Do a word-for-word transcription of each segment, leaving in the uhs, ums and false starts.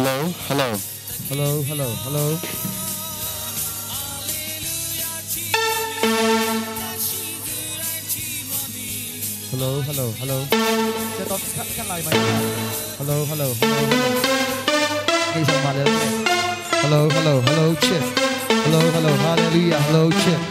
Hello, hello. Hello, hello, hello. Hello, hello, hello. Hello, hello, hello, hello. Hello, hello, hello, check. Hello, hello, hallelujah, hello, check.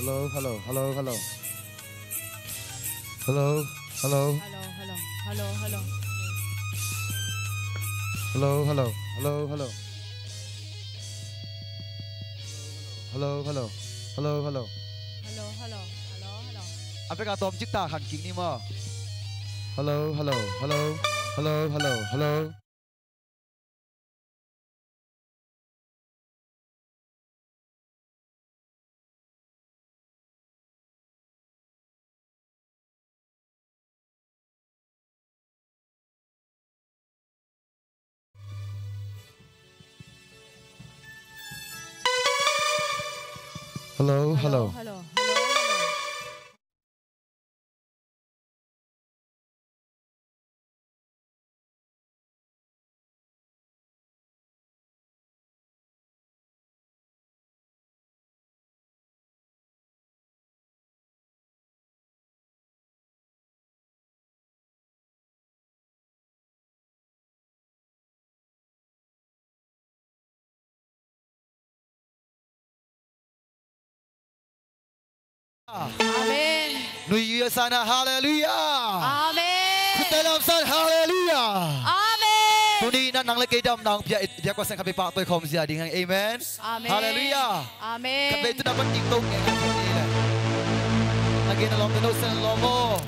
Hello, hello, hello, hello. Hello, hello. Hello, hello, hello, hello. Hello, hello, hello, hello. Hello, hello, hello, hello. Hello, hello, hello, hello. A bek a tawm cik ta khan kik ni maw. Hello, hello, hello. Hello, hello, hello. Hello, hello. Hello, hello, hello, hello. Amen. New Year sana, hallelujah. Amen. Khutdai lam san, hallelujah. Amen. Tuni na nang le kei dam nang pia i biak Pasian khat vei pahtawi khawm zia ding hang. Amen. Amen. Hallelujah. Amen. Khat vei tuna pan ding to nge na ni le. Again, along the no sen lawm aw.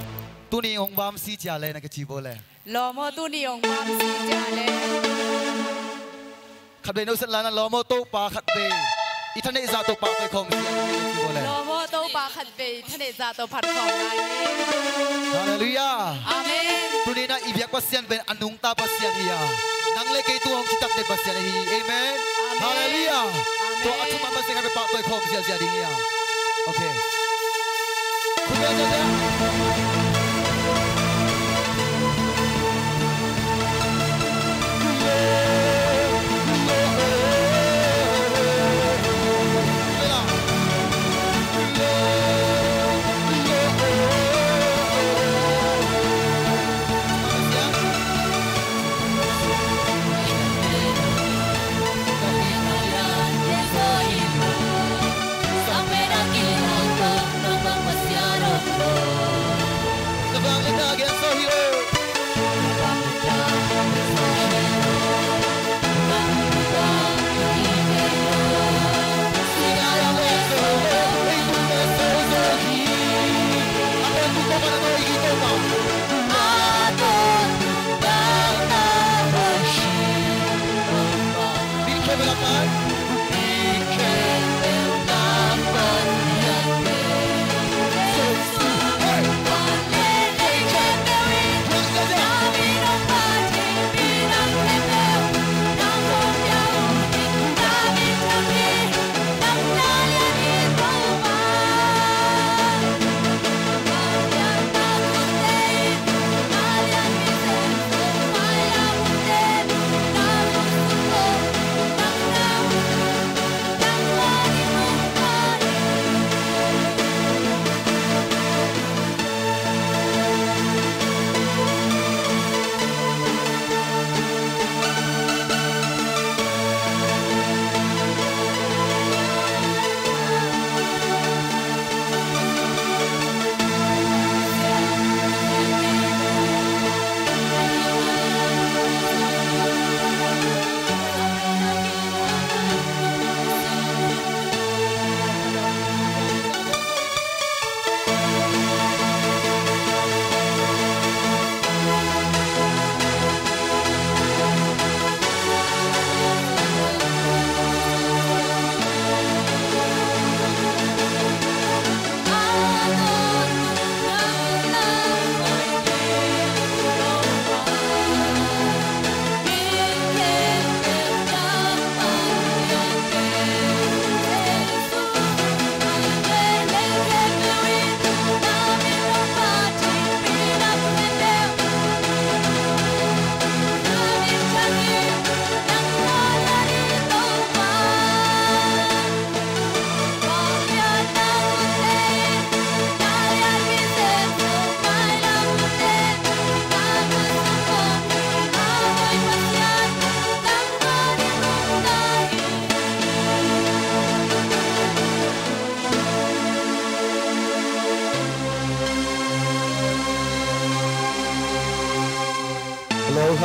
Tuni hong vam si cia le na ka ci bo le. Lawm aw, tuni hong vam si cia le. Khat vei no sen la na lawm aw, Topa khat vei i thaneih zah tawh pahtawi khawm zia ding hang ci bo le. Lawm aw, Topa khat vei i thaneih zah tawh phat khawm lai ni. Hallelujah. Amen. Tuni na i biak Pasian pen a nungta Pasian hi a, nang le kei tu hong citak den Pasian ahi. Amen. Amen. Hallelujah. Amen. Tua a thuman Pasian khat vei pahtawi khawm ziazia ding hi a. Okay. Khut beng ziazia.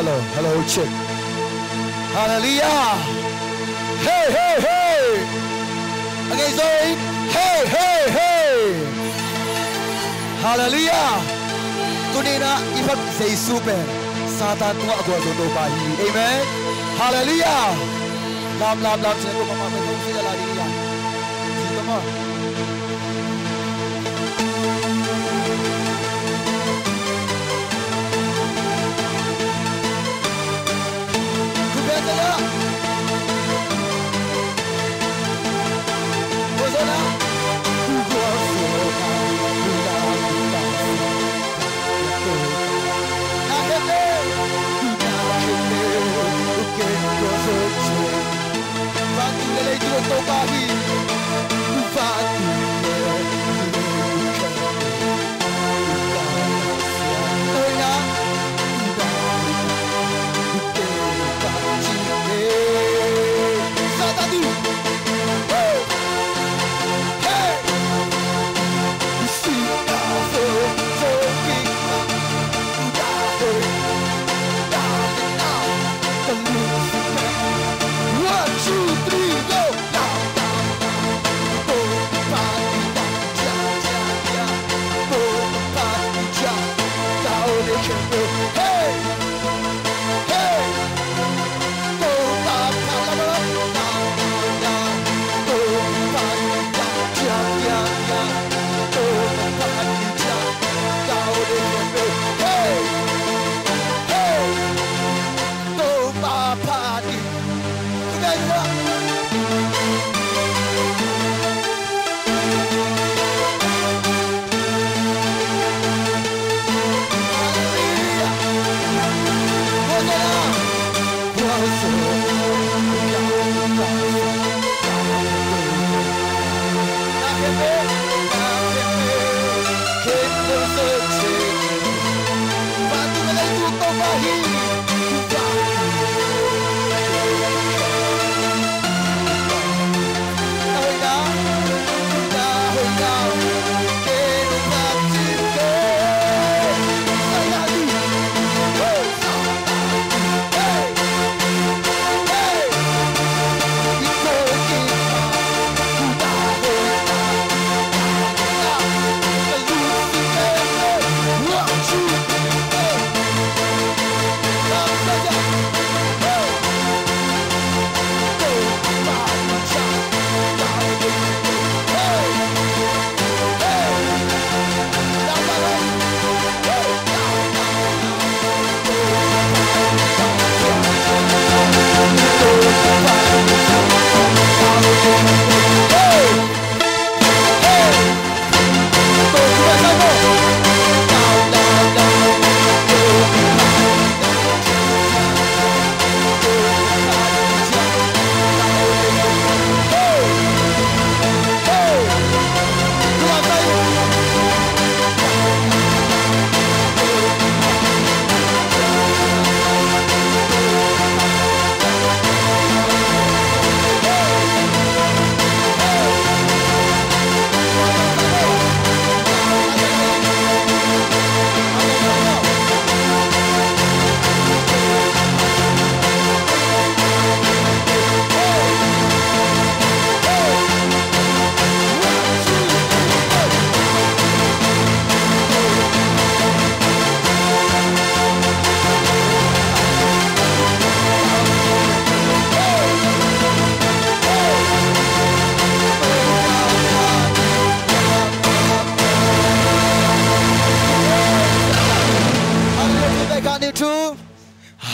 Hello, check. Halleluiah. Hey, hey, hey. A ngei zaw in. Hey, hey, hey. Halleluiah. Tuni-in ah i Kha Jesu pen Satan tungah a gualzo Topa hi. Amen. Halleluiah. Lam, lam, lam, cih na Topa mah pen zong si a la ding hi a. Ci tawh maw. One, two, three, go! Hey! Hey!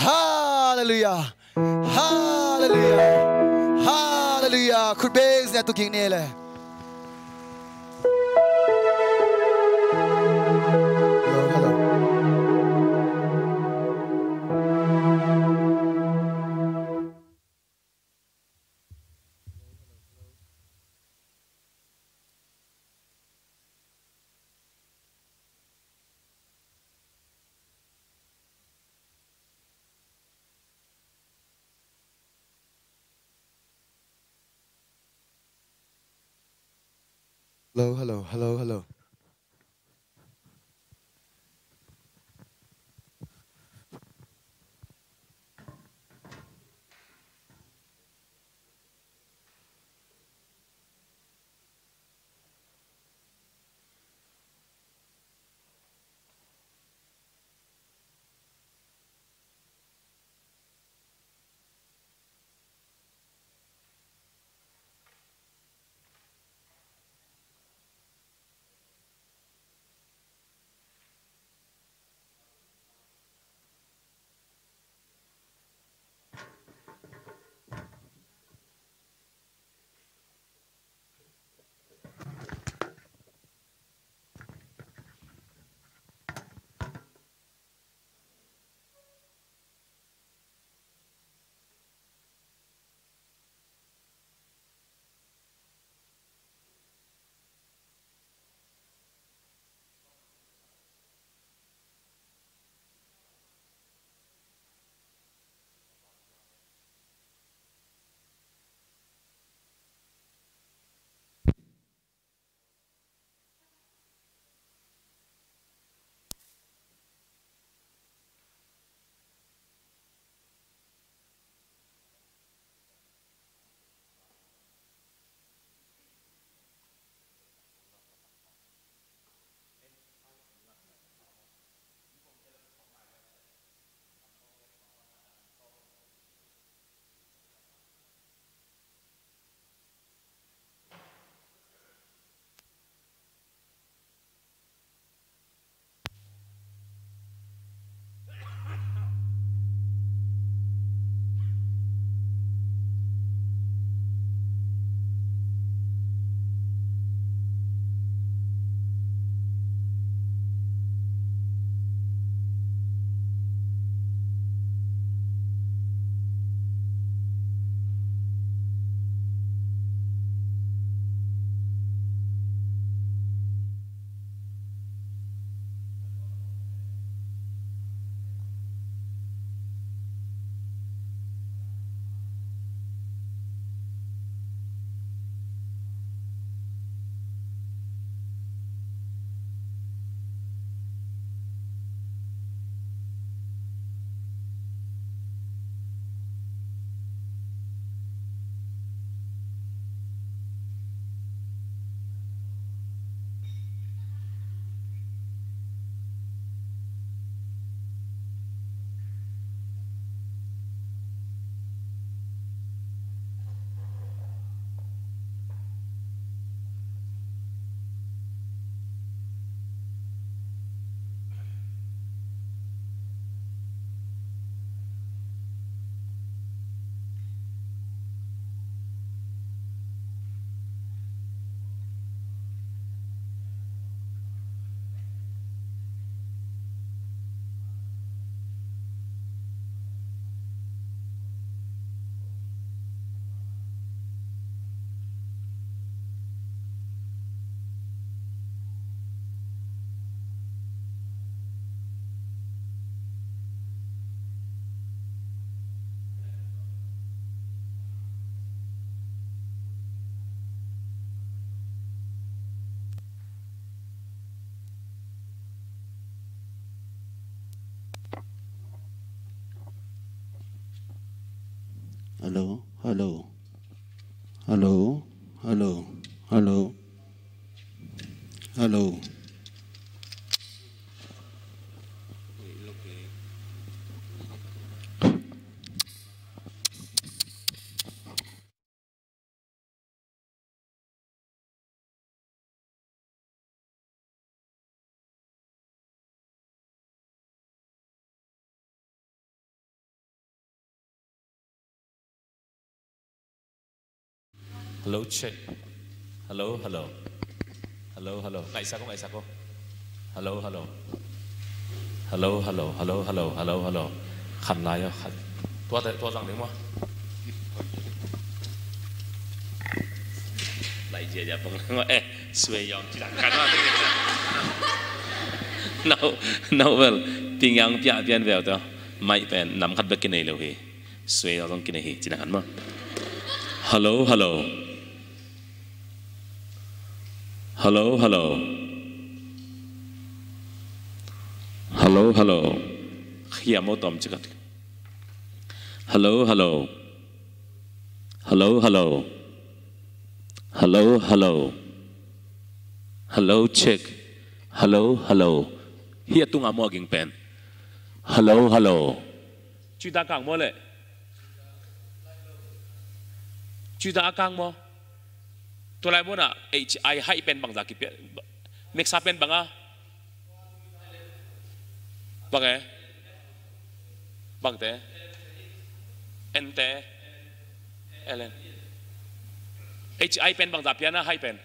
Halleluiah. Halleluiah. Halleluiah. Khut beng zia tu king ne le. Hello, hello. Hello, hello, hello, hello. Hello, hello. Hello, hello, hello. Hello. Hello, check. Hello, hello. Hello, hello. Ngaihsak o, ngaihsak o. Hello, hello. Hello, hello, hello, hello, hello, hello. Khan lai o, khan. Tua te, tua zang ding maw. Lai zia zia pang maw. Eh, suai yawm ci dan khan maw. Nau, nau bel, ting yang pia pian veu tawh. Mai pen, nam khat bek kinei lo hi. Suai lo zong kinei hi, ci dan khan maw. Hello, hello. Hello, hello. Hello, hello. Hiam o tom cikat. Hello, hello. Hello, hello. Hello, hello. Hello, check. Hello, hello. Hia tunga maw a ging pen. Hello, hello. Cuita kang maw le. Cuita a kang maw. Tua lai mawna H I hai pen bangza kipia. Meksa pen banga. Bang e. Bangte. Ente. Elen. H I pen bangza piana hai pen.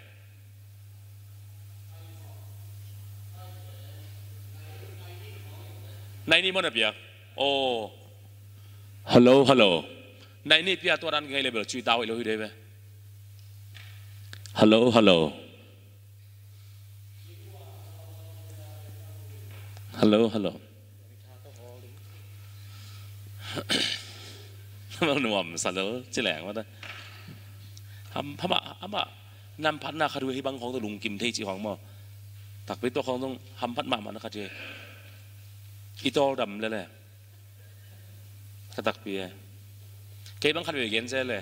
Naini mawna pia. Oh. Hello, hello. Naini pia tua dan ngai le bel cuita hoih lo hi dei ve. Hello, hello. Hello, hello. Nuam sa lel ci leng mata. Ham, hama, hama. Nam phatna khat uh hi bang khong tu lungkim thei ci khong maw. Takpi tua khong tu ham phat mahmah na khat hi. I tawldam lele. Ka takpi e. Kei bang khat ve gen se le.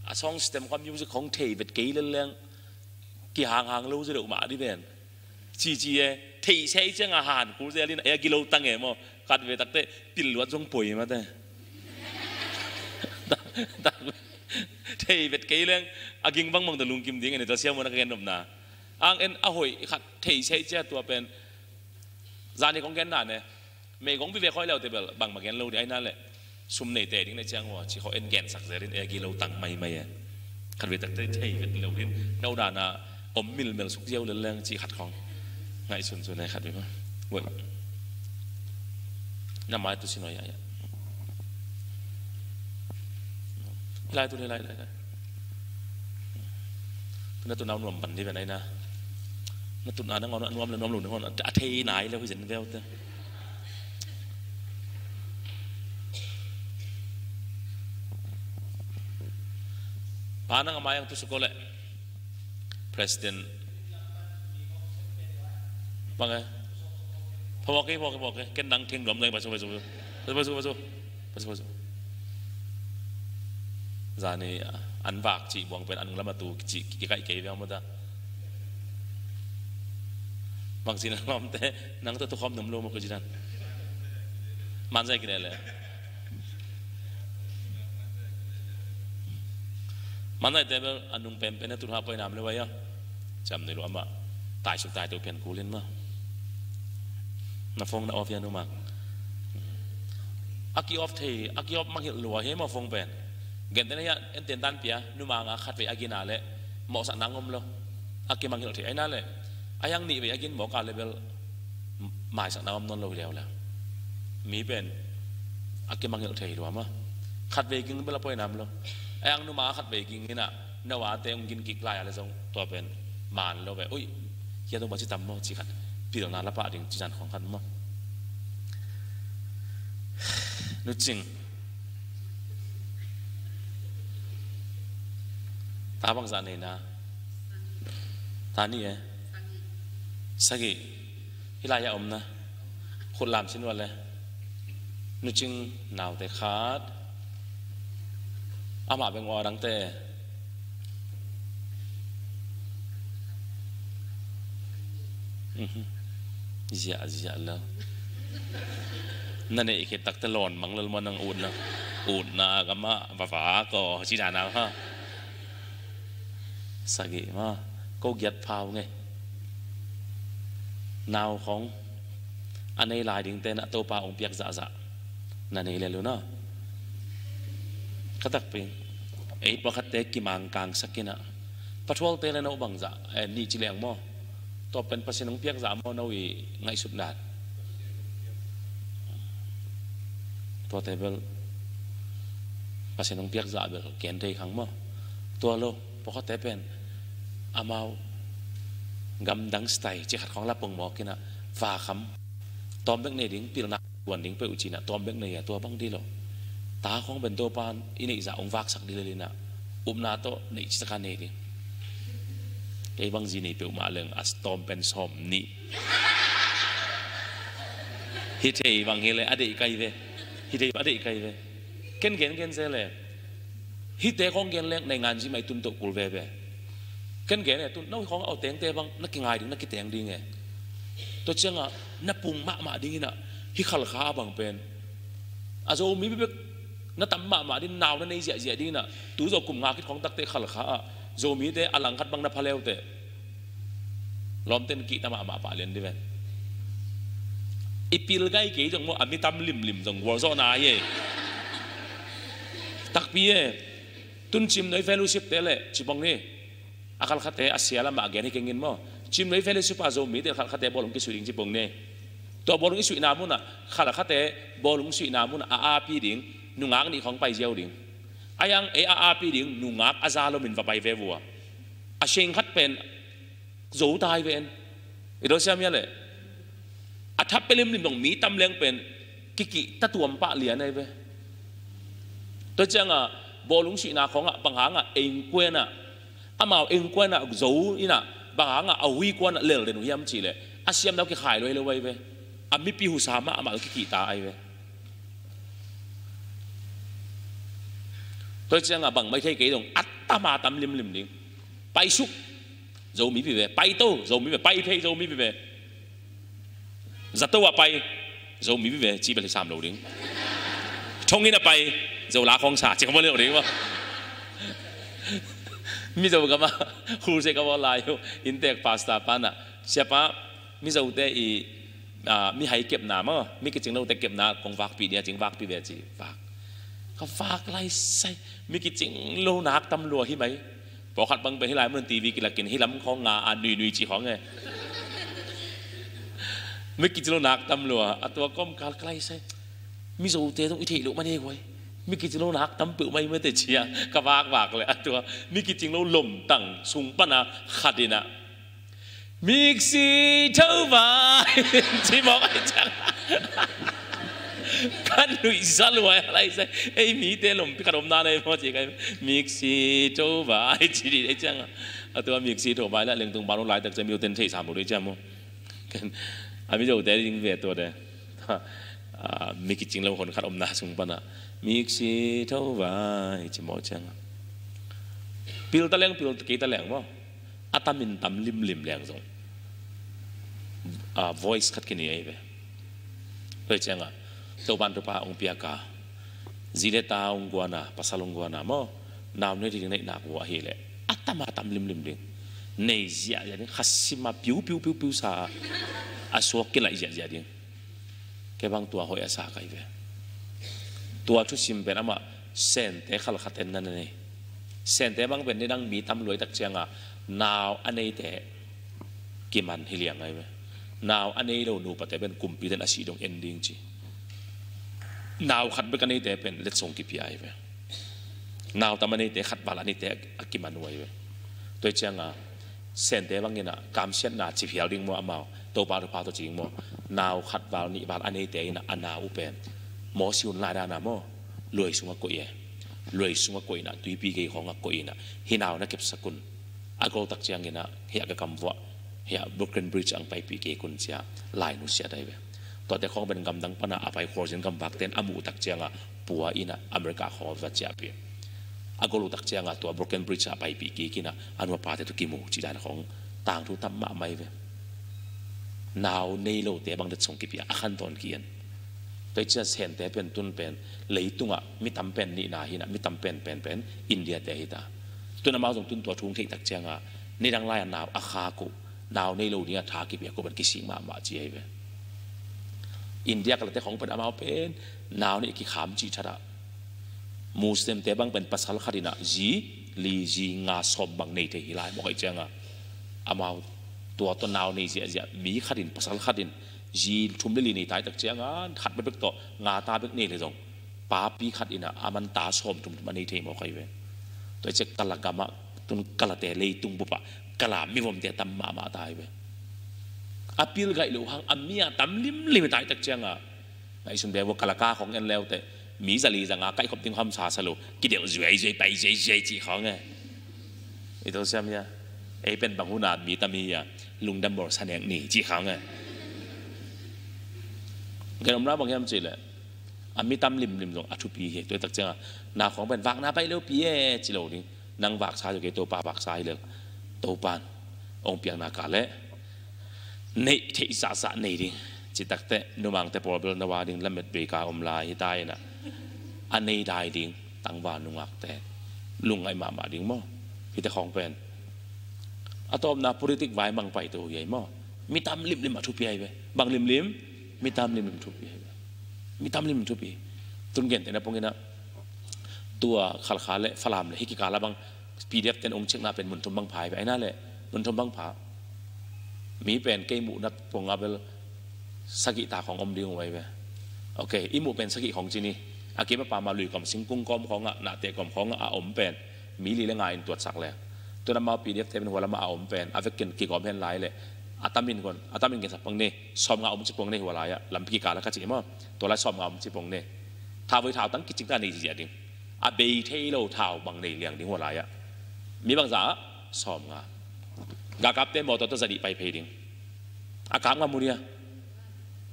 A song system khong music khong thei vet kei leleng. Kihanghang lo se deuh mah di ven. Cici e. Thei sei ciang a han kul zel in a gilo tang e maw. Khat ve takte pil luat zong poi mate. Thei vet kei leng. A ging bang bang ta lungkim ding e ne ta siam mawna ka gen nopna. Ang en a hoih khat thei sei cia tua pen. Zani kong gen na ne. Mei kong bi vek hoi leu te bel bangmah gen lo ding aina le. Sum nei te ding le ciang ua ci kho en gen sak zel in e gilo tang maimai e. Khat ve takte thei vet lo ding no dana om milmel suk ziau leleng ci khat khong. Ngaihsun sun e khat ve ma. Well. Na mai tu sin oi ya ya. Lai tu le lai lai lai. Tu na tu nau nuam pan di ven aina. Na tu na na ngau na nuam le nuam lu na ngau na a thei nai le hui zen veu te. Pa nang a mai ang tu suko le. President. Bang e. Phawk e, phawk e, phawk e. Ken nang theng lom ngai pasu, pasu, pasu. Pasu, pasu, pasu. Pasu, pasu. Zani an vak cih buang pen an lama tu cih kikaih kei viang mata. Bang cih nang lom te nang tu tu khom nom lo mo ko jidan. Man zai kine le. Manai te bel a nung penpen a tun ha poi nam le vai a. Cam nei lo ama. Tai suk tai tu pen kulin ma. Na phone na off ya numang. A ki off thei, a ki off mangil lua he ma phone pen. Gen te na ya en ten tan pia, numang a khat ve a gina le. Mawhsak nang om lo. A ki mangil thei aina le. A yang nih ve a gin mawk a le bel. Maisak nang om non lo hi leu le. Mi pen. A ki mangil thei lua ma. Khat ve ging bel a poi nam lo. A yang numa khat ve ging ina, na wa te ung gin kik lai a le zong tua pen man lo ve. Ui, hia dong ba ci tam maw ci khat. Pilna la pah ding ci zan khong khat maw. Nu Cing. Ta bang zah nei na. Ta nih e. Sagih. Hih lai a om na. Khut lam sin ua le. Nu Cing naute khat. Amah beng aw, a dangte. Mhm. Ziah ziah lo. Na neih khit takte lawn mang lel maw, nang utna, utna gamah vava ko ci dana ha. Sagih maw, ko giat phau nge. Nau khong a nei lai dingte na Topa hong piak zahzah na nei lel uh na. Ka takpi, ei pawlkhatte kimangkangsak in ah, pathualte le no bangzah, eh, nih ci leng maw? Tua pen Pasian hong piak zah maw, no i ngaihsut dan? Tuate bel Pasian hong piak zah bel gen thei khang maw? Tua lo, pawlkhatte pen amau gamdang style ci khat khong la pongmawk in ah, vakham tawm bek nei ding, pilna kuan ding peuh ci in ah tawm bek nei a, tua bang dih lo. Ta khong pen Topa in i neih zah hong vaksak dih lel in ah, upna tawh neih citak a nei ding. Kei bang zi nei peuhmah leng a tawm pen sawm nih. Hi thei bang hi le a deih kai ve. Hi thei bang a deih kai ve. Ken gen gen ze le. Hihte khong gen leng nei ngan zi mai tun toh kul veve. Ken gen e, tun no khong a tengte bang na kingai ding, na kiteng ding e. Tua ciangah na pung mahmah ding in ah, hih Khalkha a bang pen a Zomi bek na tam mahmah ding, nau na nei ziahziah ding in ah, tu zo kum nga khit khong takte Khalkha ah Zomite a langkhat bang na pha leute, lawmten kihta mahmah pah lian dih ven. I pil gai kei zong maw, a mi tam limlim zong gualzawhna hi e. Takpi e. Tun Cimnuai fellowship te le ci bang ni. A khalkhate a sia lamah a gen hi kengin maw? Cimnuai fellowship a Zomite khalkhate bawlung kisuih ding ci bang ni. Tua bawlung i suihna munah, khalkhate bawlung suihna munah a api ding, nungak nih khong pai ziau ding. A yang ei a api ding, nungak a za lomin va pai ve vua. A seng khat pen zo tai ve en. I do siam hia le. A thap pe limlim dong mi tam leng pen kikih tatuam pah lian ai ve. Tua ciangah bawlung suihna khongah bang hangah engkuanah, amau engkuanah zo inah bang hangah a hui kuanah lel den uh hiam cihleh, a siamna uh kikhai lo ai lo ai ve. A mipi husa mah amah lo kikihta ai ve. Tua ciangah bang mai thei kei dong a tam a tam limlim ding. Paisuk, Zomi pi ve. Paito, Zomi ve. Paiphei, Zomi pi ve. Zato ah pai, Zomi pi ve, ci bel hi sam lo ding. Thongin a pai, Zo la khong sa, ci khong lo ding maw. Mizo gama, khulse ka bawl lai uh, inntek pastor panah, siapa, Mizote i, ah, mihai kepna maw, mi kicing lote kepna kong vakpih dia, cing vakpih ve ci, vak. Ka vak lai sai, mi kicing lo nak tam lua hi mai. Pawlkhat bang pen hih lai mun T V kilakin hih lam khawng nga a nuinui cih khawng e. Mi kicing lo nak tam lua a, tua kawmkal ka lai sai. Mizote zong i theih loh man e guai. Mi kicing lo nak tam peuh mai mate cia ka vakvak le a tua mi kicing lo lomtang sung pana khat inah Miksi tho vai. Ci mawk ai ciang. Kan nuihsa luai a lai sai. Ei mite lompi khat omna nei maw ci kai. Miksi tho vai ci dih ai ciang. A tua miksi tho vai la lengtung bang laitak ciang miu ten thei sam lo dih ciang maw. Kan a Mizote ding ve tua de. A mi kicing lo hon khat omna sung pana. Miksi tho vai ci mawk ciang. Pil ta leng, pil kei ta leng maw. A tamin tam limlim leng zong a voice khat kini ahi ve. Tua ciangah Topan thupha hong piaka zi le ta hong guana, pasal hong guana maw, nau nei ding neihnak uh ahileh a tam a tam limlim ding. Nei ziahziah ding, khasima piu piu piu piu sa a suak kilaih ziahziah ding. Kei bang tua hoih a sa kai ve. Tua thusim pen amah Sente khalkhaten na nei. Sente bang pen nidang mi tam luaitak cianga nau a neite kiman hi liang ai ve. Nau a nei lo nupate pen kumpiten a sih dong en ding ci. Nau khat bek a neite pen letsong kipia ai ve. Nau tam a neite khat val a neite a kiman uh ai ve. Tua cianga Sente bangin ah kamsiatna ciphial ding maw amau, Topa thupha tawh ci ding maw? Nau khat val nih val a neite in ah a nau uh pen Mosi hun lai dana maw, luai sungah koih e. Luai sungah koih in ah tuipi gei khawngah koih in ah hih nau na kepsak un. A goltak ciangin ah hiah ka kamvuah hiah Brooklyn Bridge ang paipih gei kun cia lai nusiat ai ve. Tuate khawng pen gamdang pana a pai khualzin gamvakten a muhtak cianga pua in ah America khawng va ciahpih. a gol uh tak cianga tua Brooklyn Bridge ah paipih kik inah a nu a pate tawh kimu cih dan khawng tangthu tam mahmah hi ve. Nau nei lote bang det sung kipia a khan tawn ki-en. Tua hi ciah Sente pen tun pen leitungah mi tam pen nihna hinah mi tam pen pen pen India te hita. Tun amau zong tun tua thu hong theih tak cianga nidang lai-a nau a khak uh, nau nei lo dingah tha kipia uh pen kisik mahmah ci ahi ve. India kalate khawng pen amau pen nau neih kikham cih thatah Muslimte bang pen pasal khat inah zi li zi nga sawm bang nei thei hi lai mawk aih cianga amau tua tawh nau nei ziahziah mi khat in pasal khat in zi thum le li nei tai tak cianga khat bekbek tawh nga ta bek nei le zong papi khat inah a man ta sawm thum thum a nei thei mawk ahi ve. Tua hi ciah kala gamah tun kalate leitung bupah kala mivomte tam mahmah ta hi ve. A pilgaih loh hang a mi a tam limlim hi tai tak cianga ngaihsun ve vua kalaka khong en leute mi zali zanga kaihkhop ding hamsa sa lo kidelh zuai zuai pai zuai zuai cih khong e. I tawh siam hia ei pen bang huna mi tam hi hia lungdam bawr sa nek ni cih khong e. Gen om na bang hiam cih leh a mi tam limlim zong a thupi hi. Tua tak cianga na khong pen vakna pai lo pi e ci lo ding. Nang vaksa zo kei Topa vaksa hi lel Topan ong piakna ka leh neih theih zahzah nei ding. Citakte numangte pawl bel na wa ding lamet beika om lai hi ta inah a nei dai ding tangval nungakte lungngaih mahmah ding maw? Hite khawng pen a tawpna politik vai mang paito hi ai maw? Mi tam limlim a thupi ai ve. Bang limlim? Mi tam limlim thupi ai ve. Mi tam limlim thupi. Tun gente na pong inah tua Khalkha le Falam le hiki kala bang P D F ten ong chekna pen mun thum bang pha hi ve aina le mun thum bang pha. Mi pen kei muh nat pong a bel sagih ta khong om ding uh ai ve. Ok, i muh pen sagih khong cini a kima pama lui kom singkung kom khong ah nate kom khong ah a om pen mi li le nga in tuatsak le tuna mau P D F te pen hualama a om pen a vekin kigom hen lai le a tamin kon a tamin kin sak pang ni sawm nga om ci pong ni hualai ah lampi kikala ka ci maw? Tua lai sawm nga om ci pong ni. Thavoi thau tang kicing ta nei ci ding. A bei thei lo thau bang nei liang ding hualai ah mi bangza ah sawm nga. Gakapte mawtaw tawh zanih pai phei ding. A kap ngam mu dia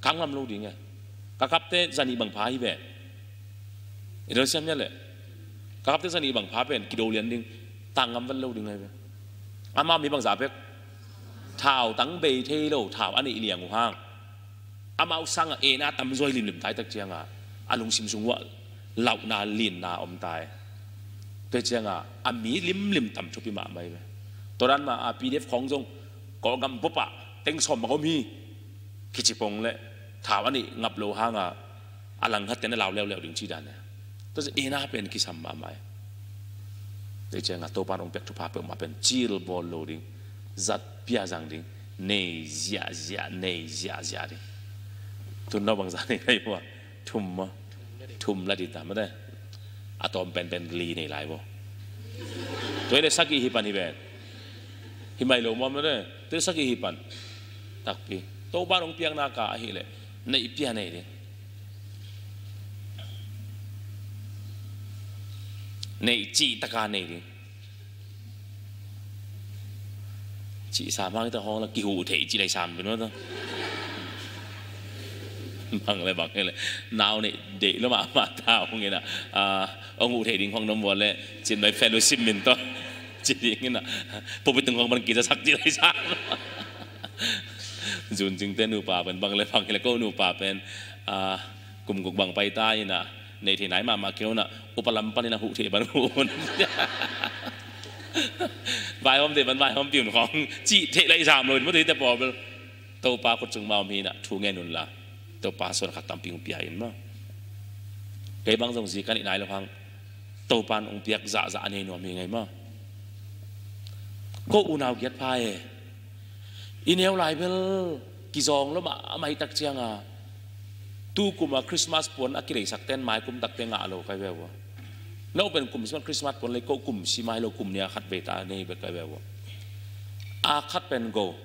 kap ngam lo ding e. Gakapte zanih bang pha hi ve. I dol siam nia le gakapte zanih bang pha pen kido lian ding. Tang ngam vel lo ding e ve. Amau mi bangza bek thau tang bei thei lo thau a neih liang uh hang amau sangah ena tamzuai limlim taitak cianga a lungsim sung uah lauhna linna om tai. Tua cianga a mi limlim tam thupi mahmah hi ve. Tua dan mah a P D F khawng zong kawlgam bopah teng sawm bang om hi. Kici pong le thau a nih ngap lo hanga a langkhat tena lau leuleu ding ci dan e. Tua ciang ena pen kisam mahmah hi. Tua cianga Topan ong piak thupha peuhmah pen cil bawl lo ding. Zat pia zang ding. Nei ziahziah nei ziahziah ding. Tun no bangza nei lai hua thum ma thum la dita mate. A tawm penpen li nei lai bo. Tua hi le sagih hi pan hi ven. Hi mai lo ma mate. Tua hi sagih hi pan takpi. Topan ong piakna ka ahi le neih pia nei ding. Neih cih taka nei ding. Cih sam hang ita hong la kihuh theih cih lai sam pin mata. Bang le bang le nau neih deih lo mahmah ta hong ina. Ong huh theih ding hong nom vua le cin mai fellowship min to. Ci ding ina. Pulpit tung hong ban kiza sak cih lai sam. Zun cingte nupa pen bang le bang le ko nupa pen kum guk bang pai ta ina. Nei thei nai mahmah kei una upa lam panin a huh thei ban huh un. Vaihawm thei ban vaihawm pi un khawng cih theih lai sam lo in mawtui te pawl bel. Topa khut cung mah om hi na thu ngen un la Topa suan khat tampi hong pia in maw? Kei bang zong zi ka nih nai lo hang Topan hong piak zahzah a nei nuam hi ngei maw? Ko unau giat pha e. I neu lai bel kizawng lo mahmah hi tak cianga tu kuma Christmas puan a kileisak ten mai kum takte ngah lo kai ve ua. No pen kum Christmas puan lei ko kum si mai lo kum nia khat vei ta nei bek kai ve ua. A khat pen go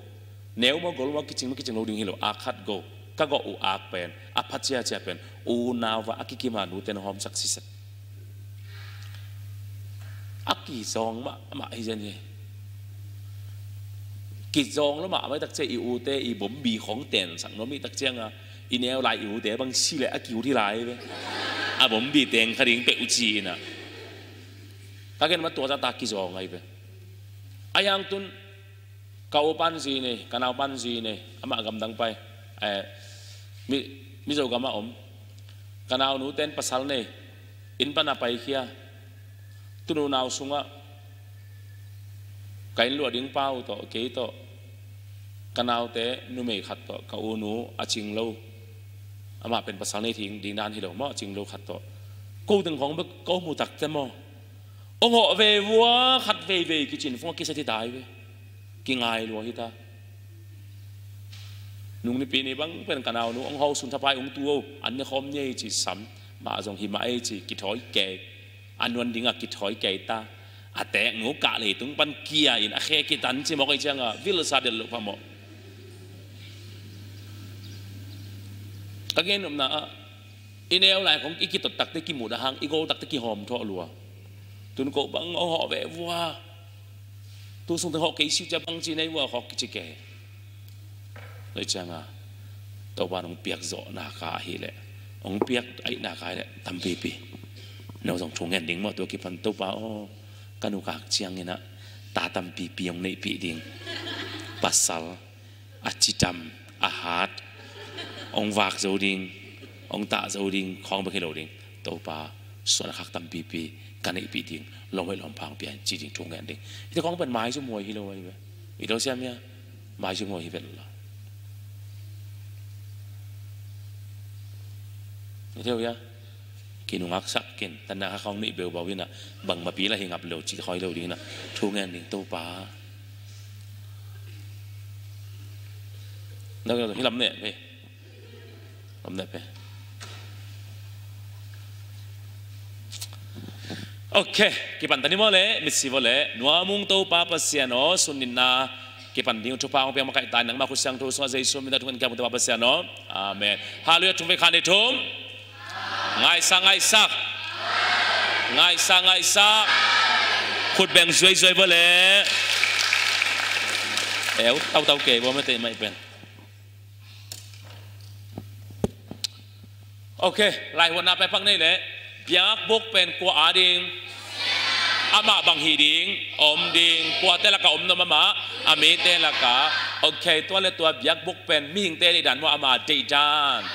neu ma gol ma kicing ma kicing lo ding hi lo a khat go ka go uh ak pen a pha ciacia pen unau va a kikima nu ten hawmsak sisek. A kizawng mahmah hi zen hi. Kizawng lo mahmah hi tak cia i ute i bombi khong tensak nuam hi tak cianga i neu lai i ute bang si le a kiut hi lai ve. A bombi teng kha ding peuh ci ina. Ka gen mah tua zah ta kizawng ahi ve. A yang tun ka u pan zi nei, ka nau pan zi nei, amah gamdang pai, eh, mi, Mizo gamah om. Ka naunu ten pasal nei, inn pana paikhia. Tunu nau sungah ka inn luah ding pa uh tawh, kei tawh, ka naute numei khat tawh, ka unu a cing lo. Amah pen pasal nei thing ding dan hi lo maw, a cing lo khat tawh. Ko teng khawng bek ko mu takte maw, hong hawh ve vua, khat veivei kicin fung a kisa ti tai ve. Kingai lua hi ta. Nung nipi ni bang pen ka naunu hong hawh sun thapai hong tu o, an ne khawm ni ei ci sam. Mah zong hi mah ei ci kithawi kei. A nuan dingah kithawi kei ta. A teek nu kah leitung pan kia in a khe kitan ci mawk ei ciangah vilsa del loh phamawh. Ka gen nopna ah, i neu lai khong i kitot takte kimudah hang, i gol takte kihawm thawh lua. Tun ko bang hong hawh ve vua. Tu sung teng hawh kei siu cia bang ci nei vua khawk kici kei. Noi cianga Topa nong piak zawh naka ahileh, hong piak aih naka ahileh tampipi. No zong thu ngen ding maw, tua kipan Topa aw, ka nukak cianginah ta tampipi hong neihpih ding. Pasal a cidam, a hat, hong vak zo ding, hong tah zo ding, khawng bek hi lo ding. Topa, suan a khak tampipi ka neihpih ding, lawmhoih lawmpha hong pia in ci ding thu ngen ding. Hite khawng pen maizum huai hi lo ahi ve. I lo siam hia? Maizum huai hi vet lo. I theu hia? Kinungaksak kin, tanna kha khawng nih beubau inah, bangmapi lah hi ngap lo, cih khoi lo ding inah, thu ngen ding Topa. Nau hi lam neh pe. Lam neh pe. Ok, kipan ta ni maw le, mitsi vaw le, nuamung Topa Pasian aw, sun nitna kipan ding thupha hong piang makaih ta in, nangma khut siangtho sungah Jesu min a thungen kiamung Topa Pasian aw. Amen. Halleluiah, thum vei khan ni thum. Ngaihsak, ngaihsak. Ngaihsak, ngaihsak. Khut beng zuaizuai vaw le. Eu, tautau kei vaw mete maih pen. Ok, laihuatna paipak nei le. Biakbuk pen kua a ding? Amah bang hi ding? Om ding. Kuate laka om nuam amah? A mite laka. Ok, tua le tua biakbuk pen mihingte deihdan maw, ama deihdan?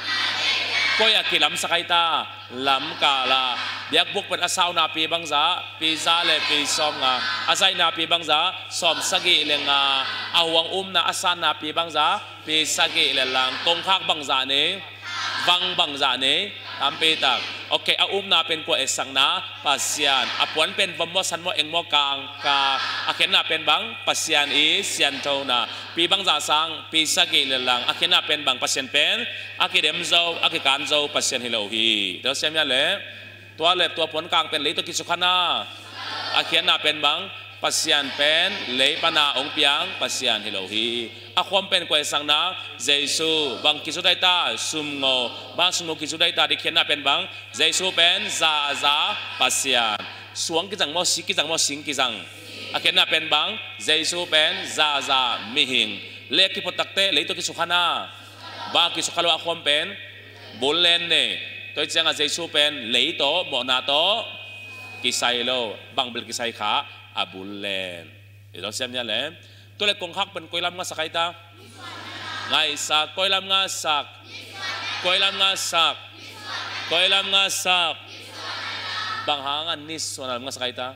Koi a kilamsak ahi ta? Lamkala. Biakbuk pen a sau napi bangzah? Pi za le pi sawm nga. A zaih napi bangzah? Sawm sagih le nga. A huang umna a san napi bangzah? Pi sagih le lang. Kongkhak bangzah ni? Vang bangzah ni? Tampi tak. Ok, a upna pen kua etsakna? Pasian. A puan pen vom maw, san maw, eng maw, kang, kang. A khenna pen bang? Pasian i sianthona. Pi bangzah sang? Pi sagih le lang. A khenna pen bang? Pasian pen a kidem zo, a kikan zo Pasian hi lo hi. Tel siam hia le? Tua le tua puan kang pen lei tawh kisukha na. A khiatna pen bang? Pasian pen lei pana hong piang Pasian hi lo hi. A khuam pen kua etsakna? Jesu. Bang kizu daih ta? Sumngo. Bang sumngo kizu daih ta? Dikhiatna pen bang? Jesu pen zaza Pasian. Suang kizang maw, sik kizang maw, sing kizang? A khiatna pen bang? Jesu pen zaza mihing. Lei a kiphot takte lei tawh kisukha na. Bang a kisukha lo a khuam pen? Bullen nei. Tua hi ciangah Jesu pen lei tawh, mawhna tawh kisai lo. Bang bel kisai kha? A bullen. I lo siam nia le. Tua le kongkhak pen koi lam ngasak ahi ta? Ngaihsak, koi lam ngasak. Koi lam ngasak. Koi lam ngasak. Bang hang a nisuan a lam ngasak ahi ta?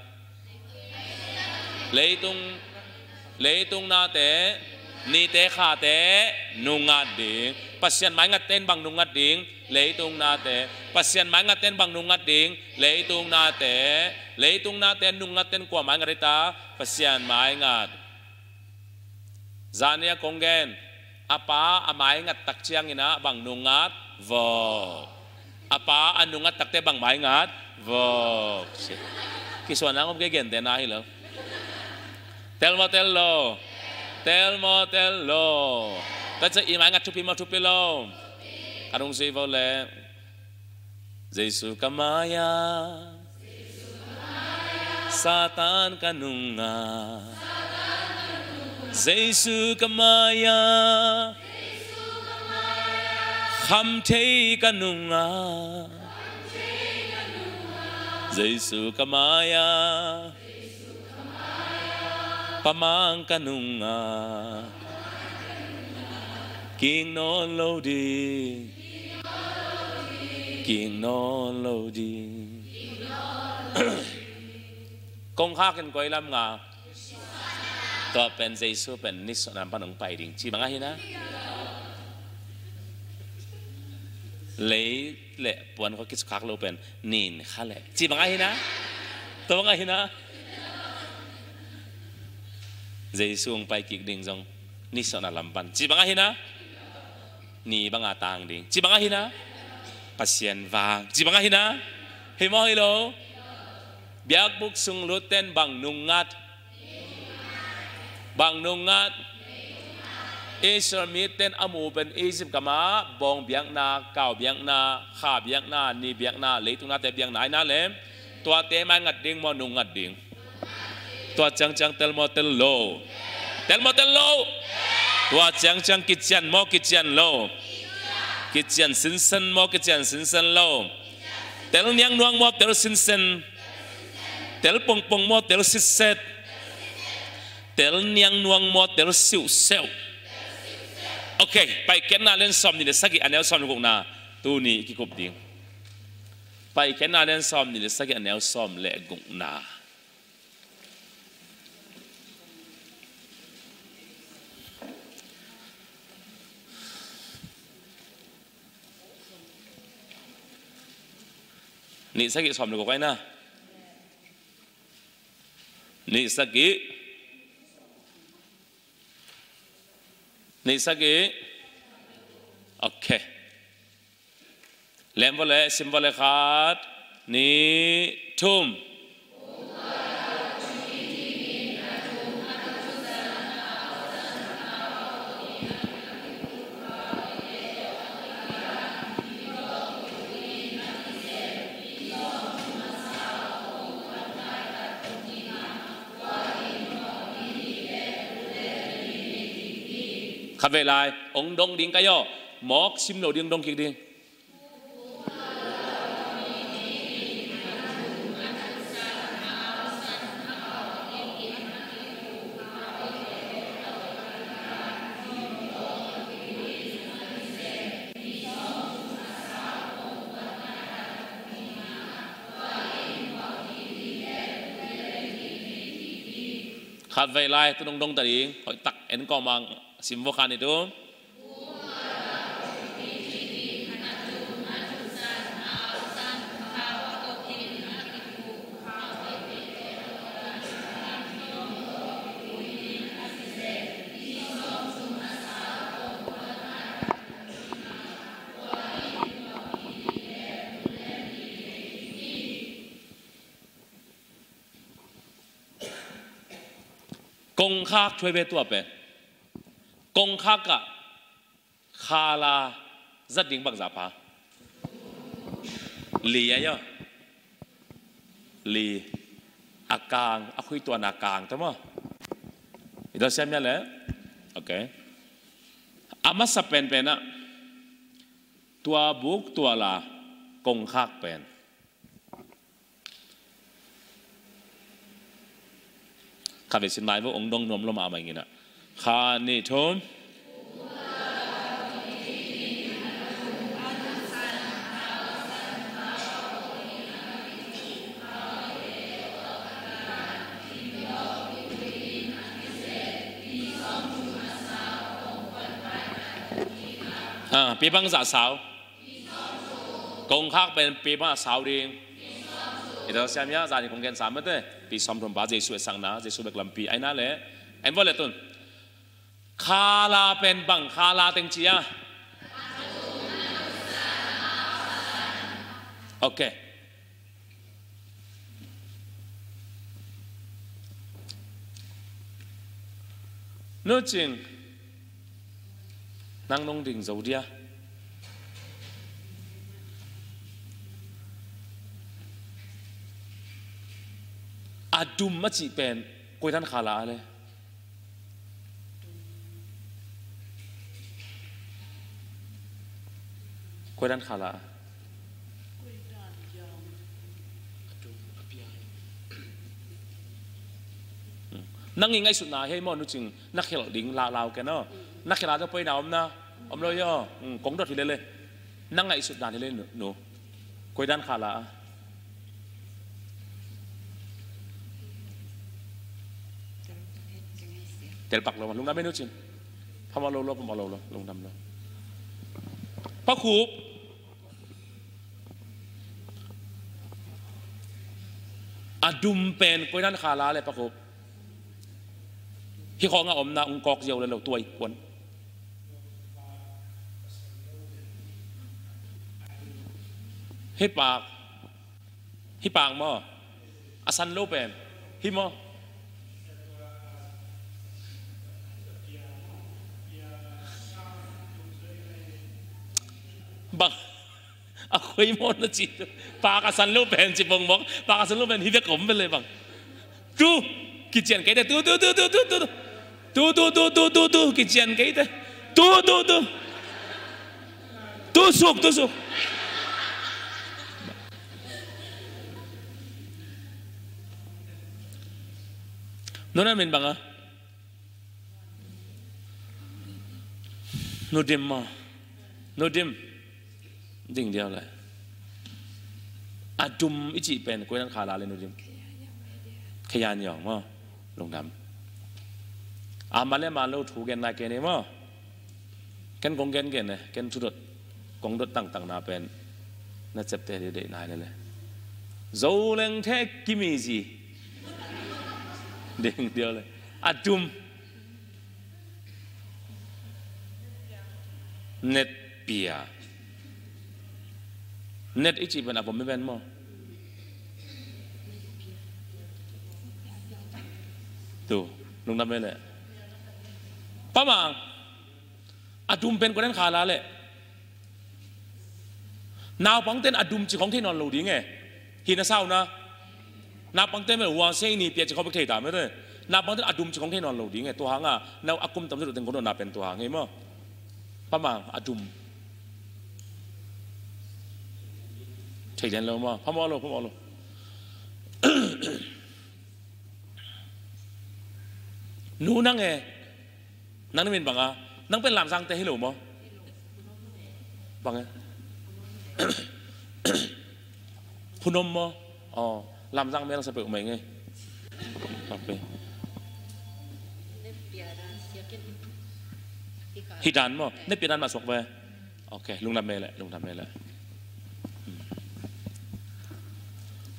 Leitung, leitung nate, nite khate nungngat ding. Pasian maingatte in bang nungngat ding? Leitung nate. Pasian maingatte in bang nungngat ding? Leitung nate. Leitung nate nungngatte in kua maingat ahi ta? Pasian maingat. Zania kong gen, a pa a maingat tak ciangin ah bang nungngat? Vok. A pa a nungngat takte bang maingat? Vok. Kisuan nang om kei, gente na hi lo. Tel maw tel lo? Tel maw tel lo? Tua ciang i maingat thupi maw thupi lo? Ka nung zui vo le. Jesu ka mai-a, Satan ka nunga. Jesu ka mai-a, kham thei ka nunga. Jesu ka mai-ah, pamang ka nungah, kik nawn lo ding, kik nawn lo ding. Kongkhak in koi lam ngak? Tua pen Jesu pen nisuahna lam pan hong pai ding ci bang ahi na? Lei le puan khua kisukhak lo pen nin kha le ci bang ahi na? Tua bang ahi na? Jesu hong pai kik ding zong nisuahna lam pan ci bang ahi na? Ni banga tang ding ci bang ahi na? Pasian vang ci bang ahi na? Hi maw hi lo? Biakbuk sung lut ten bang nungngat? Bang nungngat? Israel miten a mu pen Egypt gamah bawng biakna, kau biakna, kha biakna, ni biakna, leitung nate biakna ahi na lem, tuate mai ngat ding maw nungngat ding? Tua ciangciang tel maw tel lo? Tel maw tel lo? Tua ciangciang kician maw kician lo? Kician sinsen maw kician sinsen lo? Tel niangnuang maw tel sinsen? Tel pongpong maw tel sitset? Tel niangnuang maw tel siuhseuh? Ok, Paikhiatna lian sawm nih le sagih a neu sawm le gukna tuni i kikup ding. Paikhiatna lian sawm nih le sagih a neu sawm le gukna. Nih sagih sawm le guk ahi na? Nih sagih. Nih sagih. Ok. Lem vawleh, sim vawleh, khat, nih, thum. Khatvei lai, hong dong ding ka hi aw. Mawk sim lo ding, hong dong kik ding. Khatvei lai, tu dong dong ta ding, hoih tak en kawmang sim vua khan i tu. Kongkhak thu ahi ve tua pen. Kongkhak ah khala zat ding bangzah pha? Li ahi aw. Li. A kang, a khuituana kang ta maw? I dal siam hia le? Ok. A masa penpen ah tua buk tua la kongkhak pen. Khatvei sim lai vo, hong dong nuam lo mahmah ing in ah. Khat, nih, thum. Ah, pi bangzah sau? Kongkhak pen pi bangzah sau ding? I dal siam hia, zan i kong gen sam mate. Pi sawmthum pa Jesu etsakna, Jesu bek lampi ahi na le. En vawleh tun. Khala pen bang khala teng ci a? Ok. Nu Cing, nang nong ding zo dia. A dum a cih pen koi dan khala a le? Koi dan khala a? Nang i ngaihsutna hi ei maw, Nu Cing, na khelh ding laulau ken aw. Na khelh a tawh poina om na, om lo hi aw. Kong dot hi lele. Na ngaihsutna hi lele, nu. Koidan kha la a. Telpak lo, lungdam ei Nu Cing. Phamawh lo lo, phamawh lo lo, lungdam lo. Pa Khup. A dum pen koidan kha la le, Pa Khup. Hih khawng a omna ung kawk ziau le lo, tuai kuan. Hih pak, hih pak maw? A san lo pen hih maw? Bang. A khoi maw na ci. Pak a san lo pen ci bongmok. Pak a san lo pen hi vek om ve le bang. Tu. Kician kei te. Tu, tu, tu, tu, tu, tu. Tu, tu, tu, tu, tu, tu. Kician kei te. Tu, tu, tu. Tu suk, tu suk. Nuna min bang a. Nu Dim maw? Nu Dim. Ding diau le. A dum i cih pen koidan kha la le, Nu Dim? Khayan Yawng maw? Lungdam. A man le man lo thu gen nai kei ni maw? Ken kong gen gen e, ken thudot. Kong dot tangtang na pen. Na cepte deih deih nai le le. Zo leng the kimi zi. Ding diau le. A dum. Net pia. Net i cih pen a vom mi pen maw? Tu, lungdam ei le. Pa Mang. A dum pen koidan kha la le. Naupangten a dum ci khong thei nawn lo ding e. Hi na sau na. Naupangten mel hua sei ni pia ci khong bek thei ta mete. Naupangten a dum ci khong thei nawn lo ding e. Tua hanga nau a kum tam zet uh teng kong dotna pen tua hang ei maw? Pa Mang, a dum. Thei lian lo maw? Phamawh lo, phamawh lo. Nu nang e. Nang na min bang a? Nang pen Lamzangte hi lo maw? Bang e? Phunom maw? Aw, Lamzang mel sa peuh mai ngei. Bang pen. Hi dan maw? Net pia dan mah suak ve. Ok, lungdam ei le, lungdam ei le.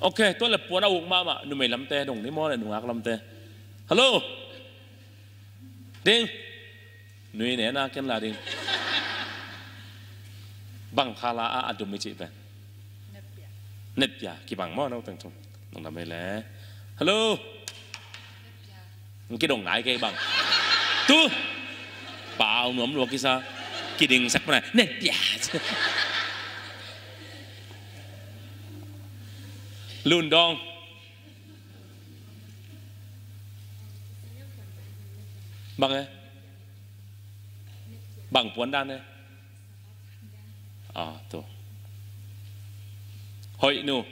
Ok, tua le puan a uk mahmah, numei lamte dong ni maw le, nungak lamte. Hello. Ding. Nui ne na ken la ding. Bang kha la a, a dum i cih pen? Net pia, kibang maw, no teng thum. Nong dam ei le. Hello. Kidong nai kei bang. Tu. Pau nuam lua kisa. Kiding sak panai. Net pia. Lun dong. Bang e? Bang puan dan e? Ah, tu. Hoih nu.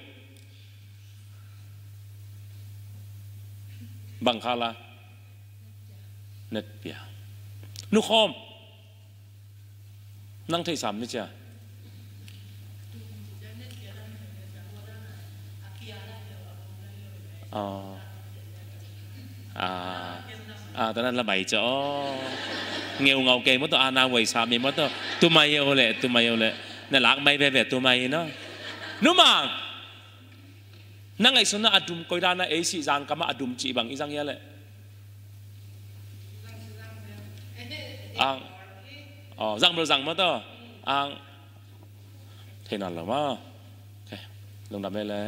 Bang kha la. Net pia. Nu khawm. Nang thei sam ni cia. Ah. Ah. Ah, ta nan la mai cia. Oh. Ngeu ngau kei maw tawh, ah, na wai sam i maw tawh. Tu mai o le, tu mai o le. Na lak mai veve tu mai no. Nu Mang. Na ngaihsutna a dum koi dan a, ei sih zang kamah a dum cih bang i zang hia le? Ang. Oh, zang bel zang maw tawh. Ang. Thei nawn lo maw. Ok. Lungdam ei le.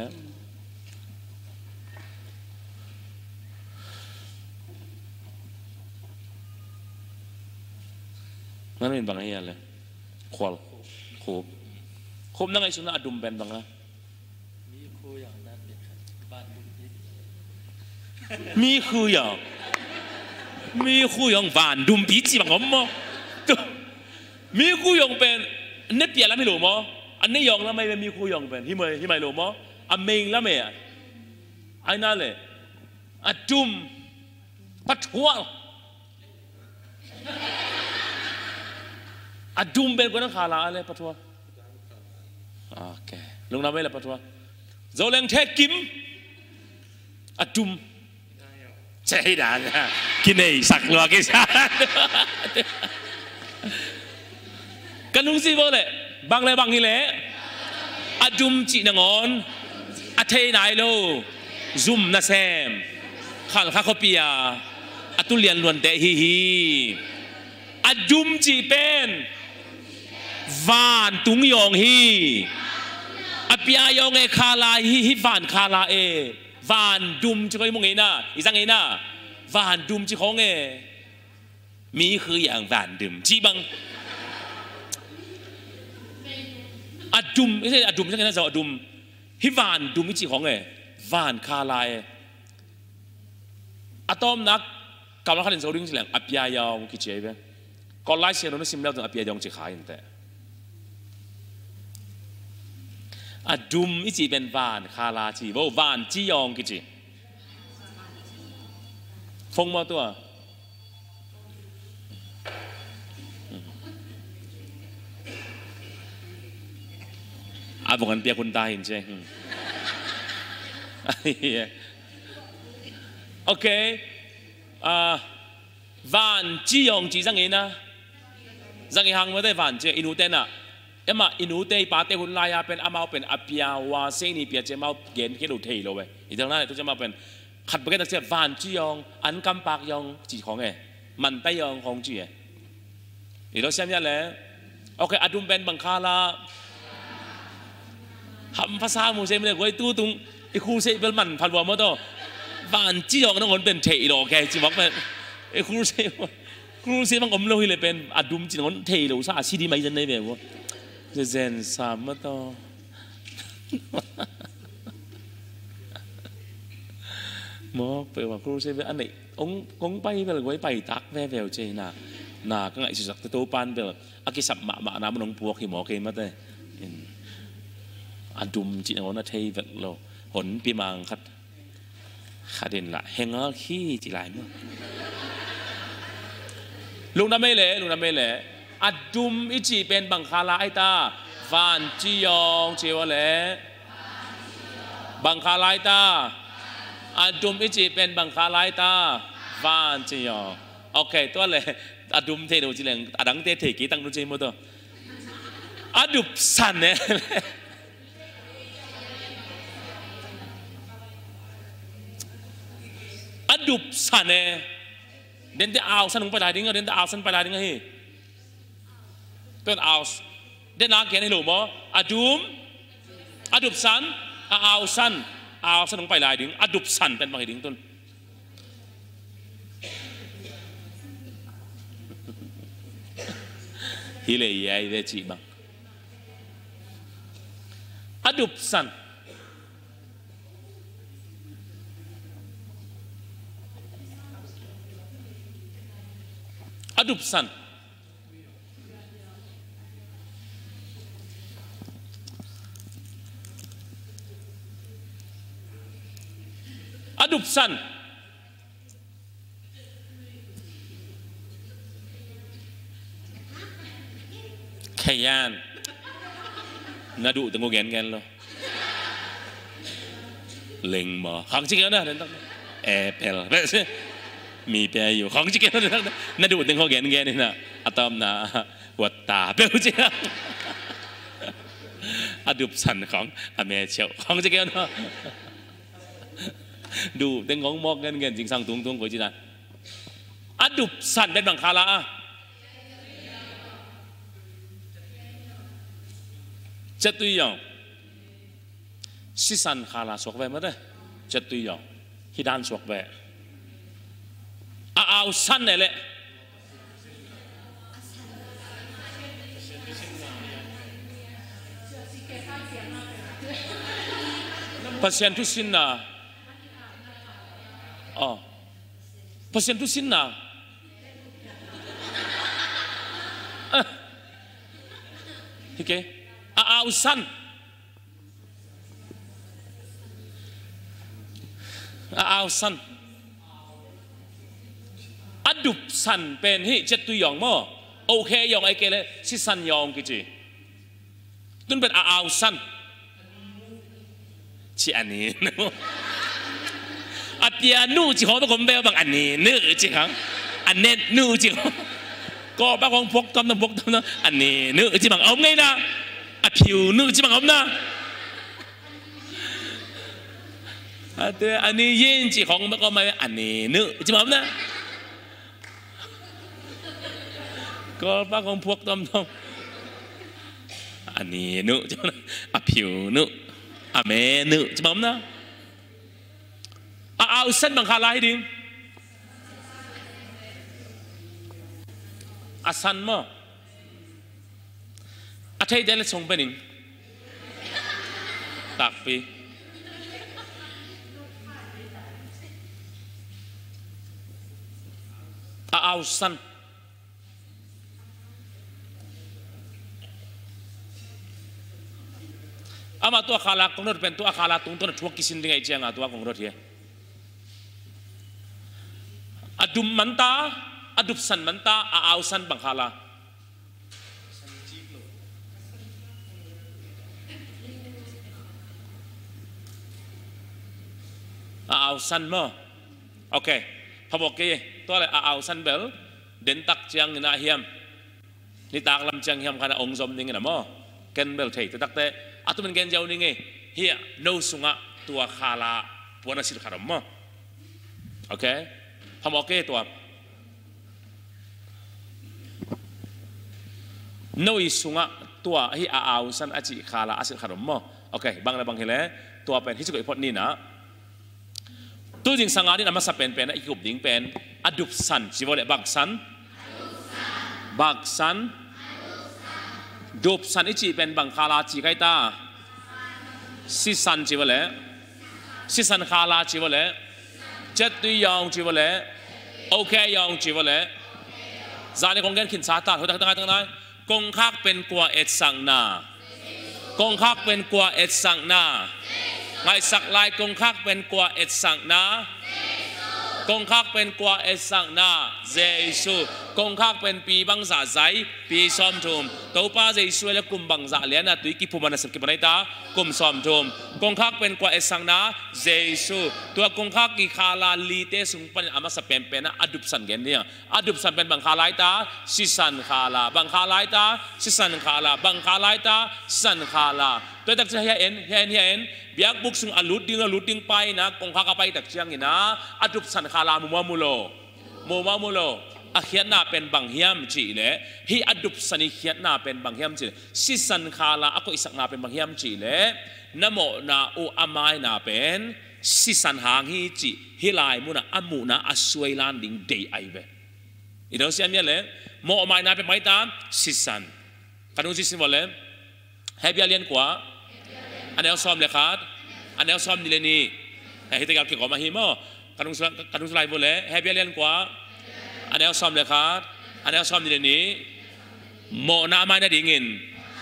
Nang min bang hia le? Khual. Khup. Khup na ngaihsutna a dum pen bang a? Mi Khu Yong. Mi Khu Yong van dum pi ci bang om maw? Tu. Mi Khu Yong pen ne pia lam hi lo maw? A ne yong lam ai mi Khu Yong pen. Hi mai, hi mai lo maw? A meng lam e. Ai na le. A dum. Pathual. A dum pen kua in hong khala a le, Pathual? Ok. Lungdam ei le, Pathual. Zoleng Thekkim. A dum. Cei dan. Kineisak lua kisa. Ka nungzui bo le, bang le bang hi le, a dum cih nangawn a thei nai lo zum nasem Khalkha khuapi a a tu lianluante hi hi. A dum cih pen vantung yawng hi. A pia yawng e, khala hi, hi van khala e. Van dum ci khong i mu ngei na, i zang ngei na. Van dum ci khong e. Mi khư yang van dum ci bang. A dum, i a dum zang ngei na, zau a dum. Hi van dum i ci khong e. Van khala e. A tawmna kammal khat in zo ding ci leng, a pia yawng kici ei ve. Kawllai siangtho na sim leu zong a pia yawng ci kha in teh. A dum i cih pen van khala ci bo, van ci yawng kici. Fong maw tua? A vung an piak hun ta hin ce. Hmm. Ok. Ah, van ci yawng ci zang ngei na. Zang ngei hang maw te van ci, i nute na. Ema i nute i pate hun lai-a pen amau pen a pia, hua sei ni pia ci amau gen khia lo thei lo ve. I tel na tu ci amau pen khat bek tak ci van ci yawng, an kampak yawng ci khong e. Mantai yawng khong ci e. I lo siam ya le. Ok, a dum pen bang khala. Hampha sa mu se mu le guai tu tung i khu se bel man pha lua maw to. Van ci yawng nangawn pen thei lo ke ci mawk pen. I khu se, khu se bang om lo hi le pen a dum ci nangawn thei lo sa a si di mai zen nei ve maw. Zen sam maw to. Mawk pe wa khu se bel a nei. Ong, kong pai bel guai pai tak veve uh cei na. Na ka ngaihsutsak te Topan bel a kisap mahmahna mun hong puak hi maw kei mate. In, a dum cih nangawn a thei vet lo. Honpi mang khat. Khat in lah hengal hi ci lai maw. Lungdam ei le, lungdam ei le. A dum i cih pen bang khala ai ta. Van ci yawng ci ua le. Bang kha lai ta. A dum i cih pen bang kha lai ta. Van ci yawng. Ok, tua le a dum thei lo ci leng a dangte thei kei tang nu ci maw tua. A dup san e. A dup san e. Dente au san hong pai lai ding a, dente au san pai lai ding a hi. Tua in au s-, den a gen hi lo maw? A dum, a dup san, a au san, a au san hong pai lai ding, a dup san pen bang hi ding tun. Hi le i ai ve cih bang. A dup san. A dup san. A dup san. Khayan. Na duh teng uh gengen lo. Leng maw. Khang ci keu na, den tak. Apple. Mi pe yu. Khang ci keu na, den tak. Na duh teng uh gengen ina. A tom na. Wat ta. Peu ci. A dup san khong. A me cheu. Khang ci keu na. Duh teng khong mawk gengen. Zingsang tung tung koi ci na. A dup san pen bang khala a. Ciat tui yawng. Sisan khala suak ve mate. Ciat tui yawng. Hi dan suak ve. A au san ne le. Pasian thu sinna. Oh. Pasian thu sinna. Ah. Hi kei. A au san. A au san. dupsan pen hih ciattui yawng maw? Okhe yawng, ahih kei leh sisan yawng kici. Tun pen a ausan. Ci a ni nu. A pia nu ci khawng bek om bek bang a ni nu ci khawng. A net nu ci khawng. Kawlpa khawng phuak tuamtuam, phuak tuamtuam. A ni nu ci bang om ngei na. A phiu nu ci bang om na. A te a ni yin ci khawng bek om mai, a ni nu ci bang om na. Kawlpa khawng phuak tuamtuam. A ni nu ci bang om na. A phiu nu. A me nu ci bang om na. A ausan bang kha lai ding. A san maw? A theite le song pe ning. Takpi. A ausan. Amah tua khala kong dot pen tua khala tungtawn a thuak kisin ding ahih cianga tua kong dot hi. A dum manta, a dupsan manta, a ausan bang khala. A ausan maw? Ok. Phamawh kei. Tua le a ausan bel dentak ciangin a hiam, nitak lam ciang hiam khan a ong zom dingin a maw? Ken bel thei taktakte a tumin gen ziau ning ei. Hih no sungah tua khala puan a silh khat om maw? Ok. Phamawh kei tua. No i sungah tua hih a ausan a cih khala a silh khat om maw? Ok, bang le bang hileh tua pen hih ci koih phot ni na. Tu zingsang a ding a masa penpen a i kikup ding pen a dupsan ci vo le, baksan. Baksan. Dupsan i cih pen bang khala ci kai ta. Sisan ci vo le. Sisan khala ci vo le. Ciattui yawng ci vo le. Okhe yawng ci vo le. Zani kong gen khinsa ta, hotak tangai tangai. Kongkhak pen kua etsakna? Kongkhak pen kua etsakna? Ngaihsak lai, kongkhak pen kua etsakna? Kongkhak pen kua etsakna? Jesu. Kongkhak pen pi bangzah zai? Pi sawmthum. Topa Jesu le kum bangzah liana tui kiphum a nasep kipan ai ta? Kum sawmthum. Kongkhak pen kua etsakna? Jesu. Tua kongkhak i khala lite sung panin a masa penpen a a dupsan gen ding a. A dupsan pen bang khala ai ta? Sisan khala. Bang khala ai ta? Sisan khala. Bang khala ai ta? Sisan khala. Tua tak ciang hia en, hia en, hia en. Biakbuk sung a lut ding, a lut ding pai na, kongkhak a pai tak ciangin a, a dupsan khala mu maw mu lo? Mu maw mu lo? A khiatna pen bang hiam cih leh, hih a dupsan i khiatna pen bang hiam cih leh, sisan khala a koihsakna pen bang hiam cih leh, na mawhna uh a maina pen sisan hang hi cih hih lai munah a muhna a suai lan ding deih ai ve. I dong siam ia le, mawh maina pen mai ta, sisan. Ka nung sisin vo le, Hebia lian kua, a neu sawm le khat, a neu sawm ni le ni. Hei, hite gal kikawm ahi maw. Ka nung sulai, ka nung sulai vo le, Hebia lian kua, a neu sawm le khat, a neu sawm ni le ni. Mawhna a mai nadingin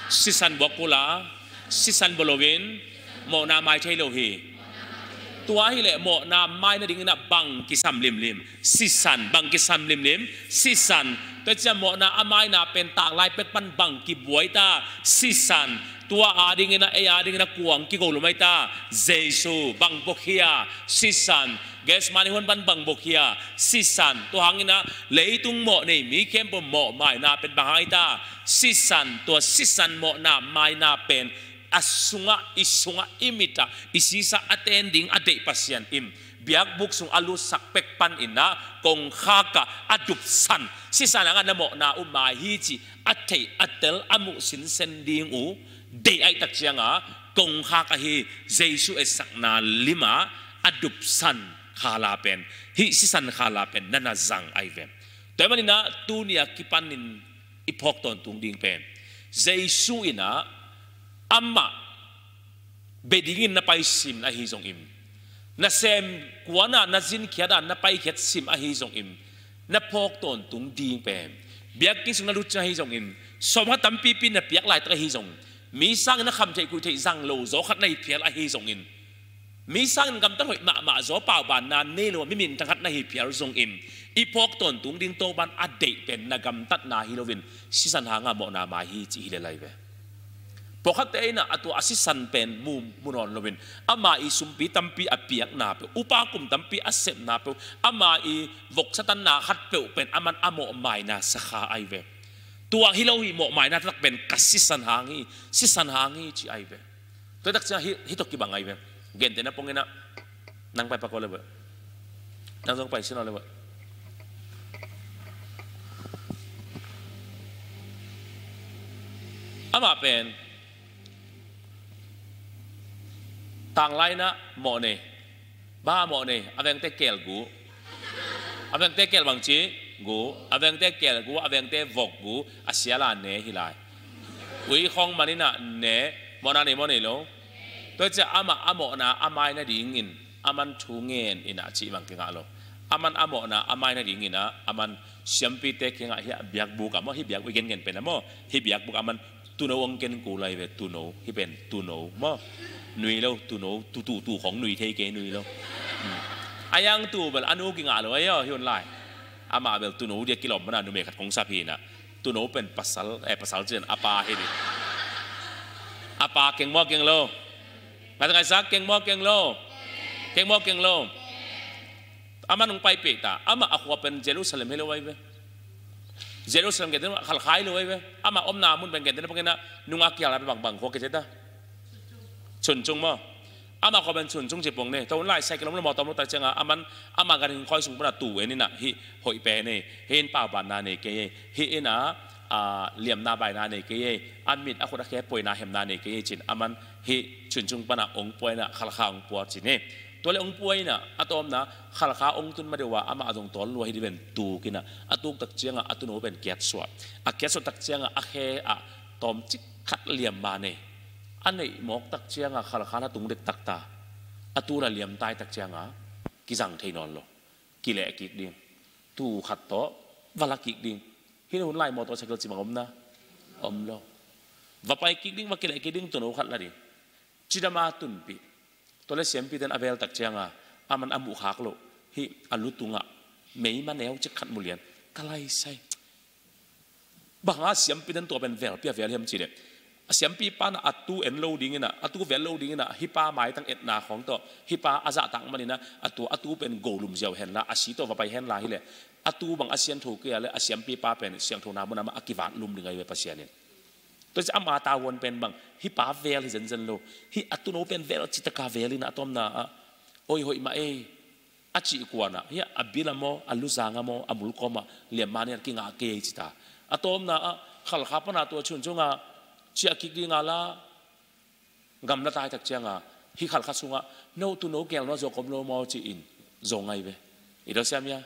sisan buak kul a, sisan bua loin mawhna a mai thei lo hi. Tua hileh mawhna a mai nadingin a bang kisam limlim? Sisan. Bang kisam limlim? Sisan. Tua ciang mawhna a maina pen tanglai pek pan bang kibuai ta? Sisan. Tua adingin a, ei adingin a kuang kigo lo mai ta? Jesu. Bang buak hia? Sisan. Gethsemane huan pan bang buak hia? Sisan. Tua hangin a leitung mawh nei mi khempeuh mawh maina pen bang hang ai ta? Sisan. Tua sisan mawhna maina pen a sungah, i sungah, i mitah, i sisa a ten ding a deih Pasian in biakbuk sung a lutsak pek panin a kongkhak ah a dupsan, sisan hangah na mawhna uh mai hi cih a theih a tel a muh sinsen ding uh deih aih tak cianga kongkhak ahi Jesu etsakna limah a dupsan khala pen, hih sisan khala pen na na zang ai ve. Tua ahih manin a tuni a kipanin i phawk tawntung ding pen Jesu in a amah bia dingin na pai sim ahi zongin, nasem kuana na zinkhiat a na paikhiat sim ahi zongin, na phawk tawntung ding pen biakinn sung na lut ciang ahi zongin, sawmkhat tampipi na piak laitak ahi zongin, mi sangin na kham theih kuih theih zang lo zaw khat na hi phial ahi zongin, Mi sangin gamtat hoih mahmah zaw, paubanna nei lo, mi minthang khat na hi phial zongin, i phawk tawntung ding Topa'n a deih pen na gamtatna hi loin sisan hanga mawhna mai hi cih hi le lai ve. Pawlkhatte in ah a tua a sisan pen mu, mu nawn loin, ama i sumpi tampi a piakna peuh, upa kum tampi a sepna peuh, ama i voksa tanna khat peuh pen aman a mawhmaina sakha ahi ve. Tua hi lo hi, mawhmaina taktak pen ka sisan hang hi, sisan hang hi ci ahi ve. Tua tak ciang hih, hih tawh kibang ahi ve. Gentehna pongin ah, nang pai pak aw le ve. Nang zong pai sin aw le ve. Amah pen tanglai in ah mawh nei. Bang a mawh nei, a vengte keel gu. A vengte keel bangci gu. A vengte keel gu, a vengte vok gu, a sial a ne hi lai. Ui khong man in ah ne, mawhna nei maw nei lo. Tua ciang amah a mawhna a mai nadingin aman thu ngen in ah cih bang kingah lo. Aman a mawhna a mai nadingin ah aman siampite kiangah, hih biakbuk ah maw, hih biakbuk i gengen pen ah maw, hih biakbuk ah aman tuuno hong ken kul lai ve, tuuno, hih pen tuuno maw. Nui lo, tuuno, tu, tu, tu khong nui thei kei, nui lo. Hmm. A yang tu bel a nu kingah lo ahi aw, hi un lai. Amah bel tuuno dia kilawm man a numei khat kong sap hi in ah. Tuuno pen pasal, eh, pasal cin a pa hi ding. A pa keng maw keng lo. Ngaihsak, ngaihsak, keng maw keng lo. Keng maw keng lo. Aman hong paipih ta. Amah a khua pen Jerusalem hi lo ahi ve. Jerusalem gentehna Khalkha hi lo ahi ve. Amah omna mun pen gentehna pongin ah nungak kial a pen bang, bang khua kici ta. Chuncung maw. Amah khua pen Chuncung ci pong ne. Tua hun lai cycle om lo, mawtaw om lo tak ciangah aman, amah ganhing khawi sung pan a tuu en in ah, hih hoih pen ei, hih in paubanna nei kei ei, hih in ah, a, liamna baina nei kei ei, a mit a khut a khe poina hemna nei kei ei cin, aman hih Chuncung pan a hong pua in ah Khalkha hong pua cin ei. Tua le hong pua in ah, a tawpna Khalkha hong tun ma deuh a, amah a zong tawl lua hi ding pen tuk in ah, a tuk tak ciangah a tuuno pen kiatsuah. A kiatsuah tak ciangah a khe ah tawmcik khat liamma nei. A neih mawk tak ciangah Khalkha na tung dektak ta. A tuu na liam tai tak ciangah kizang thei nawn lo. Kileh kik ding. Tuu khat tawh va la kik ding. Hih hun lai mawtaw cycle ci bang om na? Om lo. Va pai kik ding, va kileh kik ding, tuuno khat la ding. Cidam a tunpih. Tua le siampite in a vel tak ciangah aman a muh khak loh, hih a lu tungah meima neu cik khat mu lian. Ka laisai. Bang hang a siampite in tua pen velpi a vel hiam cih leh, a siampipa in ah a tuu en lo ding in ah, a tuu vel lo ding in ah, hih pa maitang etna khawng tawh, hih pa a zahtak man in ah, a tua a tuu pen golum ziau hen la, a si tawh va pai hen la hi leh, a tuu bang a siangtho kei a leh, a siampipa pen siangthona mun ah mah a kivat lum ding ahi ve Pasian in. Tua ciang ama tavuan pen bang, hih pa vel hi zenzen lo, hih a tuuno pen vel citaka vel in ah, a tawpna ah, oi hoih mah ei, a cih kuan ah, hih a bil ah maw, a luzang ah maw, a mulkawm ah liamma nei a kingah kei ei ci ta. A tawpna ah Khalkha pan a tua Chuncung ah ciah kik ding a la, gamla tai tak ciangah, hih Khalkha sungah, no tuuno keel nuam zuak om lo maw ci-in zong ahi ve. I dawsiam hia?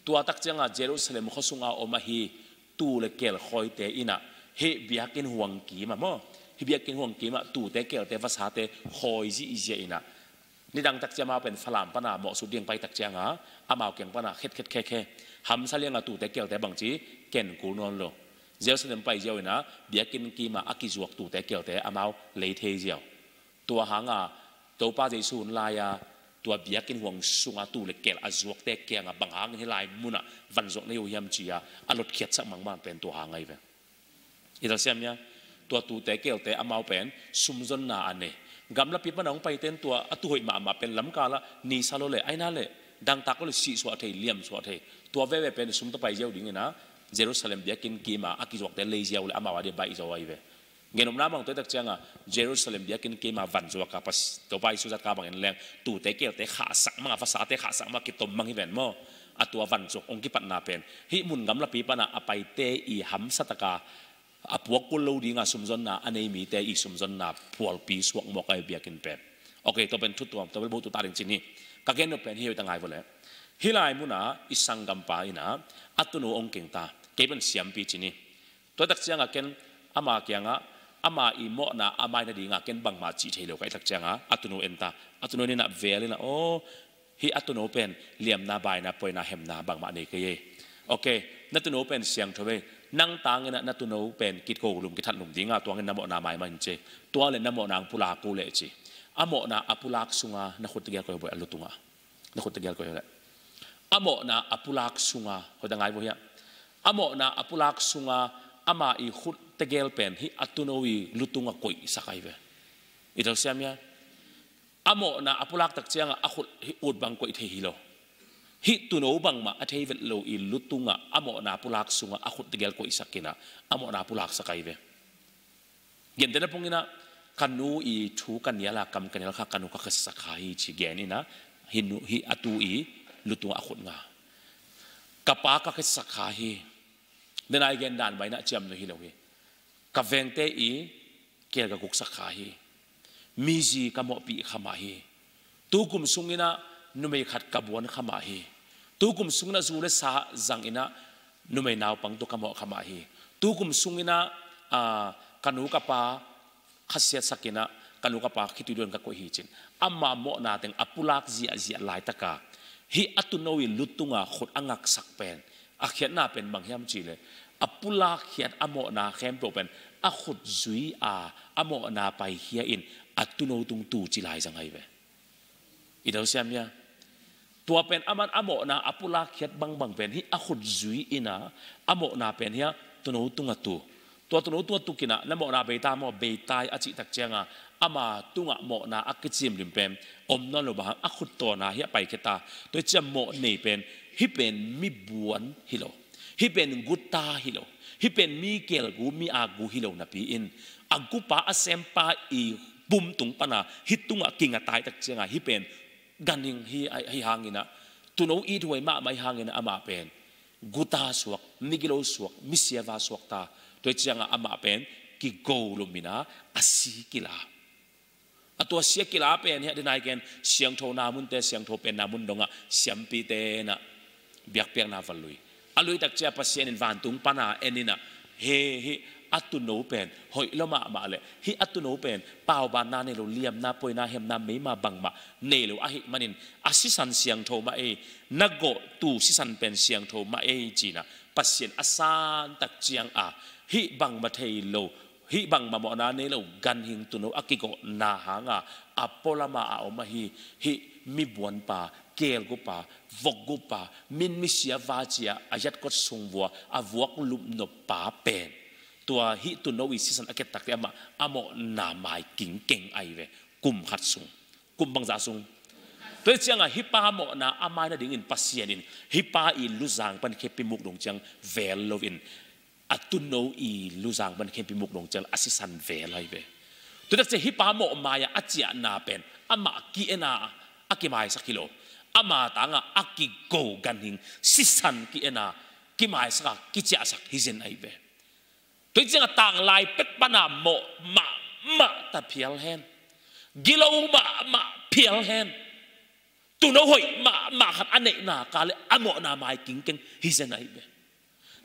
Tua tak ciangah Jerusalem khua sungah om ahi tuu le keel khawite in ah, hih biakinn huang kim ah maw, hih biakinn huang kim ah tuute keelte vasate khawi zihziah in ah, nidang tak ciang amau pen Falam pan a mawhsut ding pai tak ciangah, amau kiang pan a khet khet khe khe, hamsa liangah tuute keelte bangci ken kul nawn lo. Jerusalem pai ziau in ah, biakinn kim ah a kizuak tuute keelte amau lei thei ziau. Tua hangah Topa Jesu hun lai-a tua biakinn huang sungah tuu le keel a zuakte kiangah bang hangin hih lai munah vanzuak nei uh hiam ci-a a lotkhiatsak mahmah pen tua hang ahi ve. I dawsiam hia? Tua tuute keelte amau pen sumzonna a nei. Gamlapi pan a hong paite in tua a tuu hoih mahmah pen lamkal ah nisa lo le, aina le, dangtak lo le, sihsuah thei, liamsuah thei. Tua veve pen sum tawh pai ziau ding in ah, Jerusalem biakinn kim ah a kizuakte lei ziau le amau a dia baih zaw ahi ve. Gennopna bang tua tak ciangah Jerusalem biakinn kim ah vanzuak a, Topa Jesu zahtak bangin leng tuute keelte khahsak mang a, vasate khahsak mang a kitom mang hi ven maw. A tua vanzuak hong kipatna pen hih mun gamlapi pan a a paite i hamsa taka a puak kul lo dinga sumzonna a nei mite i sumzonna phualpi suak mawk ahi biakinn pen. Ok, tua pen thu tuam, tua bel buh tu ta ding cin hi. Ka gen nop pen hi hoih ta ngai vawleh. Hih lai munah i sanggampa in ah a tuuno hong keng ta. Kei pen siampi cin hi. Tua tak ciangah ken ama kiangah ama i mawhna a mai nadinga ken bangmah cih thei lo ka hih tak ciangah a tuuno en ta. A tuuno in ah vel in ah, aw, hih a tuuno pen liamna, baina, poina, hemna bangmah nei kei ei. Ok, na tuuno pen siangtho ei. Nang tangin ah na tuuno pen kikolum kithatlum dinga tuangin na mawhna maimah in ci. Tua le na mawhna hong pulak uh leh ci. A mawhna a pulak sunga na khut tegel koi boi a lu tunga. Na khut tegel koi le. A mawhna a pulak sunga, hoi da ngai boi hia. A mawhna a pulak sunga ama i khut tegel pen hih a tuuno i lu tunga koihsak ahi ve. I telsiam hia. A mawhna a pulak tak cianga a khut hih ut bang koih thei hi lo. Hih tuuno bangmah a thei vet lo i lu tunga a mawhna a pulak sunga a khut tegel koihsak ina a mawhna a pulaksak ahi ve. Gentehna pongina ka nu i thu ka niala kam ka nial kha ka nu ka khetsak kha hi ci gen ina hih a tu i lu tunga a khut nga. Ka pa ka khetsak kha hi. Denai gen dan baina ciam nu hi lo hi. Ka vengte i kel ka guksak kha hi. Mizi ka mawhpih kha mah hi. Tukum sungina numei khat ka buan kha mah hi. Tukum sungina zu le sa zangina numei naupang tu ka mawh kha mah hi. Tukum sungina ka nu ka pa khasiatsak ina ka nu ka pa khitui duan ka koih hi cin. Ama mawhna teng a pulak ziahziah laitaka hih a tuuno i lu tunga khut a ngaksak pen a khiatna pen bang hiam cih le a pulak khiat a mawhna khempeuh pen a khut zui a a mawhna paikhia in a tuuno tung tu ci lai zang ahi ve. I telsiam hia. Tua pen aman a mawhna a pulak khiat bangbang pen hih a khut zui ina a mawhna pen hia tuuno tunga tu. Tua tuuno tunga tu kina na mawhna beita maw beitai a cih tak cianga ama tunga mawhna a kicim lim pen om nawn lo bang a khut tawna hia paikhia ta. Tua i ciam mawh nei pen hih pen mi buan hi lo. Hih pen guta hi lo. Hih pen mi kelgu mi akgu hi lo napi in a gupa a sempa i pum tung pana hih tunga kingatai tak cianga hih pen ganhing hi hangina tuuno it huai mahmah hi hangina amah pen guta suak, migilo suak, misiava suak ta. Tua i cianga amah pen kigo lumina a si kila. A tua sia kila pen hia denai ken siangtho na munte siangtho pen na mun donga siampi tena biakpiakna va lui. A lui tak cia Pasian in vantung pana enina he hi a tuuno pen hoih lo mahmah le hi a tuuno pen paubanna nei lo liamna poina hemna meima bangmah nei lo ahi manin a sisan siangtho mah ei na gawh tu sisan pen siangtho mah ei cina Pasian a san tak cianga hih bangmah thei lo hih bangmah mawhna nei lo ganhing tuuno a kigawhna hanga a pualama a om ahi hih mibuanpa, kelgupa, vokgupa, min misia vacia a yatkot sungvua a vuak lupnoppa pen tua hih tuuno i sisan a kiatakte amah a mawhna mai kingkeng ahi ve. Kum khat sung kum bangzah sung. Tua hi cianga hih pa mawhna a mai nadingin Pasian in hih pa i luzang pan kheppi muk dong ciang vel loin a tuuno i luzang pan kheppi muk dong ciang a sisan vel ahi ve. Tutak cia hih pa mawh mai-ah a ciahna pen amah ki-ena a kimaisak hi lo. Ama tanga a kigo ganhing sisan ki-ena kimaisaka kiciahsak hi zen ahi ve. Tua hi cianga tanglai pek pana mawh mahmah ta phial hen. Gilo mahmah phial hen. Tuuno hoih mahmah khat a neihna ka le a mawhna mai kingkeng hi zen ahi ve.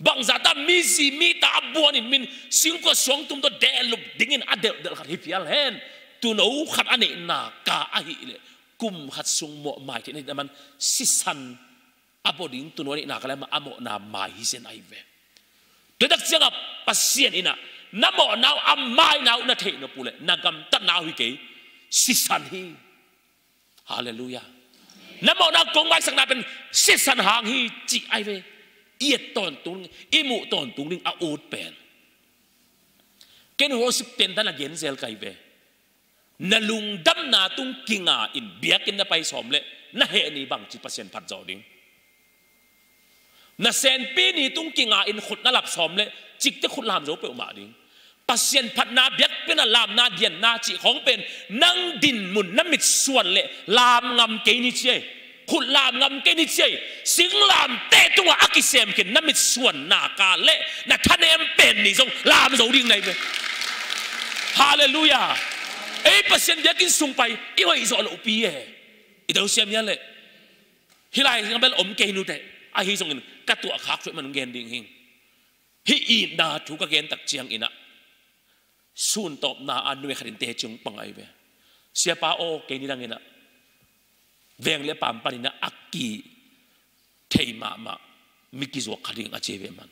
Bangzahta mizi mita a buanin min singkua suangtum tawh dellup dingin a delhdelh khat hi phial hen. Tuuno khat a neihna ka ahih leh kum khat sung mawh mai theihna ding a man sisan a bawh ding tuuno a neihna ka le a mawhna mai hi zen ahi ve. Tuitak cianga Pasian inah na mawhna uh a maina uh na theih nop uh leh na gamtatna uh hi kei, sisan hi. Halleluiah. Na mawhna kong maisakna pen sisan hang hi cih ahi ve. I et tawntung ding, i muh tawntung ding a ut pen ken hosip tentan a genzel ka hi ve. Na lungdamna tung kinga in biakinn na pai sawm leh na heh ni bangci Pasian phat zawh ding. Na senpi ni tung kinga in khut na lap sawm leh cikte khut lam zo peuhmah ding. Pasian phatna biakpiakna lamna dianna cih khawng pen nang dinmun na mitsuan leh lam ngam kei ni ci ei. Khut lam ngam kei ni ci ei. Singlamteh tungah a kisem khin na mitsuan na ka leh na thanem pen ni zong lam zo ding na hi ve. Halleluiah. Ei Pasian biakinn sung pai i hoih zawh lohpi e. I do siam hia leh hih lai sing bel om kei nuteh ahi zongin ka tuah khak thuih man hong gen ding hing. Hih itna thu ka gen tak ciang inah sun tawpna a nui khat in teci hong pang ahi ve. Siapa aw, kei ni dang inah veng le pam pan inah a kithei mahmah mi kizuak kha ding a ci ve man.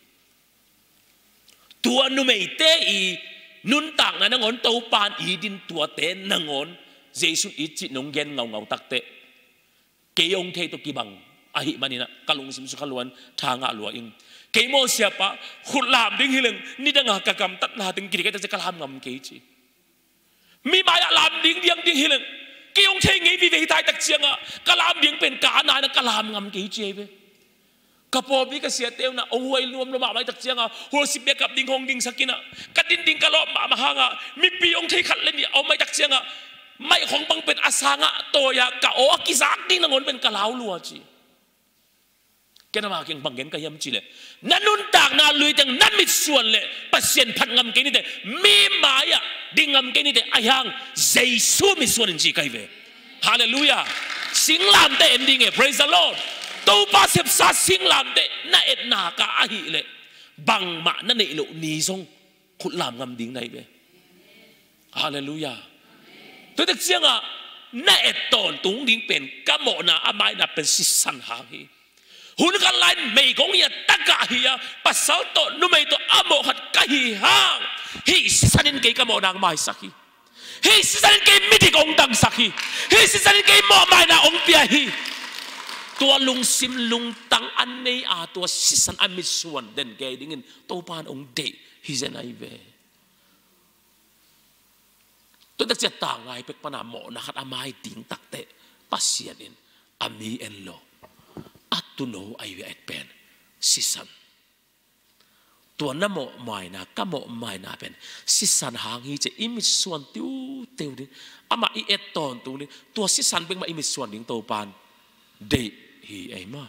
Tua numeite i nuntakna nangawn Topan i din tuate nangawn Jesu it cih nong gen ngaungau takteh kei hong thei tawh kibang ahih maninah ka lungsim sukha luan, tha ngah lua ing. Kei maw siapa, khut lam ding hileng nidanga ka gamtatna teng kidik ai takciang ka lam ngam kei ci. Mi mai-ah lam ding diang ding hileng kei hong thei ngei vive hi tai takcianga ka lam ding pen ka a naina ka lam ngam kei ci ai ve. Ka pawlpi ka siate unah ong huai nuam lua mahmah ai takcianga hursi biakap ding hong dingsak inah ka din ding ka lawp mahmah hanga mipi hong thei khat le nih a om ai takcianga maih khong bang pen a sangah tawi-a ka aw a kizak ding nangawn pen ka lau lua ci. Ken ama kiang bang gen ka hiam cileh, na nuntakna luiteng na mitsuan le Pasian phat ngam kei nite, mi mai-ah ding ngam kei nite, ahi hang Jesu mitsuan in ci kai ve. Halleluiah. Singlamteh en ding e, praise the Lord. Topa sepsa singlamteh na etna ka ahileh bangmah na neih loh ni zong khutlam ngam ding na hi ve. Halleluiah. Tuitek ciangah na et tawntung ding pen ka mawhna a maina pen sisan hang hi. Hun khat lai-in meigong hi a, tagah hi a, pasal tawh numei tawh a mawh khat ka hi hang, hih sisan in kei ka mawhna hong maisak hi. Hih sisan in kei midik hong dangsak hi. Hih sisan in kei mawh maina hong pia hi. Tua lungsim lungtang a nei a, tua sisan a mitsuan den kei dingin Topa in hong deih hi zen ahi ve. Tuitak ciah tangai pek pana mawhna khat a mai ding takteh Pasian in a mi en lo, a tuuno ahi ve, a et pen sisan. Tua na mawh maina, ka mawh maina pen sisan hang hi ci-a i mitsuan tiuteu ding, amah i et tawntung ding, tua sisan bek mah i mitsuan ding Topa in deih hi ei maw.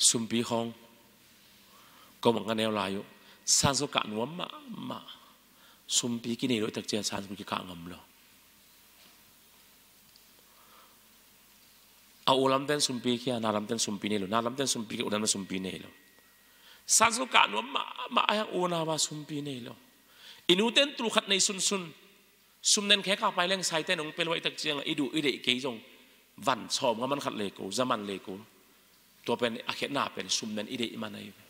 Sumpi khawng ko mah ka neu lai uh. Sanskrit kah nuam mahmah. Sumpi kinei lo, i tak ciang Sanskrit kikah ngam lo. A u lamten sumpi khia, na lamten sumpi nei lo, na lamten sumpi khia, u lamten sumpi nei lo. Sanskrit kah nuam mahmah, ahi hang unau a sumpi nei lo. I nuten tul khat nei sunsun sum nen khek a pai leng saite nong pia lo, i tak ciang i duh i deih kei zong van sawm nga man khat le ko, za man le ko. Tua pen a khiatna pen sum nen i deih man ahi ve.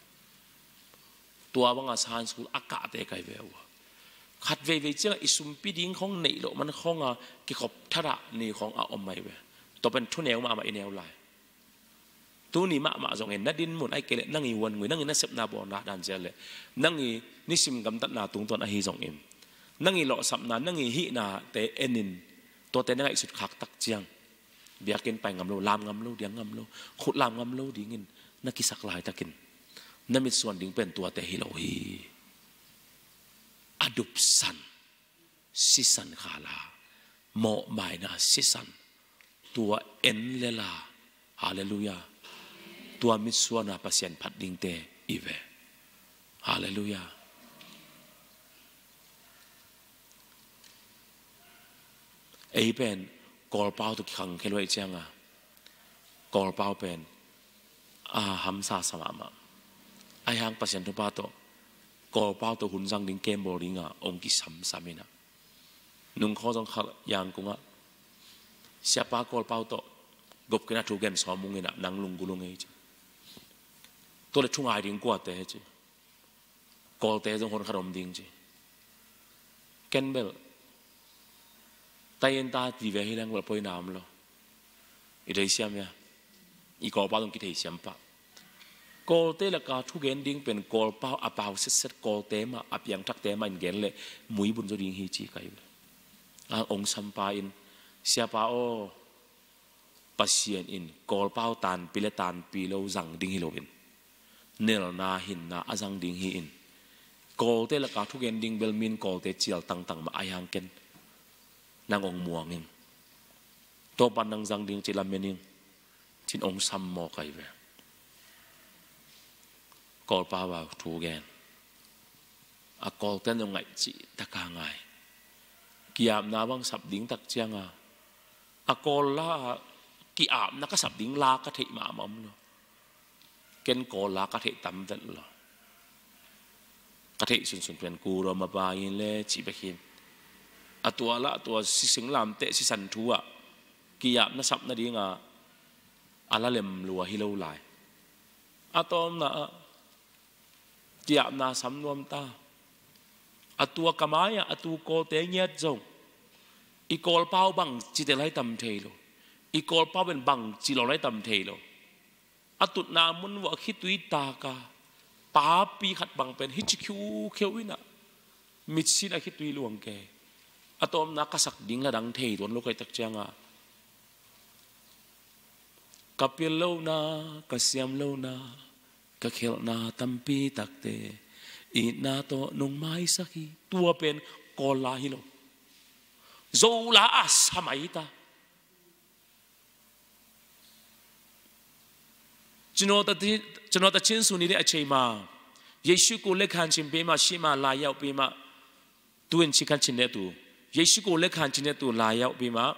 Tua banga Sanskrit a kahte kai ve uh. Khat veivei ciangah i sumpi ding khawng neih loh man khawnga kikhop thadah ni khawng a om ahi ve. Tua pen thuneu mahmah i neu lai. Tuni mahmah zongin na dinmun ahi kei leh nang i huan ngui, nang i nasepna bawlna dan ciah leh nang i nisim gamtatna tungtawn ahi zongin nang i lawhsapna, nang i hihnate enin tuate na ngaihsut khak tak ciang biakinn pai ngam lo, lam ngam lo, diang ngam lo, khut lam ngam lo dingin na kisak laitakin na mitsuan ding pen tuate hi lo hi. A dupsan sisan khala, mawhmaina sisan, tua en lela, halleluiah, tua mitsuana Pasian phat dingte i ve. Halleluiah. Ei pen Kawlpau tawh kikhangkhia luai cianga Kawlpau pen a hamsa sa mahmah. Ahi hang Pasian thupha tawh Kawlpau tawh hun zang ding, camp bawl dinga ong kisamsam inah, nungkhaw zong khalh Yangkungah siapa Kawlpau tawh gupkhiatna thu gen sawm ung inah, nang lunggulh ung ei ci. Tua le thungai ding kuate ci. Kawlte zong hon khat om ding ci. Ken bel tai en ta vive hi leng bel poina om lo. I theisiam hia? I Kawlpau zong kitheisiam pah. Kawlte laka thugen ding pen Kawlpau a pau setset, Kawlte mah, a piangthakte mah in gen leh muibun zaw ding hi ci kai ve. A ong sampa in, siapa aw, Pasian in Kawlpau tanpi le tanpi lo zang ding hi loin, nelna hinna a zang ding hi-in, Kawlte laka thugen ding bel min Kawlte cial tangtang mah ahi hang ken nang ong muang ing. Topan nang zang ding ci lamen ing, cin ong sam maw kai ve. Kawlpau a thugen a Kawlten zong ngaih cih taka ngai. Kiapna bang sap ding tak cianga a Kawl la a kiapna ka sap ding la ka theih mahmah om lo. Ken Kawl la ka theih tam vet lo. Ka theih sunsun pen Kuro Mapa in le cih bek hi. A tua la a tua sising lamteh sisan thu ah kiapna sap nadinga a la lem lua hi lo lai. A tawmna ah kiapna sam nuam ta. A tua ka mai-ah a tu Kawlte ngiat zong i Kawlpau bang ci tel lai tam thei lo. I Kawlpau pen bang ci lo lai tam thei lo. A tutna mun vuah khitui taka papi khat bang pen hici khiukheu inah mitsin a khitui luang kei. A tawpna ka sak ding la dang thei tuan lo kai tak cianga ka pil lohna, ka siam lohna, ka khelhna tampi takte itna tawh nong maisak hi. Tua pen Kawl la hi lo. Zo la a sa mai ta. Cinota cin suni le a cei ma. Jesu ku le khan cin pe ma, shi ma, la yau pe ma. Tu in ci khan cin le tu. Jesu ku le khan cin le tu, la yau pe ma.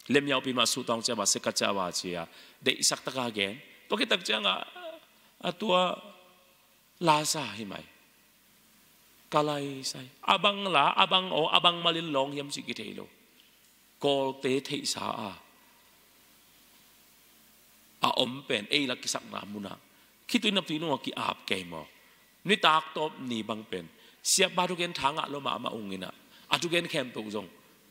Lem yau pe ma, su tong cia ba, se ka cia ba cia. Deih sak taka gen. Tua ki tak cianga a tua la sa hi mai. Ka lai sai. A bang la, a bang aw, a bang malin lawng hiam ci ki thei lo. Kawlte theihsa a a om pen ei la kisakna munah khitui naptui nungah ki-ap kei maw? Nitak tawp ni bang pen siapa thugen tha ngah lo mahmah unginah a thugen khempeuh zong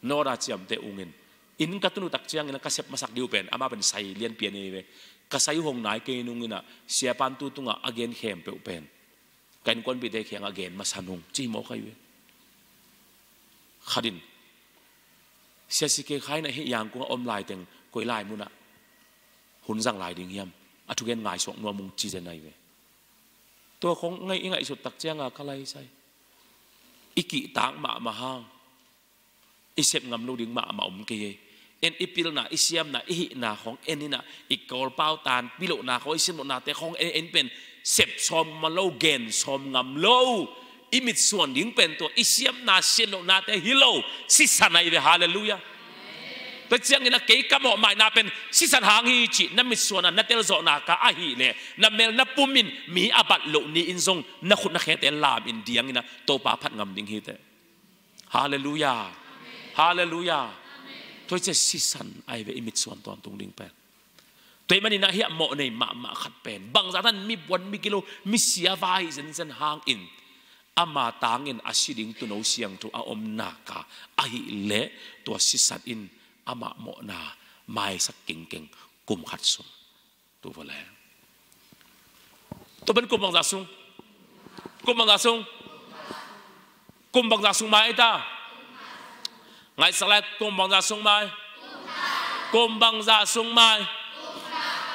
nawra ciamte ungin in ka tunu tak ciangin a ka sep masak diu pen ama pen sai lianpian ei ve. Ka sai hong nai kei nunginah siapan tu tungah a gen khempeuh pen ka innkuanpite khiangah gen masa nung ci hi maw kai ve. Khatin sia si kei khainah hih Yangkungah om laiteng koi lai munah hun zang lai ding hiam? A thugen ngaisuak nuam ung ci zen ai ve. Tua khong ngaih i ngaihsut tak cianga ka lai sai. I kihtak mahmah hang i sep ngam lo ding mahmah om kei ei. En i pilna, i siamna, i hihna khong en inah i Kawlpau tanpi lohna khong, i siam lohnate khong en, en pen sep sawm ngam lo, gen sawm ngam lo. I mitsuan ding pen tua i siamna, siam lohnate hi lo. Sisan ai ve, halleluiah. Tua ciangin a kei ka mawhmaina pen sisan hang hi cih na mitsuan a na telzawhna ka ahih leh na mel na pumin mi a bat loh ni-in zong na khut na khete lam in diangin a Topa phat ngam ding hi teh. Halleluiah. Halleluiah. Tua hi ciah sisan ai ve i mitsuan tawntung ding pen. Tua hi maninah hiah mawh nei mahmah khat pen bangzah tan mi buan mi gilo mi sia vai zenzen hangin ama tangin a si ding tuuno siangtho a om naka ahih leh tua sisan in amah mawhna maisak kengkeng kum khat sung. Tu va le. Tua pen kum bangzah sung? Kum bangzah sung? Kum bangzah sung mai ta? Ngaihsak lai, kum bangzah sung mai? Kum bangzah sung mai?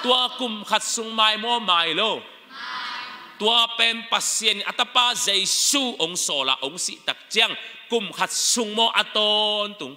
Tua kum khat sung mai maw, mai lo? Tua pen Pasian in a tapa Jesu hong sawla hong sih tak ciang kum khat sung maw a tawntung?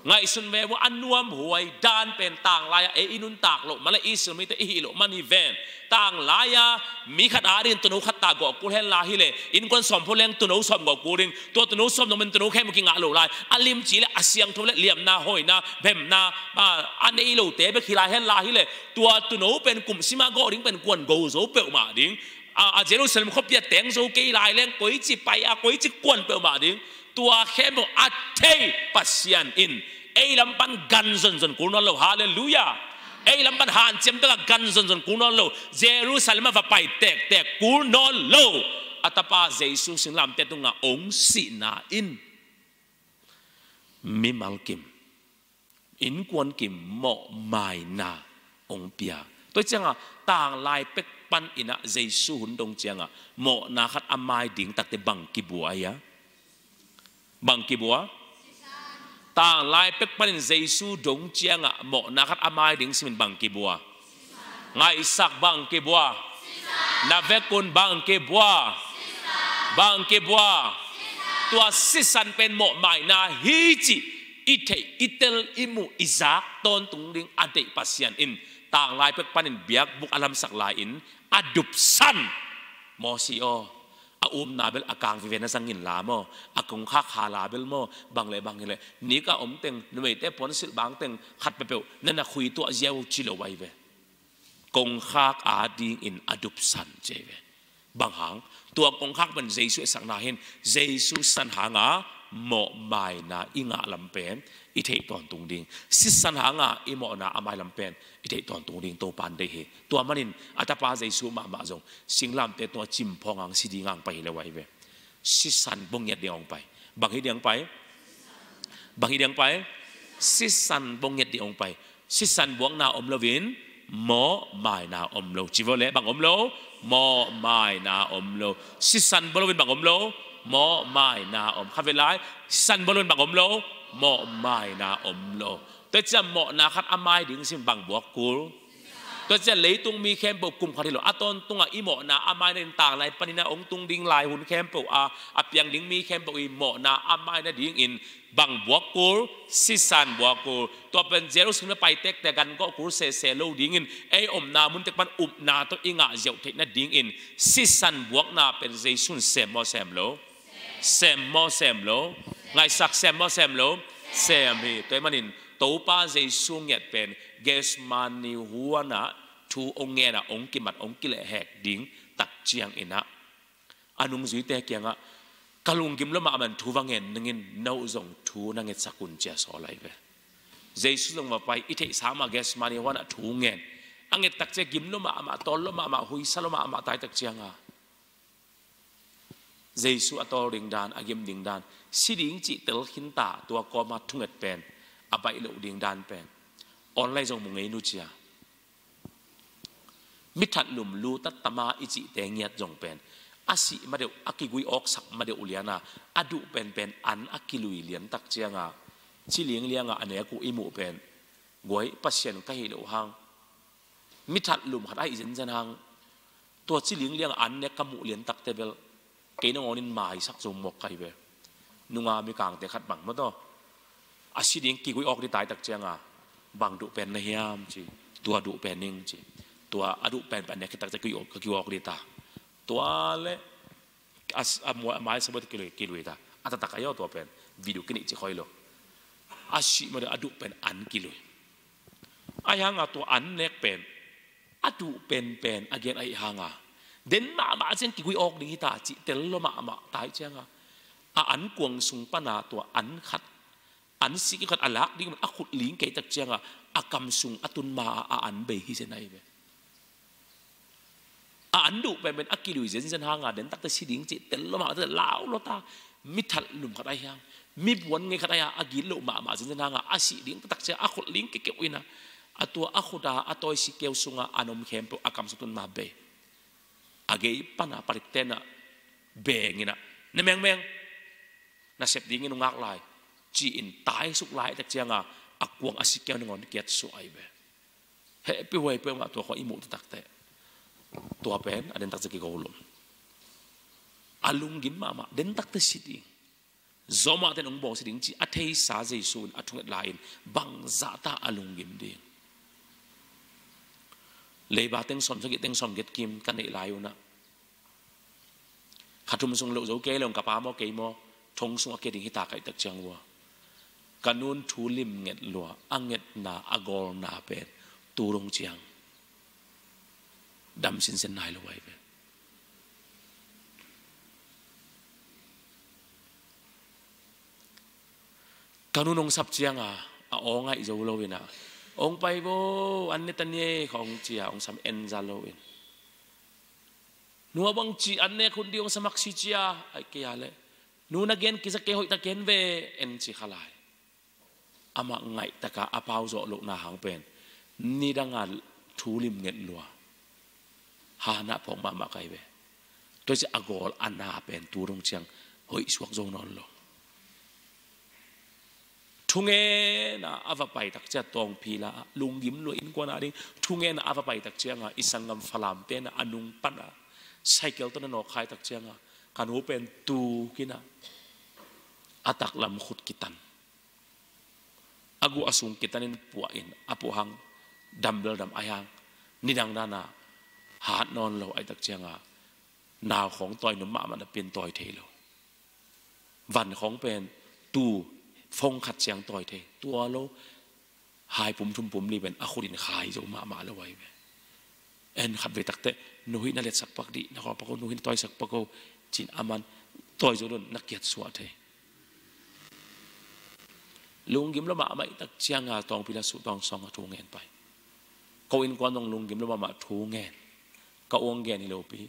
Ngaihsun ve uh, a nuamhuai dan pen tanglai-ah ei i nuntak loh man le Israel mite i hih loh man hi ven. Tanglai-a mi khat adingin tuuno khat ta gawh kul hen la hileh innkuan sawm pho leng tuuno sawm gawh kul ding. Tua tuuno sawm dong pen tuuno khempeuh kingah lo lai. A limci le a siangtho le liamna, hoihna, bemna a nei lote bek hi lai hen la hileh tua tuuno pen kum sima gawh ding pen kuan go zo peuhmah ding. A, a Jerusalem khuapi a teng zo kei lai leng koici pai a koici kuan peuhmah ding. Tua khempeuh a thei Pasian in ei lam pan gan zonzon kul nawn lo. Halleluiah. Ei lam pan hanciam taka gan zonzon kul nawn lo. Jerusalem ah va pai tektek kul nawn lo. A tapa Jesu singlamteh tungah hong sihna in mimal kim, innkuan kim mawhmaina hong pia. Tua cianga tanglai pek pan inah Jesu hun dong cianga mawhna khat a mai ding takte bang kibua ai a? Bang kibua? Tanglai pek panin Jesu dong cianga mawhna khat a mai ding simin bang kibua? Ngaihsak, bang kibua? Na vekun bang kibua? Bang kibua? Tua sisan pen mawhmaina hi cih i theih i tel i muh i zak tawntung ding a deih Pasian in tanglai pek panin biakbuk a lamsak lai-in a dupsan. Mawsi aw, a umna bel a kang vive na zangin la maw, a kongkhak kha la bel maw, bang le bang hileh nika omteng numeite puansilh bangteng khat peuhpeuh na na khui tuah ziau ci lo ai ve. Kongkhak adingin a dupsan ci ai ve. Bang hang? Tua kongkhak pen Jesu etsakna hin Jesu san hanga mawhmaina i ngah lam pen i theih tawntung ding. Sisan hanga i mawhna a mai lam pen i theih tawntung ding Topan deih hi. Tua manin a tapa Jesu mahmah zong singlamteh tungah cimphawng ang si ding ang pai hi lo ai ve. Sisan bua ngiat ding hong pai. Bang hi ding hong pai? Bang hi ding hong pai? Sisan bua ngiat ding hong pai. Sisan buakna om loin mawhmaina om lo. Ci vo le, bang om lo? Mawhmaina om lo. Sisan bua loin bang om lo? Mawhmaina om. Khat vei lai. Sisan bua loin bang om lo? Mawhmaina om lo. Tua ciang mawhna khat a mai ding sim, bang buak kul? Tua ciang leitung mi khempeuh kum khat hi lo, a tawntungah i mawhna a maina ding, tanglai panin a hong tung ding lai hun khempeuh a, a piang ding mi khempeuh i mawhna a maina dingin bang buak kul? Sisan buak kul. Tua pen Jerusalem na pai tektek gan kawh kul sese lo dingin, ei omna mun tek pan upna tawh i ngah ziau theih nadingin sisan buakna pen Jesu'n sem maw sem lo? Sem maw sem lo? Ngaihsak sem maw sem lo? Sem hi. Tua ahih manin Topa Jesu ngiat pen Gethsemane huanah thu hong ngen a, hong kimat, hong kilehhek ding tak ciangin ah, a nungzuite kiangah, "Ka lunggim lua mahmah in thu va ngen ning in, no zong thu na ngetsak un," ci-a sawl ahi ve. Jesu zong va pai, i theihsa mah Gethsemane huanah thu ngen. A nget tak ciang gim lua mahmah, tawl lua mahmah, huisa lua mahmah, tai tak ciangah Jesu a tawl ding dan, a gim ding dan, si ding cih tel khinta, tua kawma thunget pen a baih loh ding dan pen online zong mu ngei nu cia. Mi thatlum lu tattama i cihte ngiat zong pen a sih madeuh, a kigui awksak madeuh liana, a duh penpen an a kilui lian tak cianga, ci linglianga a nek uh i muh pen, guai, Pasian ka hih loh hang mi thatlum khat ahih zenzen hang, tua ci linglianga an nek ka muh lian takte bel kei nangawnin maisak zo mawk ka hi ve. Nunga mikangte khat bang maw taw, a si ding kigui awk ding tai tak cianga, "Bang duh pen na hiam?" ci. "Tua duh pen ning," ci. Tua a duh penpen a nek khit tak ciang ka kigui awk ding ta. Tua le a, a mai sa bawh kilui, kilui ta. A taktak a hi aw, tua pen video kineih ci khoi lo. A sih madeuh a duh pen an kilui. Ahi hanga tua an nek pen a duh penpen a gen ahih hanga, den mahmah ciang kigui awk ding hita cih tel lua mahmah tai cianga, a an kuang sung pana tua an khat, an sih khat a lak ding a khut ling kei tak cianga, a kam sung a tun ma a an bei hi zen ahi ve. A an duh penpen a kilui zenzen hanga, den takte si ding cih tel lua mahmah, lau lua ta, mi thatlum khat ahi hang, mi buan ngei khat ahi hang, a gilo mahmah zenzen hanga, a sih ding taktak ciang a khut ling kekeuh ina, a tua a khuta a tawi si keu sunga a nom khempeuh a kam sung tun ma bei. A gei pana palikte na beng ina, "Na mengmeng, na sep dingin hong ngak lai," ci-in taisuk lai tak cianga, a kuang a si keu nangawn kiat suah ahi ve. Hehpih huai peuhmah tua khua i muh takte. Tua pen a den tak ciang kigo lum. A lunggim mahmah, den takte si ding, zawmah ten hong bawl si ding ci a theisa Jesu in a thunget lai-in bangzah ta a lunggim ding. Leiba teng sawm sagih, teng sawm giat kim ka neih lai unah, kha thum sung loh zo kei lo, ka pa maw kei maw, thong sung a kia ding hita kaih tak ciang ua, ka nun thu lim nget lua, a ngetna a gawlna pen tu dong ciang dam sinsen nai lo ahi ve. Ka nun hong sap cianga, a aw ngaih zo lo ina, "Hong pai vo, an ne ta ni e," khawng cia, hong sam en za lo in. "Nu a bang ci an nek hun di hong sa mak si cia," ai kei a le, "Nu na gen kisa kei hoih ta ken ve," en ci kha lai. Amah ngaih taka a pau zawh lohna hang pen nidanga thu lim nget lua, hanah phawk mahmah kai ve. Tua ci a gawl a na pen tu dong ciang hoih suak zo nawn lo. Thungena a va pai tak ciang tawngphila ah, lunggim lua innkuan a ding, thungena a va pai tak cianga i sanggam Falam tena a nung pana cycle tawh na nawk khai tak cianga, ka nu pen tukinah a taklam khut kitan, a guh a sung kitanin puahin a puahang dambel dam aihang, nidang dana hat nawn lo ai tak cianga, nau khawng tawi num mahmah na pin tawi thei lo. Van khawng pen tu fong khat ciang tawi thei, tua lo hai pum thum pum li pen a khutin khai zo mahmah lo ai ve. En khat ve takte, "Nu hih na letsak pak dih, na khawng pak o, nu hih na tawisak pak o," cin aman tawi zo don na kiat suah thei. Lunggim lo mahmah i tak cianga tawngpila suh tawngsawng a thu ngen pai. Ko innkuan dong lunggim lo mahmah thu ngen. Ka uang gen hi lopi.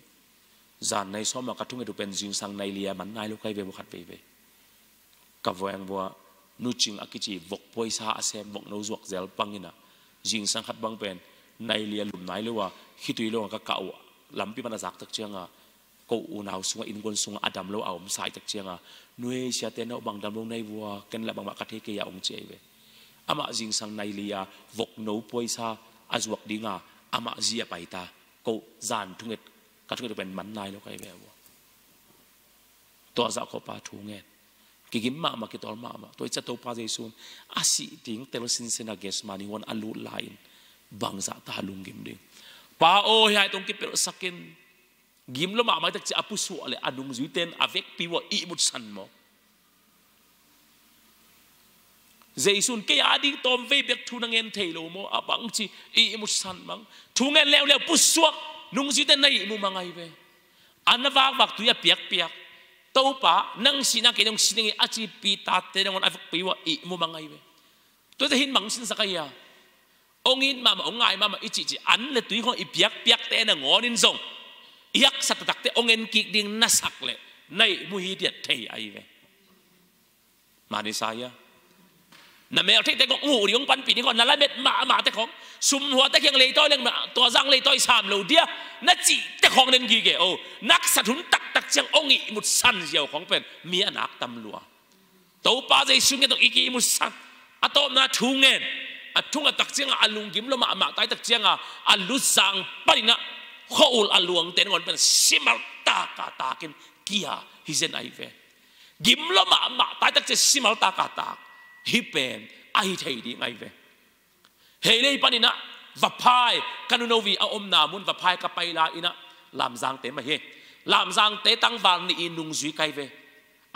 Zan nai sawm a ka thunget uh pen zingsang nai li a man nai lo ka hi ve, vua khat veivei. Ka veng vua Nu Cing a kici vok puaisa a sem vok no zuak zel pangin ah, zingsang khat bang pen nai li a lum nai lo a, khitui lo a ka kah uh lampi pan a zak tak ciang a, ko unau sungah, innkuan sungah a dam lo a om sa i tak ciang a, Nu ei, siate na uh bang dam lo na hi vua, ken lah bangmah ka thei kei a, hong ci ahi ve. Amah zingsang nai li a vok no puaisa a zuak ding a, amah zi a pai ta. Ko zan thunget, ka thunget uh pen man nai lo ka hi ve, vua. Tua zah khawpa thu ngen. Kigim mahmah, kitawl mahmah. Tua i ciang Topa Jesu in a sih ding tel sinsen a Gethsemane huan a lut lai-in bangzah ta a lunggim ding. Pa aw, hih hai tawh hong kipelhsak in. Gim lua mahmah tak ciang a pusuah le a nungzuite in a vekpi uh a ihmutsan maw? Jesu in kei a ding tawmvei bek thu na ngen thei lo maw? A bangci ihmutsan mang. Thu ngen leuleu pusuak, nungzuite na ihmu mang ahi ve. A na vakvak tui a piakpiak, Topa, nang sihna kei nong si ning ei, a ci Peter-te nangawn a vekpi uh a ihmu mang ahi ve. Tuate hih in mang sinsak ahi a. Hong it mahmah, hong ngai mahmah i cihcih an le tui khawng i piakpiakte nangawn in zong i haksa taktakte hong en kik ding na sak leh na ihmu hi diat thei ahi ve. Mani sa hia? Na mel theihte khawng, uh ding hong panpih ding khawng, na lamet mahmahte khawng, sumhuate kiang leitawi leng mah, tua zang leitawi sam lo dia na cihte khawng nen gige o. Na haksat hun taktak ciang hong ihmutsan ziau khawng pen mi a nak tam lua. Topa Jesu ngen tawh i ki-ihmutsan. A tawpna thu ngen. A thung a tak ciangah a lunggim lua mahmah tai tak ciangah a lutzang paninah khua-ul a luangte nangawn pen simal taka takin kia hi zen ahi ve. Gim lua mahmah tai tak ciang simal taka tak hi pen ahi thei ding ahi ve. Heilei paninah Vaphai, ka nunovi a omna mun Vaphai ka pai lai-inah Lamzangte mah hi. Lamzangte tangval nih i nungzui kai ve.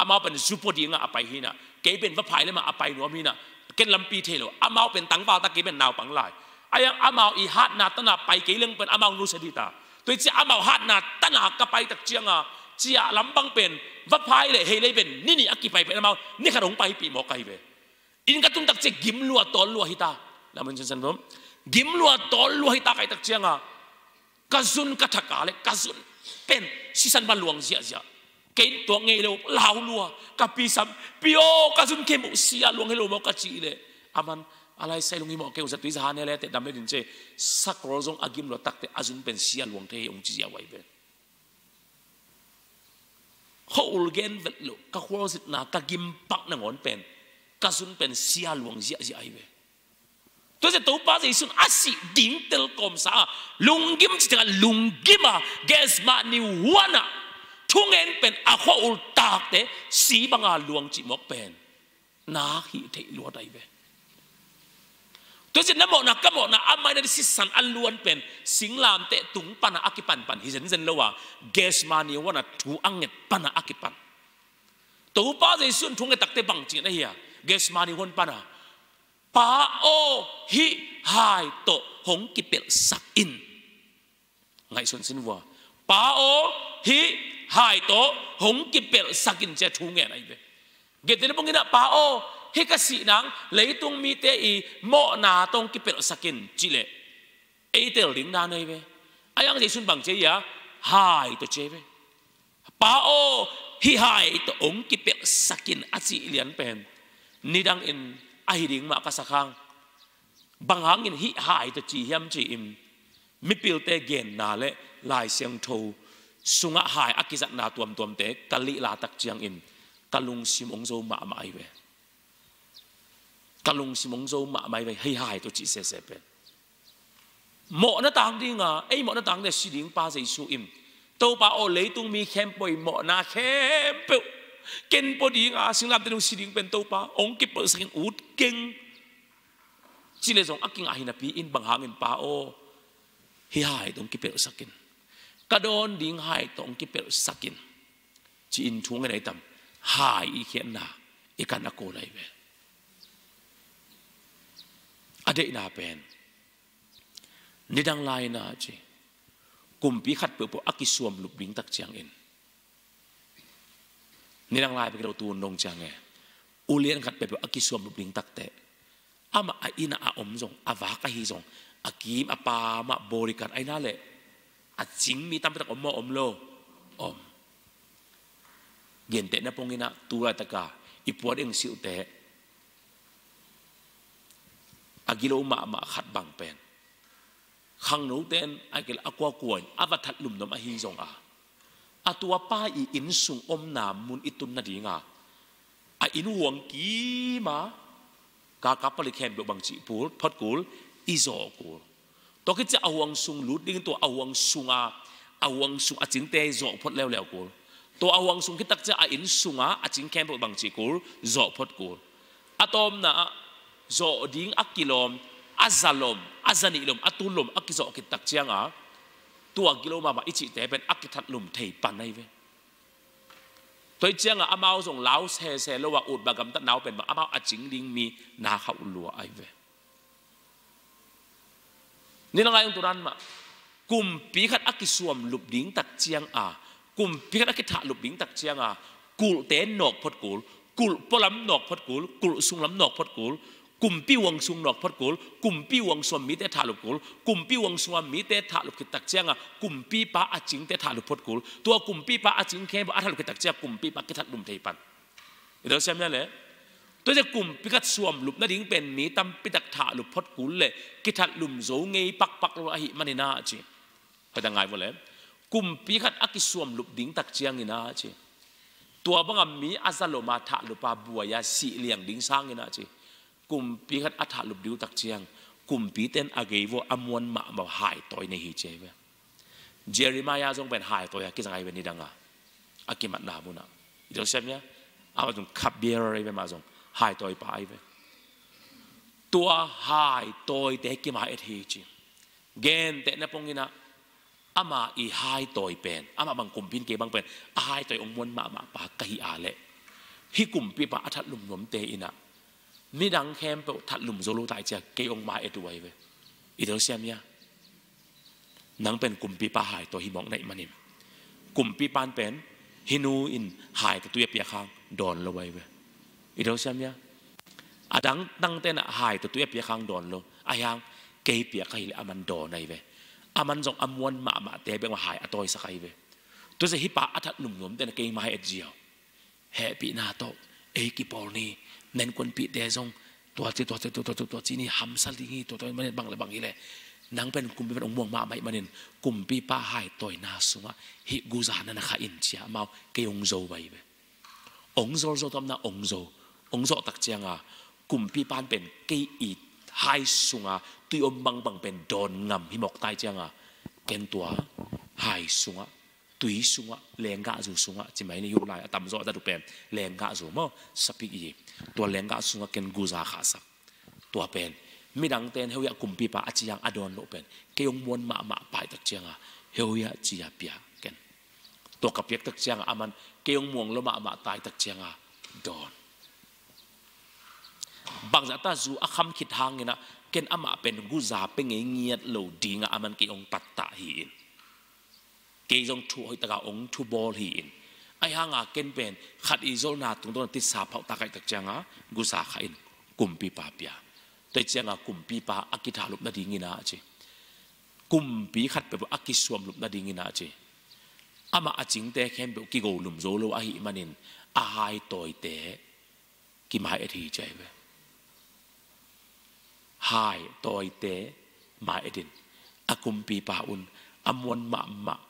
Amau pen zu pua dingah a pai hinah, kei pen Vaphai le mah a pai nuam hinah, ken lampi thei lo. Amau pen tangval ta, kei pen naupang lai. Aiang amau i hatna tana pai kei leng pen amau nusia dita. Tua i cia amau hatna tana ka pai tak cianga cia lam bang pen Vaphai le Heilei pen ni nih a kipai pen amau ni khat hong paipih mawk ahi ve. Inn ka tun tak cia gim lua tawl lua hita. Lamun sinsan bom. Gim lua tawl lua hita kai tak cianga ka zun ka thaka le ka zun pen sisan va luang ziahziah. Kei tuak ngei lo lau lua ka pi sam pi aw ka zun kei muh sia luang hi lo maw ka cih leh aman a lai sai lung hi mawh kei uh zatui zaha ne le teh dam le din ce sakol zong a gim lua tak teh a zun pen sia luang thei hi ung ci ziah uai pen. Khuaul gen vet loh ka khualzitna ka gimpak nangawn pen ka zun pen sia luang ziahziah ahi ve. Tua zia Topa Jesu in a sih ding telkawmsa a lunggim ci tengah lunggim a Gethsemane huanah thungen pen a khuaul takte si banga luang cih mawk pen nak hih theih luat ahi ve. Tua zia na mawhna ka mawhna a maina sisan a luan pen singlamteh tung pana a kipanpan hi zenzen lo a Gethsemane huana thu a nget pana a kipan. Topa Jesu in thu nget takte bang cih na hi a Gethsemane huan pana Pa aw hih hai tawh hong kipelhsak in. Ngaihsun sin vua. Pa aw hih hai tawh hong kipelhsak in cia thu ngen ahi ve. Gentehna bangin ah Pa aw hih ka sih nang leitung mite i mawhna tawh hong kipelhsak in cileh ei tel ding dan ahi ve. A yang Jesu in bang cia ia hai tawh cia ahi ve. Pa aw hih hai tawh hong kipelhsak in a cih lian pen nidangin ahi ding mah ka sakhang. Bang hangin hih hai tawh ci hiam ci-in mipilte genna le Lai Siangtho sungah hai a kizatna tuamtuamte ka lihla tak ciangin ka lungsim hong zo mahmah ahi ve. Ka lungsim hong zo mahmah ahi ve hih hai tawh cih sese pen. Mawhna tang dinga ei mawhna tang dinga si ding pa Jesu in Topa aw leitung mi khempeuh i mawhna khempeuh ken pua dinga singlamteh nung si ding pen Topa hong kipelhsak in ut keng. Cileh zong a kingah hi napi in bang hangin Pa aw hih hai tawh hong kipelhsak in. Ka dawn ding hai tawh hong kipelhsak in ci-in thu ngen ahi tam. Hai i khiatna i kan a kawl ahi ve. A deihna pen nidang lai-inah ci kumpi khat peuhpeuh a kisuam lup ding tak ciangin nidang lai peuh kilo tun dong ciang e ulian khat peuhpeuh a kisuam lup ding takteh amah a innah a om zong a vak ahi zong a kim a pamah bawlikan aina leh a cing mi tampitak om maw om lo. om. Gentehna pongin ah tu laitaka i puat eng siuhte a gilo mahmah khat bang pen khangnote in a gil a kuakua in a va that lumnuam ahi zong a, a tuapa i innsung omna mun i tun nadinga a inn huang kima kaka palik khempeuh bang cih kul, phot kul, i zawh kul. Tua khit ciang a huang sung lut ding, tua a huang sunga, a huang sung a cingte zawh phot leuleu kul. Tua a huang sung khit tak ciang a inn sunga a cing khempeuh bang cih kul, zawh phot kul. A tawpna ah zawh ding a kilawm, a za lom, a za nih lom, a tul lom a kizawh khit tak cianga tua gilo mahmah i cihte pen a kithat lum thei pan ahi ve. Tua hi cianga amau zong lau sese lo a ut bang gamtatnau pen bang amau a cing ding mi na khauh lua ahi ve. Ni na ngai ung turan mah kumpi khat a kisuam lup ding tak cianga, kumpi khat a kithah lup ding tak cianga, kulhte nawk phot kul, kulh pualam nawk phot kul, kulh sunglam nawk phot kul, kumpi huang sung nawk phot kul, kumpi huang suam mite thah lup kul, kumpi huang sunga mite thah lup khit tak cianga kumpipa a cingte thah lup phot kul. Tua kumpipa a cing khempeuh a thah lup khit tak cianga kumpipa kithat lum thei pan. I do siam ya le. Tua zia kumpi khat suam lup nading pen mi tampi tak thah lup phot kul le kithat lum zo ngei pakpak lo ahi manin a ci. Hoi ta ngai vua le. Kumpi khat a kisuam lup ding tak ciangin a ci, tua banga mi a za loma thah lupa buai a sih liang ding sangin a ci, kumpi khat a thah lup ding uh tak ciang kumpite in a gei vua a muan mahmah haitawi nei hi ci ahi ve. Jeremiah zong pen haitawi a kizang ahi ve nidanga a kimatna munah. I do siam ya. Amah zong cupbearer ahi ve, amah zong haitawipa ahi ve. Tua haitawite kimai et hi ci. Gentehna ponginah ama i haitawi pen, amah bang kumpi in kei bang pen a haitawi ong muan mahmahpa ka hi a leh, hih kumpipa a that lum nuamte inah midang khempeuh that lum zo lo tai cia kei ong mai et uh ahi ve. I do siam ya. Nang pen kumpipa haitawi hi mawk naih manin kumpipa in pen hih nu in haitawi a piak hang dawn lo ahi ve. I do siam ya. A dang tangte inah haitawi a piak hang dawn lo. Ahi hang kei piak ka hi leh aman dawn ahi ve. Aman zong a muan mahmahte bek mah hai a tawisak ahi ve. Tua zia hih pa a that lum nuamte inah kei mai et ziau. Hehpihna tawh ei kipawl ni, na innkuanpihte zong tua ci, tua ci, tua ci, tua ci, tua ci ni, hamsa ding hi, tua, tua manin bang le bang hi leh nang pen kumpi pen ong muang mahmah ih manin kumpipa haitawina sungah hih guza na na khah in cia amau kei ong zo ahi ve. Ong zol zo tawmna ong zo, ong zawh tak cianga kumpipa in pen kei i hai sunga tui om bangbang pen dawn ngam hi mawk tai cianga ken tua hai sungah, tui sungah, lenggahzu sungah, ci mai ni, hi uh lai a tamzaw a dat uh pen lenggahzu maw, sapik i, tua lenggahzu sungah ken guza khahsak. Tua pen midangte in heuhiah kumpipa a ci hang a dawn loh pen kei ong muan mahmah pai tak cianga heuhiah cia pia ken. Tua ka piak tak cianga aman kei ong muang lo mahmah tai tak cianga dawn. Bangzah ta zu a kham khit hanginah ken amah pen guza pe ngei ngiat lo dingah aman kei ong tattah hi in. Kei zong thu hoihtaka ong thubawl hi in. Ahi hanga ken pen khat i zolna tungtawna titsa phauh takaih tak cianga guza khah in kumpipa pia. Tua cianga kumpipa a kithalup nadingin a ci. Kumpi khat peuh a kisuamlup nadingin a ci. Amah a cingte khempeuh kigo lum zo lo ahih manin a haitawite kimai et hi ci ahi ve. Haitawite mai etin a kumpipa un a muan mahmah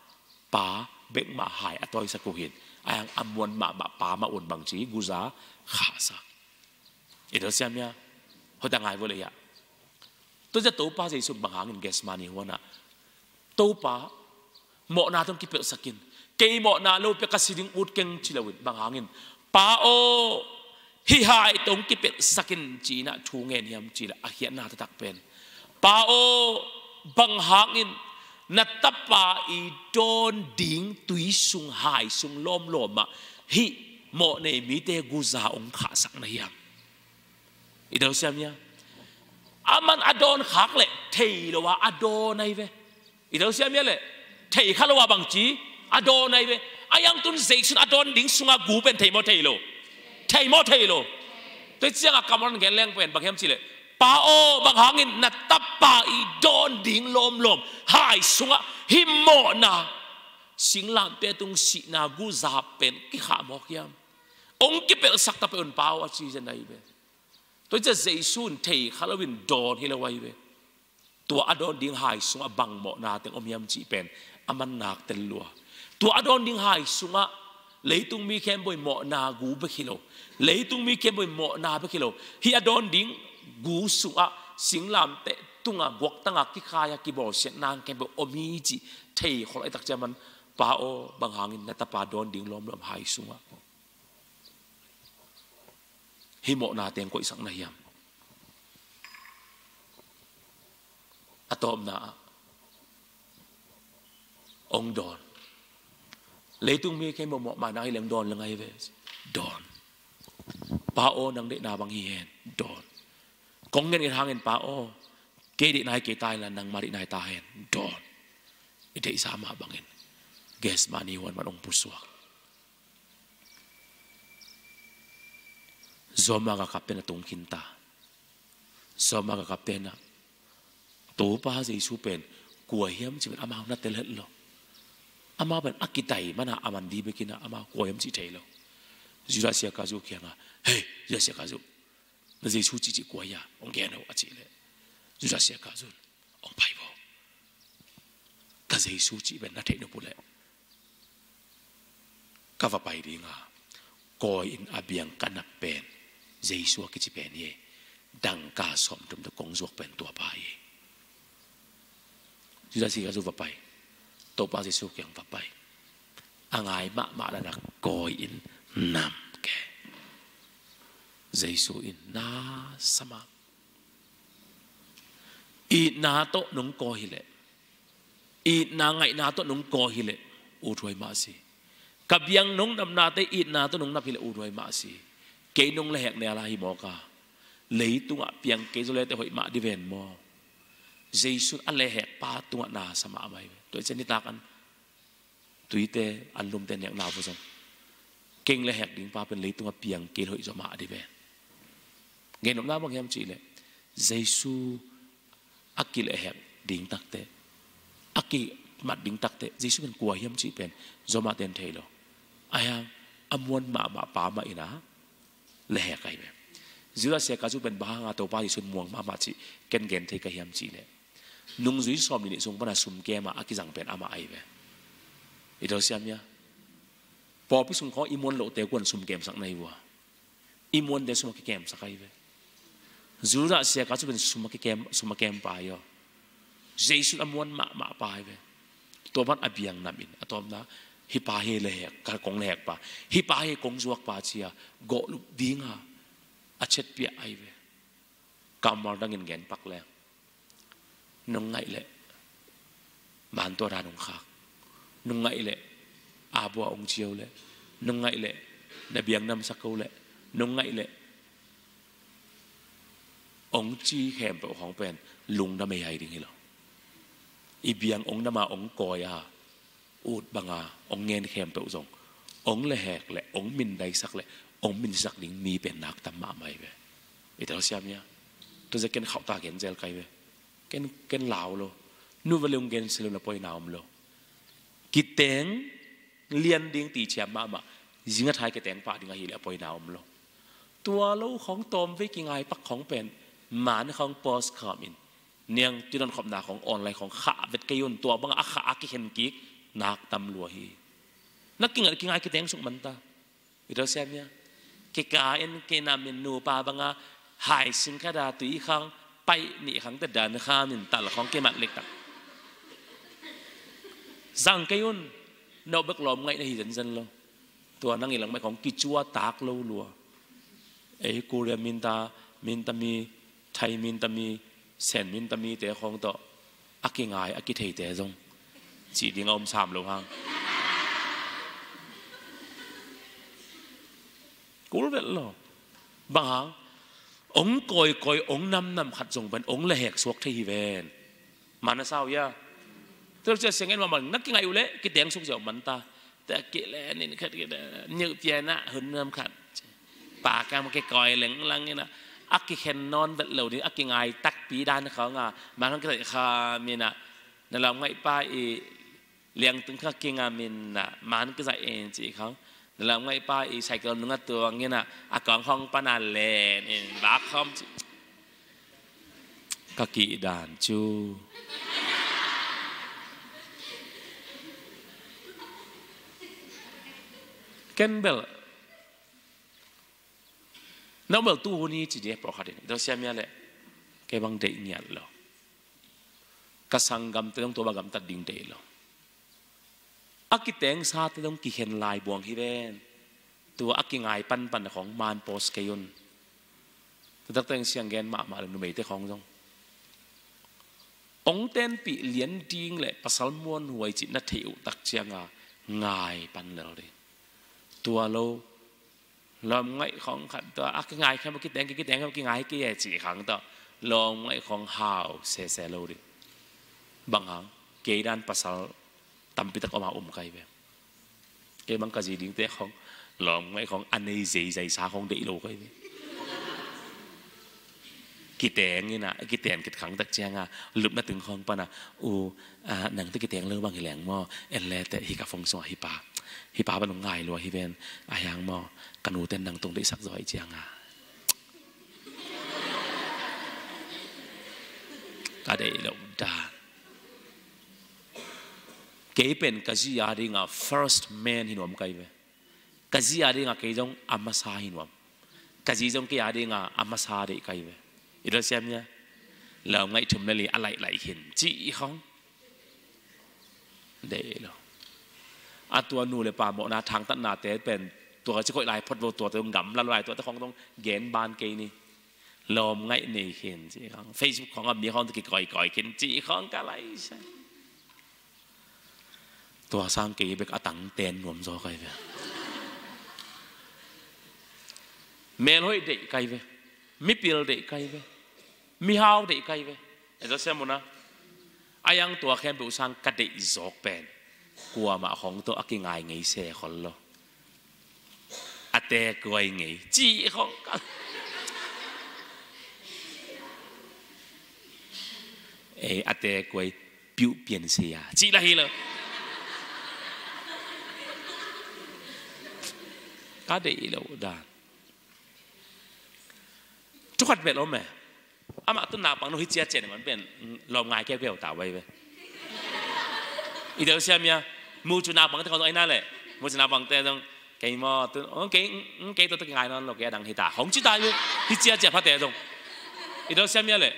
pa bek mah hai a tawisak uh hin. Ahi hang a muan mahmah pa mah un bangci guza khahsak. I do siam ya. Hoihtaka ngai vua le ya. Tua zia Topa Jesu bang hangin Gethsemane huanah Topa, mawhna tawh kipelhsak in. Kei mawhna lo pia ka si ding ut keng ci loin bang hangin, Pa aw, hih hai tawh kipelhsak in ci-inah thu ngen hiam ci leh a khiatna taktak pen, Pa aw, bang hangin na tapa i dawn ding tui sung hai sung lawmlawmah hih mawhnei mite guza ong khahsak na hiam? I do siam ya. Aman a dawn khak leh thei lo a a dawn ahi ve. I do siam ya leh thei kha lo a bangci a dawn ahi ve. A yangtun Jesu in a dawn ding sunga gu pen thei maw thei lo? Thei maw thei lo? Tua cianga kamran gen leng pen bang hiam ci leh, Pa aw, bang hangin na tapa i dawn ding lawmlawm hai sungah hih mawhna Singlamteh tung sihna gu zap pen kikhah mawk hiam? Ong kipelhsak ta peuh un Pa aw, a ci zen ahi ve. Tua hi ciah Jesu in thei kha loin dawn hi lo ahi ve. Tua a dawn ding hai sungah bang mawhna teng om hiam cih pen a man nak tel lua. Tua a dawn ding hai sungah leitung mi khempeuh in mawhna gu bek hi lo, leitung mi khempeuh in mawhna bek hi lo, hih a dawn ding gu sungah singlamteh tungah guaktangah kikhai-a kibawlsiatna khempeuh om hi cih thei khol ahih tak ciang man, Pa aw, bang hangin na tapa dawn ding lawmlawm hai sungah hih mawhna teng koihsak na hiam? A tawpna ah ong dawn. Leitung mi khempeuh mawh, mawhmawh na hi leng dawn leng ahi ve. Dawn. Pa aw, nang deihna bang hi hen. Dawn. Kong ngen ngen hangin Pa aw, kei deihna hi kei ta inla nangma deihna hi ta hen. Dawn. I deihsa mah bangin Gethsemane huan mah ong pusuak. Zoma ka kap pen a tung khin ta. Zoma ka kap pen ah Topa Jesu pen kua hiam cih pen amau na tel het lo. Amau pen a kidai mana a man di bekin ah amau kua hiam cih thei lo. Judas Iskariot kiangah, "Hei, Judas Iskariot, na Jesu cihcih kua hia? Ong gen o," a cih leh Judas Iskariot ong pai bo. Ka Jesu cih pen na theih nop uh leh ka va pai ding a, kawi in a biang ka nap pen Jesu a kici pen hi. Dangka sawmthum tawh kong zuak pen tua pa hi. Judas Iskariot va pai. Topa Jesu kiang va pai. A ngai mahmah lana kawi in nam ke. Jesu in na sa mah. Itna tawh nong kawi hileh, itna ngaihna tawh nong kawi hileh, uthuai mah a si. Ka biang nong napnate itna tawh nong nap hileh uthuai mah a si. Kei nong lehhek nela hi mawk a, leitungah piang kei zaw lete hoih mah di ven maw? Jesu in a lehhek pa tungah na sa mahmah hi ve. Tua hi ciah nitak an tuite an lumte nek na vo zong, keng lehhek ding pa pen leitungah piang kei hoih zaw mah di ven. Ngennopna bang hiam cih leh, Jesu a kilehhek ding takteh, a kimat ding takteh, Jesu pen kua hiam cih pen Roma ten thei lo. Ahi hang a muan mahmah pa mah in a lehhek ahi ve. Judas Iskariot pen bang hanga Topa Jesu in muang mahmah cih ken gen thei ka hiam cih leh, nungzui sawm nih sung pana sum kem a a kizang pen amah ahi ve. I tel siam hia? Pawlpi sung khawng i muan lohte kuan sum kemsak na hi vua. I muante sum a kikemsak ahi ve. Judas Iskariot pen sum a kikem, sum a kem pa hi aw. Jesu a muan mahmah pa ahi ve. Tua pan a biang nam in a tawpna, hih pa hi lehhek, ka kong lehhek pa, hih pa hi kong zuak pa ci a gawhlup dinga a chetpiah ahi ve. Kammal dangin gen pak leng, nong ngaih leh man tua dan hong khak, nong ngaih leh a bua hong cio leh, nong ngaih leh na biang namsak ko leh, nong ngaih leh hong ci khempeuh hong pen lungdam ei hai ding hi lo. I biang hong nam a hong kawi a ut banga hong ngen khempeuh zong hong lehhek leh hong mindaisak leh hong minsak ding mi pen nak tam mahmah hi ve. I tel siam hia? Tua zia ken khauhta gen zel kai ve. Ken, ken lau lo. Nu va le hong gen silo na poina om lo. Kiteng lian ding ti ciam mahmah. Zinga thai kiteng pah ding ahileh a poina om lo. Tua lo khawng tawmvei kingai pak khawng pen man khawng post khawm in, niang tuidan khopna khawng online khawng khah vet kei un, tua banga a khah a kikhen kik nak tam lua hi. Na kingai, kingai kiteng suk manta. I tel siam hia? Kika in kinam in nupa banga hai sing khada tui khang paih nih khang te dan kham in tal khawng kimat lektak. Zang kei un. No bek lawm ngaih na hi zenzen lo. Tua nang i langmai khawng kicua tak lo lua. Ei Korea minta, minta mi, Thai minta mi, Sen minta mite khawng tawh a kingai a kitheite zong cih ding a om sam lo hang. Kul vet lo. Bang hang? Ong kawikawi, ong namnam khat zong pen ong lehhek suak thei hi ven. Man a sau hia? Tel cia siang en mahmah na kingai uh leh kiteng suk ziau manta. Te a kile nin khat kile niu piana hun nam khat. Pa kam kikawi lenglang ina a kikhen nawn vet lo ding a kingai takpi dan khawng a man khawng kitai kha mina na lam ngaih pa i Liangtung kha kinga min na man ka zai en ci khang. Na lam ngai pa i cycle nunga tuang ina a kong hong pana len in bak hom ci. Ka ki dan cu. Ken bel. Nau bel tu ni ci dia pro khatin. Ito siamia le. Ke bang dei ngiat lo. Ka sanggam te dong tua ba gamtat ding dei lo. A kiteng sa te dong kihen lai buang hi ven. Tua a kingai panpan khong man pos kei un. Tutak teng siang gen mahmah le numeite khong dong. Ong tenpih lian ding le pasal muan huai cih na theih uh tak cianga ngai pan lel ding. Tua lo lawm ngaih khong khat tua a kingai khem kiteng kiteng khem kingai ki e cih khang tua lawm ngaih khong hau sese lo ding. Bang hang kei dan pasal tampi tak om a um kai ve. Kei bang ka zi dingte khong lawm ngaih khong a nei zeizai sa khong deih lo kai ve. Kiteng ina kiteng kit khang tak cianga lupna tung khong pana u nang te kiteng lo bang hi leng maw en le te hi ka phong sua hi pa hi pa ban ngai lua hi ven a hiang maw ka nu ten nang tung deih sak zaw hi cianga ka deih lo dan. Kei pen ka zi a dinga first man hi nuam kai ve. Ka zi a dinga kei zong a masa hi nuam. Ka zi zong kei a dinga a masa deih kai ve. I dal siam nia. Lau ngaih thum le li a laih laih hin ci i khong. Deih lo. A tua nu le pa mawhna thangtatnate pen tua ci khoih lai phot lo tua te zong gamla lo lai tua te khong zong gen ban kei ni. Lawm ngaih nei khin ci khong Facebook khong a mi khong kikoikoi khin ci khong ka lai sa. Tua sang kei bek a tang ten nuam zaw kai ve. Melhoih deih kai ve. Mipil deih kai ve. Mihau deih kai ve. E zaw siam una. A yang tua khempeuh sang ka deih zawk pen kuamah khong tawh a kingai ngei se khol lo. A tekuai ngei cih khong ka. Ei a tekuai piuh pian sia cih la hi lo. Ka deih lo dan. Thukhat bel om e. Amah tu naupang no hi cia cia ni man pen lawm ngai keu keu ta vai ve. I deuh siam ia mucu naupang te khong zong aina le mucu naupang te zong kei maw tu kei tu tu kei ngai non lo kei a dang hi ta hong ci ta hi cia cia pha te zong. I deuh siam ia le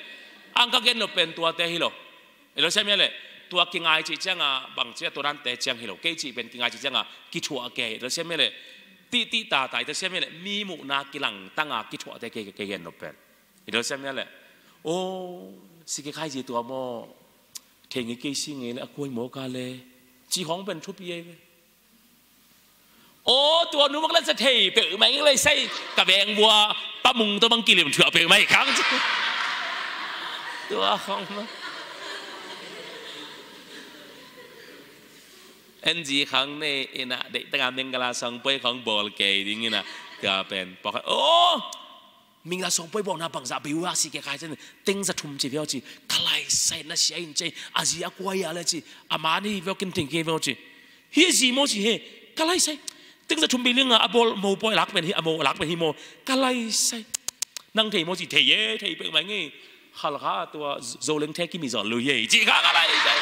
ang ka gen lo pen tua te hi lo. I deuh siam ia le tua kingai cih cianga bang cia tua dan te ciang hi lo kei cih pen kingai cih cianga kithuah kei i deuh siam ia le tih tih ta ta i deuh siam ia le mi muhna kilang tanga kithuah te kei kei gen lo pen. I dal siam ia le o si ke khai zi tua maw thei ngi kei si ngi le a kuai maw ka le ci hong pen thupi ai ve. O tua nu mak le sa thei pe mai ngi le sai ka veng bua pa mung to bang kilim thua pe mai khang ci tua hong ma. En zi khang ne ina dei tanga mengala sang poi khong bol kei ding ina tua pen pok o Mingla sawng poi bawngna bangzah bei uh a si ke khai cin tengza thum ci viau ci ka laisai na sia in cei a zi a kuai a le ci a man hi viau kin ting ke viau ci hi zi maw ci he ka laisai tengza thum bei linga a bawl mo poi lak pen hi a mo lak pen hi maw ka laisai nang thei maw ci thei ye thei pek mai ngei halkha tua zoleng thek kimi zon lui ye ci kha ka laisai.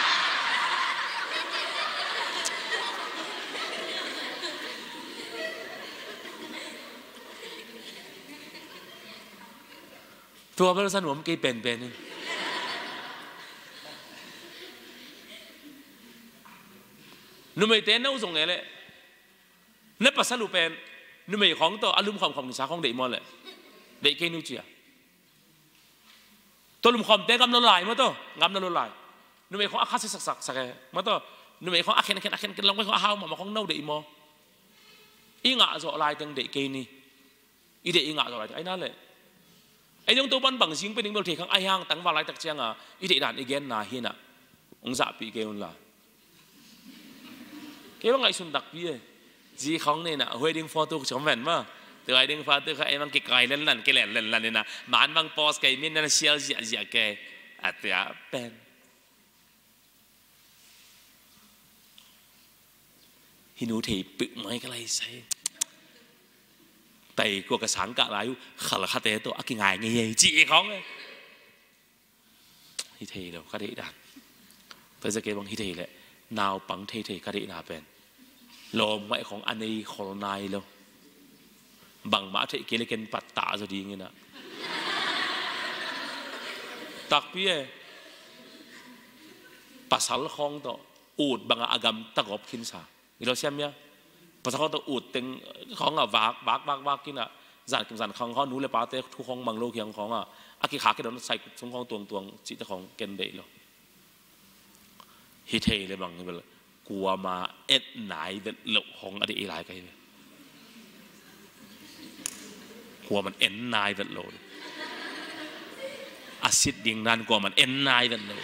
Tua bel sa nuam kei penpen in numeite no zong e le na pasal uh pen numei khawng tawh a lum khawmkhawm nisa khawng deih maw le deih kei nu cia. Tua lum khawmte ngam lo lai maw tawh ngam lo lai numei khawng a kha si saksak sak e maw tawh numei khawng a khenkhen a khenkhen long khawng a hau mahmah khawng no deih maw. I ngah zawh lai teng deih kei ni. I deih i ngah zawh lai teng aina le ei dong to pan bang zing pe ding bel thei khang ai hang tangval laitak cianga i deih dan i genna hinah hong zahpih kei un la. Kei bang ngaihsun takpi e. Zi khawng nei nah wedding photo ka ciam ven ma tu wedding photo kha ei bang kikai lenlan kilen lenlan inah man bang pos kei min nan sial ziahziah kei a tia pen. Hih nu thei peuhmah ka lai sai. Tai kua ka sang kah lai uh, khalkhate tawh a kingai ngei ei, ci khawng e. Hi thei lo ka deih dan. Tua zia kei bang hi thei leh naupang theithei ka deihna pen lawm ngaih khawng a nei khol nai lo. Bangmah a theih kei leh ken pattah zaw ding inah. Takpi e. Pasal khawng tawh ut bangah a gamta gawp khinsa. I lo siam ia. Pasal khawng tawh ut teng khawngah vak vak vak vak inah, zan kim zan khang khawng nu le pate thu khawng mang lo khiang khawngah a kikhak kei dawn, sai kut sung khawng tuangtuang cihte khawng ken deih lo. Hi thei le bang hi bel kuama et nai vet loh khawng a deih i lai ka hi ve. Kuaman en nai vet lo. A sit ding nan kuaman en nai vet lo.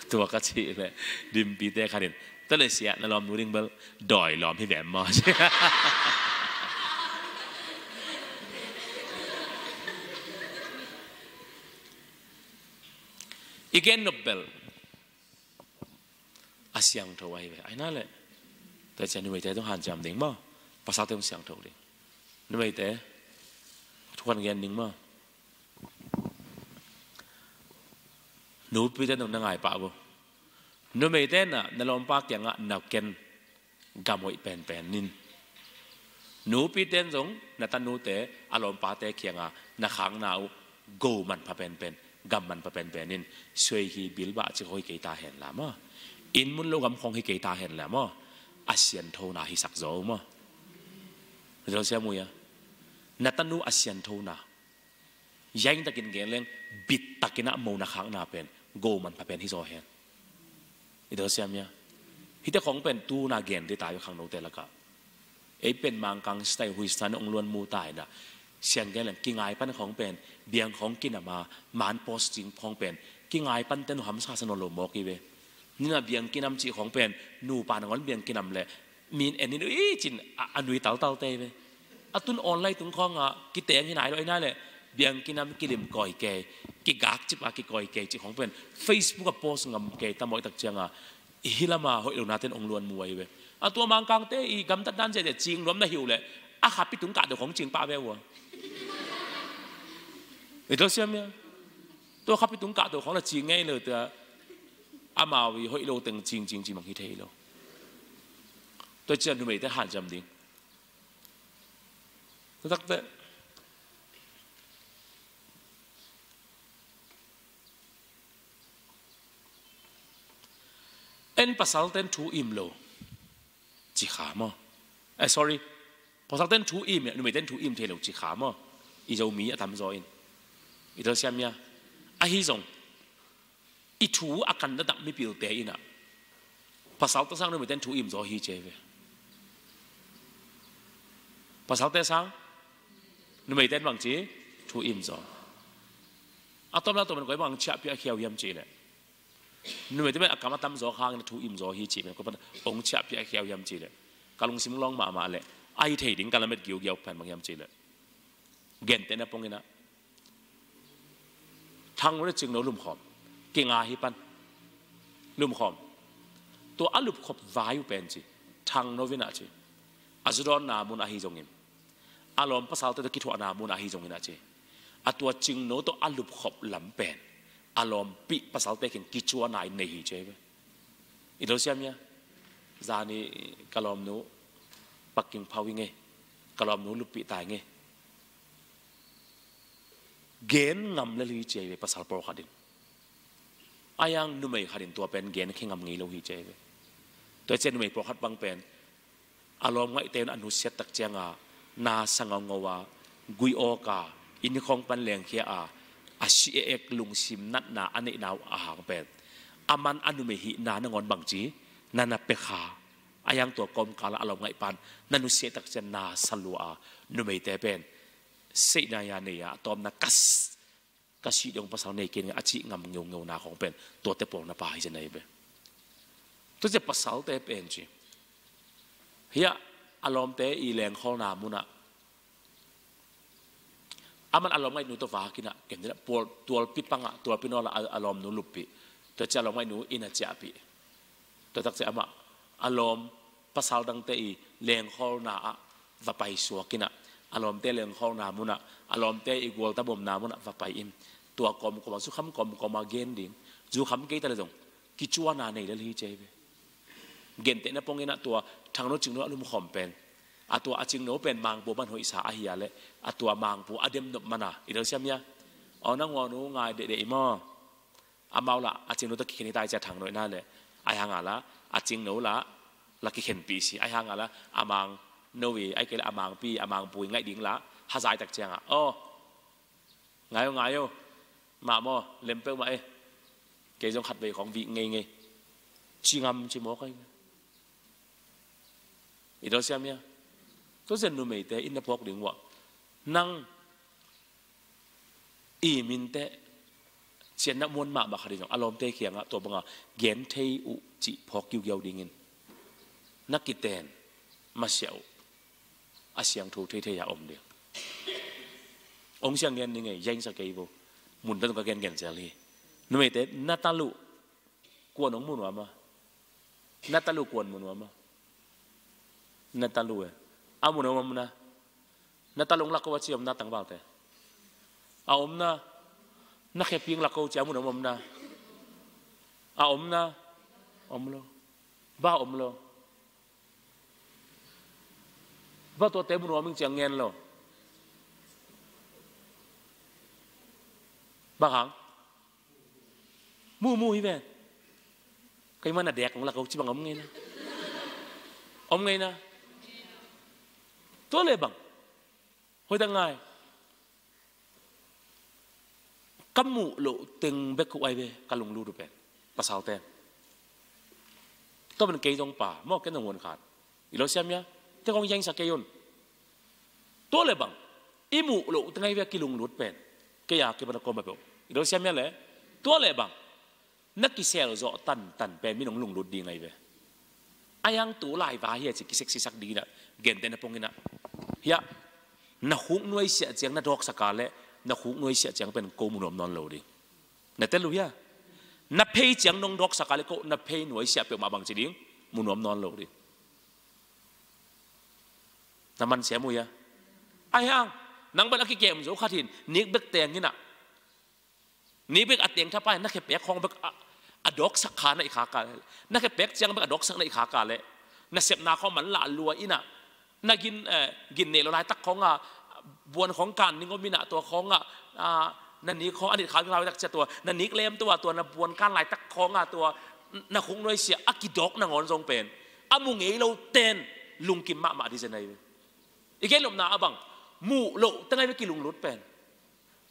Tua ka cih leh dimpite khat in, tua leh sia, na lawmnu ding bel dawi lawm hi vem maw? I gen nop bel a siangtho ahi ve. Ahi na leh tua ciang numeite zong hanciam ding maw? Pasalte zong siangtho ding. Numeite thuan gen ding maw? Nupite zong na ngai pah vo. Numeite na, na lawmpa kiangah na ken gam hoih penpen in. Nupite zong na tanute a lawmpate kiangah na khakna uh go manpha penpen, gam manpha penpen in. Suai hi bilbah cik hoih kei ta hen la maw? Inn mun lo gam khawng hi kei ta hen la maw? A sianthona hisak zaw uh maw? Zo siam uh ia. Na tanu a sianthona, yaing takin gen leng, bit takin a mona khakna pen go manpha pen hi zaw hen. I do siam ia. Hite khawng pen tuna gen dita i khangnote lakah. Ei pen Mangkang style hui stan ong luan mu ta inah. Siang gen leng kingai pan khawng pen biang khawng kinama, man post cing khawng pen kingai pan ten hamsa sa nawn lo mawk i ve. Nina biang kinam cih khawng pen nupa nangawn biang kinam leh min en in ui cin a, a nui taltal te ve. A tun online tung khawngah kiteng hi nai lo ahi na leh biang kinam kilim koi kei, kigak cip a kikoi kei cih khawng pen Facebook a post ngam kei ta mawh i tak ciangah, hi lama hoih lo naten ong luan mu ahi ve. A tua Mangkangte i gamtat dan zia cing luam na hi uh leh a khapi tung kah deuh khawng cing pah ve uh a. I do siam ia. Tua khapi tung kah deuh khawng la cing ngei lo tua. Amau i hoih lo teng cing cing cing mang hi thei lo. Tua ciang numeite hanciam ding. Takte. En pasalten thu im lo ci kha maw? Eh, sorry. Pasalten thu im, numeiten thu im thei lo ci kha maw? I Zomi a tamzaw in. I do siam ia. Ahi zong i thu a kan taktak mipilte inah pasalte sang numeiten thu im zaw hi ci ve. Pasalte sang numeiten bangci thu im zaw. A tawmna tawm in koi bang ciahpiah khiau hiam cih leh, numeite pen a kam a tamzaw khangin a thu im zaw hi cih pen koi pan ong ciahpiah khiau hiam cih leh, ka lungsim lawng mahmah leh a hi thei ding ka lamet giugiau pen bang hiam cih leh, gentehna pong inah Thangno le Cingno lumkhawm kinga hi pan. Lumkhawm. Tua a lupkhop vai uh pen ci, Thangno vinah ci, a zudawnna mun ahi zongin, a lawm pasalte tawh kithuahna mun ahi zongin a ci, a tua Cingno tawh a lupkhop lam pen a lawmpih pasalte khin kicuana in nei hi ci ahi ve. I do siam ia. Zani ka lawmnu pakking phau i ngei, ka lawmnu luppih tai ngei. Gen ngam lel hi ci ahi ve pasal pawlkhat in. A yang numei khat in tua pen gen khe ngam ngei lo hi ci ahi ve. Tua ciang numei pawlkhat bang pen a lawm ngaihte in a nusiat tak cianga na sa ngaungau a, gui awka, inn khawng pan lengkhia a, a si e ek lungsim natna a neihna uh a hang pen, a man a numei hihna nangawn bangci na na pia kha. A yang tua kawmkala a lawm ngaih pan na nusiat tak ciang na sa lua a, numeite pen seihna ia nei a, a tawmna ka s- ka sih dong pasal nei kei ning a cih ngam ngeungeuna khawng pen tuate pawl na pha hi zen ahi ve. Tua ciang pasalte pen ci, hiah a lawmte i lengkhawlna munah aman a lawm ngaihnu tawh vakinah ken dinah tualpi pangah, tualpi nawlah a, a lawmnu luppih. Tua ciang a lawm ngaihnu inn a ciahpih. Tua tak ciang amah a lawm pasal dangte i lengkhawlna ah va pai suak in ah, a lawmte lengkhawlna mun ah, a lawmte i gualtabawmna mun ah va pai in. Tua kawmkawm ah, zukham kawmkawm ah gen ding. Zukham kei ta leh zong kicuana nei lel hi ci hi ve. Gentehna pawng in ah tua Thangno Cingno a lumkhawm pen, a tua a Cingno pen Mangpu bang hoihsa ahi a leh, a tua Mangpu a demnop man a, i del siam hia? Aw, nang ua nu ngai dehdeh i maw? Amau lah a Cingno tawh kikhen hi ta i ci a, Thangno in ah leh, ahi hang a lah a Cingno lah la kikhenpih si, ahi hang a lah a Mangno i, ahih kei leh a Mangpi, a Mangpu i ngaih ding lah hazai tak ciang a, aw, ngai o, ngai o, mah maw, lem peuhmah e, kei zong khatvei khawng vik ngeingei, ci ngam ci mawk ahi. I del siam hia? Tua ciang numeite in na phawk ding uah, nang i minteh cian na muan mahmah khat in zong a lawmte kiangah tua banga gen thei uh cih phawk giugiau dingin na kiten masiah uh a siangtho theithei a om ding. Ong siang gen ni ngei, yaingsa kei vo. Mun ta zong ka gengen zel hi. Numeite, na taluh kuan ong mu nuam a? Na taluh kuan mu nuam a? Na taluh e. A mu nuam om na? Na taluh ong lak ko a ci om na, tangvalte? A om na? Na kheping lak ko ci a mu nuam om na? A om na? Om lo. Ba om lo. Ba tuate mu nuam ing ci a ngen lo. Bang hang? Muhmuh hi ven. Keimah na dek ong lak ko ci bang om ngei na? Om ngei na? Tua leh bang? Hoih tak ngai. Ka muh loh teng bek uh ahi ve ka lunglut uh pen, pasalte. Tua pen kei zong pa maw, ken zong hun khat. I lo siam hia? Te kong yaingsa kei un. Tua leh bang? I muh loh teng ahi ve a kilunglut pen. Kei a kei bang a kawm a peuh. I lo siam hia leh? Tua leh bang? Na kisel zawh tantan pen min hong lunglut ding ahi ve. A yang tu lai va hia ci kiseksisak ding in ah, gentehna pawng in ah, hia, na khuk nuaisiah ciang na dawksak a leh na khuk nuaisiah ciang pen ko mu nuam nawn lo ding. Na tel uh hia? Na phei ciang nong dawksak a leh ko na phei nuaisiah peuhmah bang ci ding, mu nuam nawn lo ding. Na man siam uh hia? Ahi hang nang pen a kikem zo khat hin nik bek teng in ah, nik bek a teng thapai na khepek khawng bek a, a dawksak kha na i khak a leh, na khepek ciang bek a dawksak na i khak a leh, na sepna khawng man lah lua in ah, na gin, eh, gin nei lo laitak khawng a, buan khawng kan ning om in ah, tua khawng a, ah, na nik khawng a nit kha ding laitak ciang tua na nik lem tua, tua na buan kan laitak khawng a, tua na khuk nuaisiah a kidawk nangawn zong pen a mu ngei lo ten lungkim mahmah ding zen ahi ve. I gen lopna a bang, muh loh teng ahi ve kilunglut pen.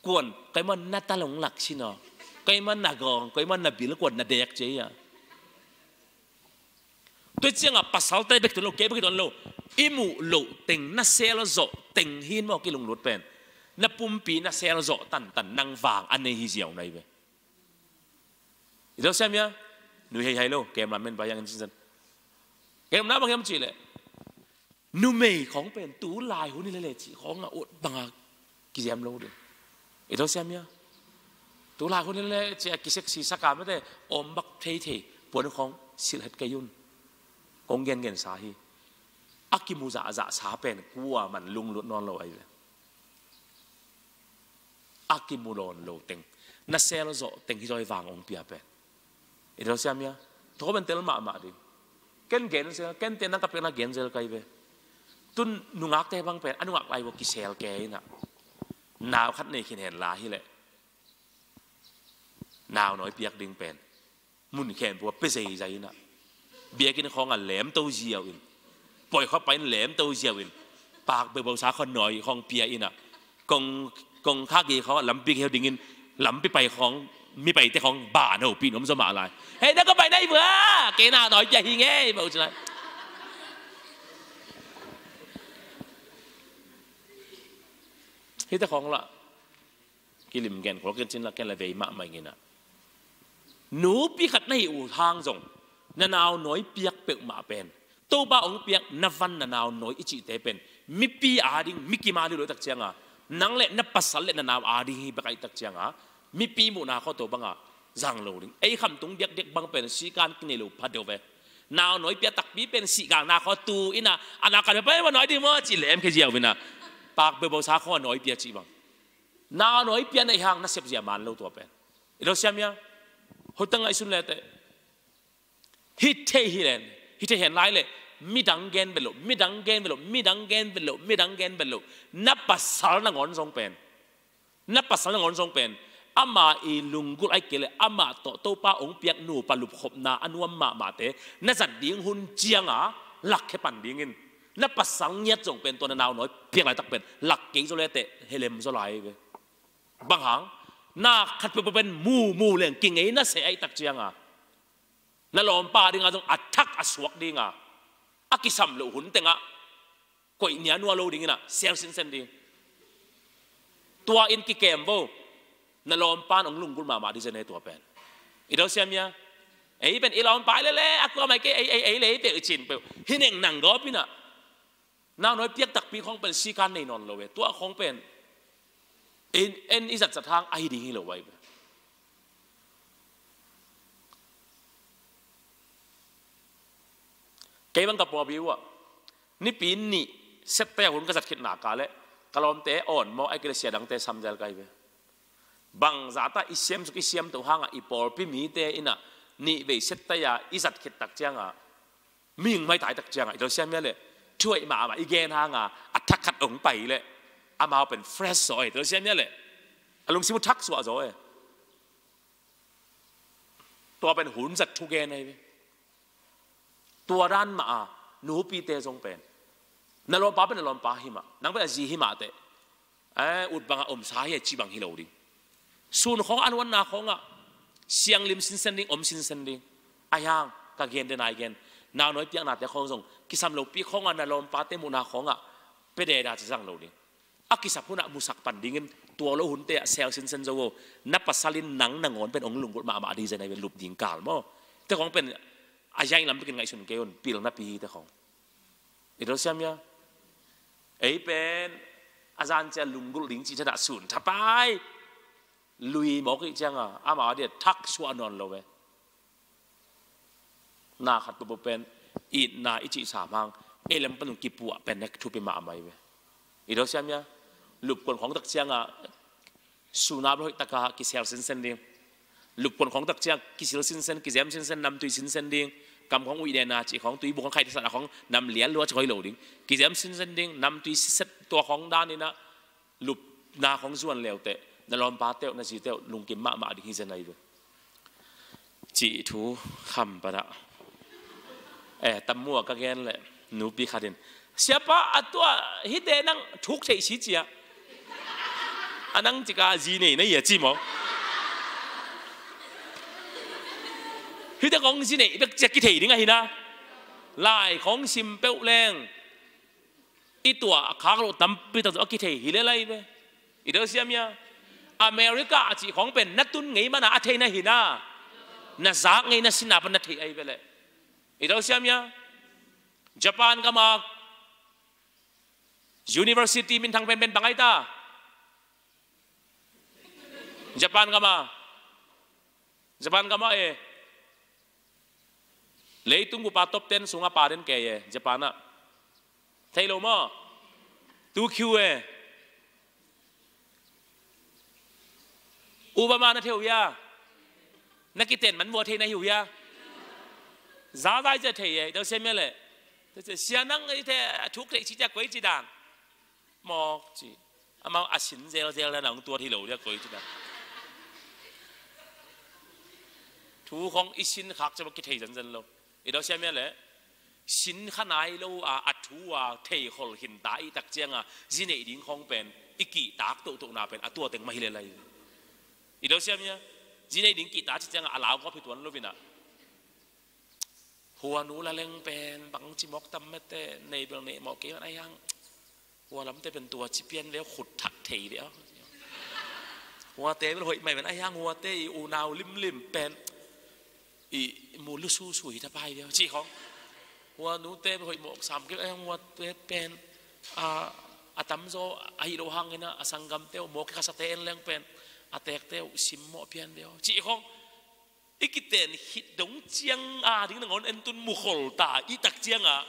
Kuan, keimah na taluh ong lak sin aw, keimah na gawng, keimah na bil, kuan na dek ci a. Tua ciangah pasalte bek tuan lo, kei bek tuan lo. I muh loh teng, na sel zawh teng hi maw kilunglut pen. Na pumpi na sel zawh tantan nang vang a nei hi ziau na hi ve. I lo siam hia? Nui hei hai lo, kem lam men ba yang in sinsan. Kem na bang hiam cih leh, numei khawng pen tu lai hun hi lele cih khawng a ut banga kiziam lo ding. I lo siam hia? Tu lai hun hi lele cih a kiseksisak a mete, om bak theithei, puan khawng silh het kei un. Kong gengen sa hi. A kimu zahzah sa pen kuaman lunglut nawn lo ahi ve. A kimu lawn lo teng, na sel zawh teng hi zaw hi vang ong pia pen. I lo siam hia? Tua pen tel mahmah ding. Ken gen zel, ken te nang ka pek na gen zel kai ve. Tun nungakte bang pen a nungak lai vo kisel kei in ah, nau khat nei khin hen la hi leh, nau nawi piak ding pen mun khempeuh ah pia zeizai in ah, biakinn khawng ah lemto ziau in, pawi khawng ah pai in lemto ziau in, pak beuhbeuh sa khawng nawi khawng pia in ah, kong, kong kha gei khawng ah lampi gei dingin, lampi pai khawng, mi paite khawng ban hopih nuam zaw mah lai. Hei, na ka pai nai vua, kei na nawi pia hi ngei beuh ci lai. Hihte khawng lah kilim gen khol ken cin lah ken lah vei mahmah ing in ah. Nupi khat na hih uh hang zong na nau nawi piak peuhmah pen, Topa ong piak na van na nau nawi i cihte pen mipi ading, mi kima lilo i tak cianga, nang le na pasal le na nau ading hi bek a i tak cianga, mipi muhna khawng tua banga zang lo ding. Ei khamtung diakdiak bang pen sikan kinei lo pha deuh ve. Nau nawi pia takpi pen sihgangna khawng tu in a, a nau khat pia pen va nawi ding maw cih lem khia ziau in a, pak beuhbeuh sa khawng a nawi pia cih bang. Nau nawi pia na i hang na sep zia man lo tua pen. I lo siam ia. Hotang ngaihsun lete. Hi thei hi len, hi thei hen lai le, midang gen bel lo, midang gen bel lo, midang gen bel lo, midang gen bel lo. Na pasal nangawn zong pen, na pasal nangawn zong pen, ama i lunggulh ai kei le, ama tawh Topa ong piak nupa lupkhopna a nuam mahmahte na zat ding hun cianga lakkhia pan dingin, na pasal ngiat zong pen tua na nau nawi piak laitak pen lak kei zaw lete helem zaw lai ve. Bang hang? Na khat peuhpeuh pen mumu leng kingei na seh aih tak cianga, na lawmpa dinga zong a thak a suak dinga, a kisam loh hun tengah koih nia nua lo dingin a sel sinsen ding. Tua in kikem vo. Na lawmpa in ong lunggulh mahmah ding zen ei tua pen. I do siam ia. Ei pen i lawmpa ei lele a kua mai kei ei ei ei le ei peuh i cin peuh hi neng nang gawp in a. Nau nawi piak takpi khawng pen sikan nei nawn lo ve. Tua khawng pen en i zatzat hang ahi ding hi lo vai ve. Kei bang ka pawlpi uh ah nipi nih September hun ka zat khit nak leh ka lawmte awn maw, ai kei leh sia dangte samzel ka hi ve. Bang zah ta i siam suk i siam to hangah i pawlpi mite in a nih vei September i zat khit tak ciangah mihing maitai tak ciangah i tawh siam ia leh thuaih mahmah i gen hangah a thak khat ong pai leh amau pen fresh zaw e, tawh siam ia leh a lungsim uh thak suah zaw e. Tua pen hun zat thugen ahi ve. Tua dan mah a nupite zong pen na lawmpa pen na lawmpa hi mah, nang pen a zi hi mah teh, eh, ut bangah omsa hi a ci bang hi lo ding. Sun khawng a nuanna khawngah sianglim sinsen ding, om sinsen ding. Ahi hang ka gen den ai gen, nau nawi piaknate khawng zong kisam lopi khawngah na lawmpate muhna khawngah pia deda ci zang lo ding. A kisap hunah musak pan dingin tua lo hunte ah sel sinsen zo uh. Na pasal in nang nangawn pen ong lunggulh mahmah ding zen ai pen lup ding kal maw. Te khawng pen a ziang lam bikin ngaihsun kei un, pilna pi hi te khawng. I do siam ia. Ei pen a zan cia lunggulh ding cih thadah sun thapai lui mawk ih cianga amau a dia thak suah nawn lo ve. Na khat peuhpeuh pen itna i cih sam hang ei lam pan kipuah pen nek thupi mahmah hi ve. I do siam ia. Lupkuan khawng tak cianga suna bel hoih taka kisel sinsen ding. Lupkuan khawng tak ciang kisil sinsen, kizem sinsen, namtui sinsen ding. Kam khawng uih dena cih khawng, tui bung khawng khai thasana khawng nam lial lua cih khawng hi lo ding. Kizem sinsen ding, namtui siset tua khawng dan inah lupna khawng zuan leuteh na lawmpa teuh na zi teuh lungkim mahmah ding hi zen ai ve. Cih thu kham panah eh, tam mua ka gen leh nupi khat in, "Siapa, a tua hite nang thuk theih si cia a nang cika zi nei na ia ci maw? Hite khawng zi nei bek cia kithei ding ahi na. Lai khawng sim peuh leng i tuah a khak loh tampi tak tawh a kithei hi lel ai ve." I do siam ia. America a cih khawng pen na tun ngei mana a thei na hi na, na zak ngei na sinna pan na thei ai ve leh. I do siam ia. Japan gama university minthang penpen bang ai ta? Japan gama, Japan gama e. Leitung bupa top ten sunga pa den kei e Japan ah. Thei lo maw? Two Q e. Obama na thei uh hia? Na kiten man mua thei na hi uh hia? Zazai cia thei e, i do siam ia leh. Sia nang i thei a thuk thei ci cia koi ci dan. Mawk ci. Amau a sin zelzel na nang tuat hi lo dia koi ci dan. Thu khawng i sin khak cia bak kithei zenzen lo. I do siam ia leh. Sin kha nai lo a, a thu a thei khol khin ta i tak cianga zi neih ding khawng pen i kihtak tohtohna pen a tua teng mah hi lel ai. I do siam ia. Zi neih ding kihtak ci cianga a lau ngawp hi tuan lo vinah. Hua nu la leng pen bang ci mawk tam mete, nei bel nei mawk kei man ai hang. Hua lamte pen tua ci pian ve, khut thak thei ve. Huate bel hoih mai pen ai hang, huate i unau limlim pen i mu lususu hi thapai ve cih khawng. Hua nute bel hoih mawk sam kei ai hang, huate pen a, a tamzaw ahi lo hangin a, a sanggamte uh mawk khasate en leng pen a tekte uh sim mawh pian ve cih khawng. I kiten khit dong ciang a ding nangawn en tun mukhol ta i tak ciangah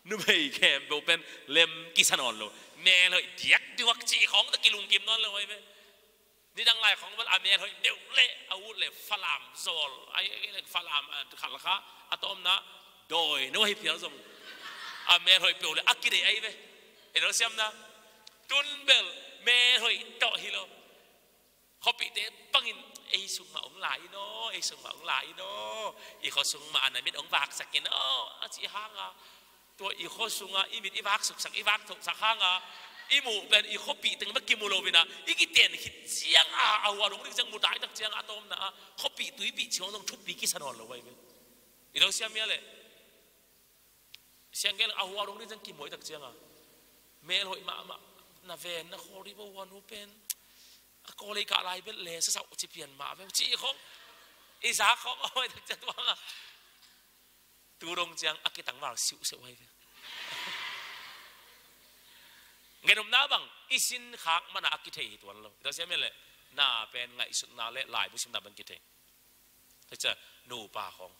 numei khempeuh pen lem kisa nawn lo. Melhoih diakdiak cih khawng tawh kilungkim nawn lo ahi ve. Nidang lai khawng bel a melhoih deuh le a ut le Falam zawl, a, a, Falam, a, khalkha a tawmna dawi no ahi phial zong a melhoih peuh le a kideih ahi ve. Ei lo siamna tun bel melhoih tawh hi lo. Khuapihte bangin ei sung mah hong lai in aw, ei sung mah hong lai in aw, i khua sung mah a na mit hong vaksak in aw a cih hanga, tua i khua sungah i mit i vak suksak, i vak thohsak hanga i muh pen i khuapih teng bek kimu lo inah, i kiten khit ciang a, a hua dong ding ciang mu tai tak ciang a tawmna a khuapih tuipih ciang zong thupi kisa nawn lo ahi ve. I lo siam mia leh siang gel a hua dong ding ciang kimuai tak cianga melhoih mahmah, na ven na khawl dih bo hua nu pen a kawlei kah lai bel le sasauh ci pian mah ve cih khong i zak khong awi tak ciang tuanga tu dong ciang a kitang val siuhsiuh hai ve. Ngenumna bang i sin khak mana a kithei hi tuan lo. Tua siam le na pen ngaihsutna le laibu simna bang kithei. Tua ciang nupa khong,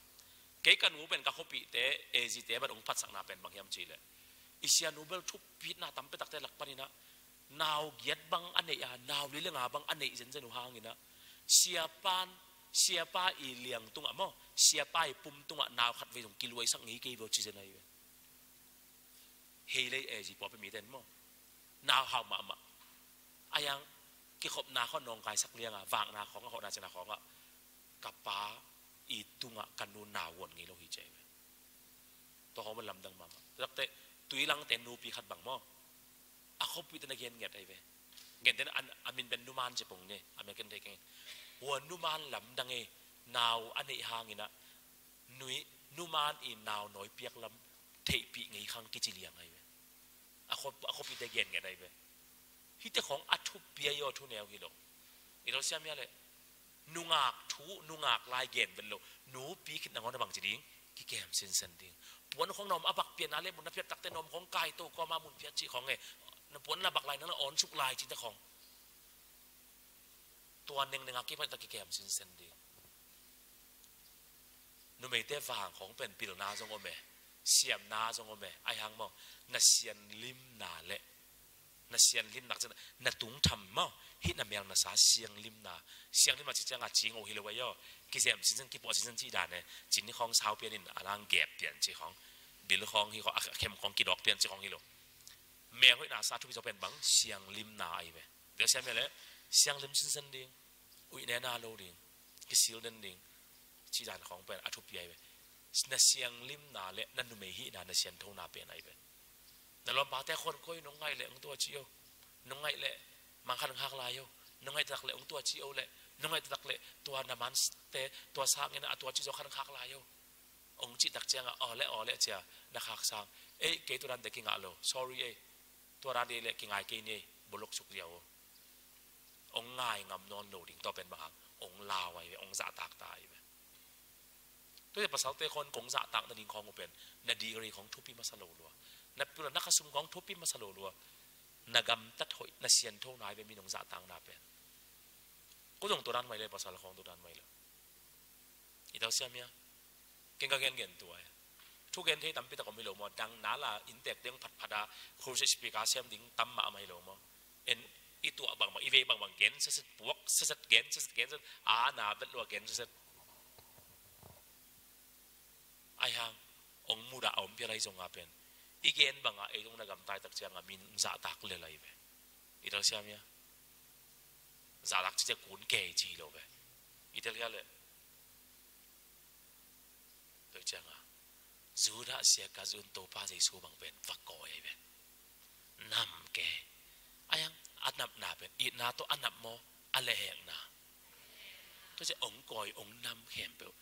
kei ka nu pen ka khuapihte, A G te ban hong phatsakna pen bang hiam cih leh i sianu bel thupitna tampi takte lak paninah nau giat bang a neih a, nau li le nga bang a neih zenzen uh hanginah siapan, siapa i liang tungah maw, siapa i pum tungah nau khat vei zong kiluaisak ngei kei veu ci zen ahi ve. Hei lei A G pawlpi mite in maw, nau hau mahmah. A yang kikhopna khawng nawngkaisak lianga vakna khawngah, hawhna cina khawngah ka pa i tungah ka nu nau guan ngei lo hi ci ahi ve. Tua khawng bel lamdang mahmah. Tua takte tuilangte nupi khat bang maw, a khuapihte na gen ngiat ahi ve. Gente na a min pen numan ci pong ne, a min ken thei keng. Hua numan lamdang e, nau a neih hanginah nui, numan i nau nawi piak lam theihpih ngei khang kici liang ahi ve. A khuap, a khuapihte gen ngiat ahi ve. Hite khong a thupi ahi aw, thu neu hi lo. I lo siam mia leh nungak thu, nungak lai gen vet lo. Nupi khit nangawn a bang ci ding, kikem sinsen ding. Puan khong na om a bak pian a le mun na piat takte na om khong kai to kua ma mun piat cih khong e. Na puan na bak lai nang na awn suk lai cite khong. Tua nengneng a kipat tak kikem sinsen ding. Numeite vang khong pen pilna zong om e, siamna zong om e, ahi hang maw, na sianlimna le na sianlimna, na tungtham maw, hih na mel na sa sianlimna, sianlimna ci cianga cing uh hi lo ahi aw, kizem sinsen, kipuah sinsen ci dan e, cin ni khong sau pian in a lang gep pian ci khong, bil khong hi khong, a khem khong kidawk pian ci khong hi lo. Mel hoihna sa thupi zaw pen bang sianlimna ahi ve. Tua siam mia leh sianglim sinsen ding, uih nena lo ding, kisil den ding, cih dan khawng pen a thupi ahi ve. Na sianglimna le na numei hihna na sianthona pen ahi ve. Na lawmpate khuan koi nong ngaih leh hong tua ci o, nong ngaih leh mang khan khak lai o, nong ngaih tak leh hong tua ci o leh, nong ngaih tak leh tua na mante tua sangin a tua ci zaw khan khak lai o. Hong cih tak ciangah aw le aw le cia na khak sang. Ei, kei tua dante kingah lo, sorry ei. Tua dan dih leh kingai kei ni, bolok suk ziau. Ong ngai ngam nawn lo ding, tua pen bang hang, ong lau ahi ve, ong zahtak ta ahi ve. Tua hi pasalte khawng kong zahtak nading khawng uh pen na degree khawng thupi masa lo lua, na pil na khasum khawng thupi masa lo lua. Na gamtat hoih, na siantho nai ve, mi nong zahtakna pen. Ko zong tua dan mai le, pasal khawng tua dan mai lo. I tau siam hia? Keng ka gengen tua e. Thugen thei tampi tak om hi lo maw? Dang na la inntek ding phatphat a, crusade speaker siam ding tam mahmah hi lo maw? En i tuah bangbang, i vei bangbang gen setset, puak setset, gen setset, gen setset, a na vet lua gen setset. Ahi hang ong mudah a om pial ahi zong a pen, i gen banga ei zong na gamtai tak cianga min zahtak lel ahi ve. I tau siam hia? Zahtak ci ciang kun kei ci lo ve. I tel hia leh? Tua cianga Judah sia ka zun Topa Jesu bang pen va kawi ahi ve. Nam ke. Ahi hang a napna pen itna tawh a nap maw, a lehhekna? Tua ciang ong kawi, ong nam khempeuh,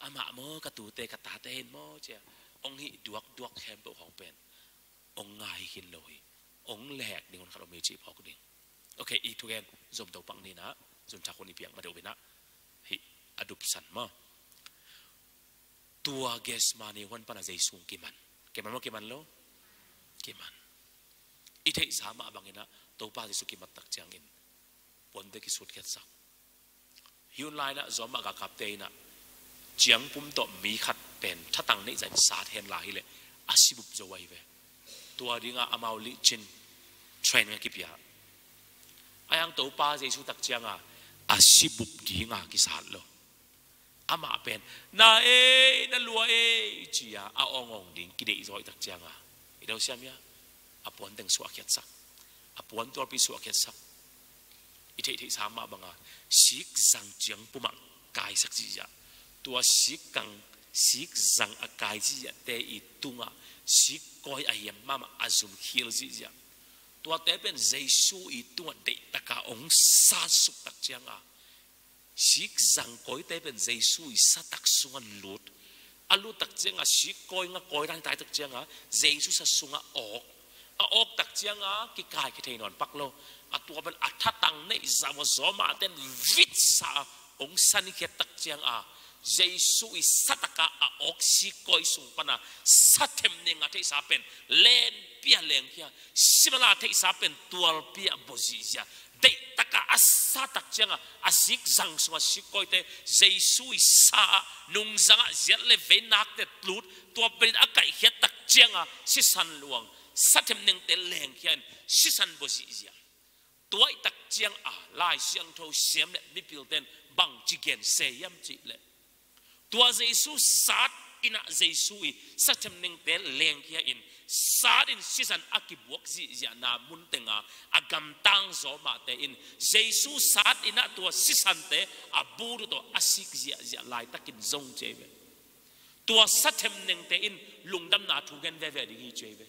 amah maw, ka tute ka tate hin maw cia ong hih duakduak khempeuh khawng pen ong ngai khin lo hi. Ong lehhek ding hun khat om hi cih phawk ding. Ok, i thugen zom to pak ninah, zunthak hun i piak ma deuh inah, hih a dupsan maw? Tua Gethsemane huan pana Jesu kiman. Kiman maw, kiman lo? Kiman. I theihsa mah banginah Topa Jesu kimat tak ciangin puante kisutkhiatsak. Hi hun lai-in ah Zawmah galkapte in ah ciangpum tawh mi khat pen thatang neih zah in sat hen la hileh a si bup zo ahi ve. Tua dingah amau lihcin training a kipia. Ahi hang Topa Jesu tak cianga a si bup dinga kisat lo. Amah pen na ei, na lua ei ci-a a awngawng ding kideih zaw i tak cianga i do siam hia? A puanteng suahkhiatsak, a puantualpi suahkhiatsak. I theihtheihsa mah banga sikzang ciangpumah kaisak zihziah, tua sikkang sikzang a kai zihziahte i tungah sikkawi a hiam mahmah a zumkhial zihziah, tuate pen Jesu i tungah deihtaka hong satsuk tak cianga sikzang kawite pen Jesu i satak sungah lut. A lut tak cianga sikkawi nga kawi dan tai tak cianga Jesu sat sungah awk. A awk tak cianga kikai kithei nawn pak lo. A tua pen a thatang neih zah uh a Zawmahte in vitsa a hong sankhiat tak cianga Jesu i sataka a awk sikkawi sung pana sathemnenga theihsa pen lenpia lengkhia, simala theihsa pen tualpia bawh zihziah. Deihtaka a satak cianga a sikzang sunga sikkawite Jesu i sa a nungzangah ziat le vei nakte lut, tua penin a kaihkhiat tak cianga sisan luang, sathemnengte lengkhia in sisan bawh zihziah. Tua i tak cianga Lai Siangtho siam le mipilte in bangci gen se hiam cihleh, tua Jesu sat in ah Jesu i sathemnengte lengkhia in sat in sisan a kibuak zihziahna muntenga a gamtang Zawmahte in Jesu sat in ah tua sisante a butu tawh a sik ziahziah laitakin zong ci ahi ve. Tua sathemnengte in lungdamna thu gen veve ding hi ci ahi ve.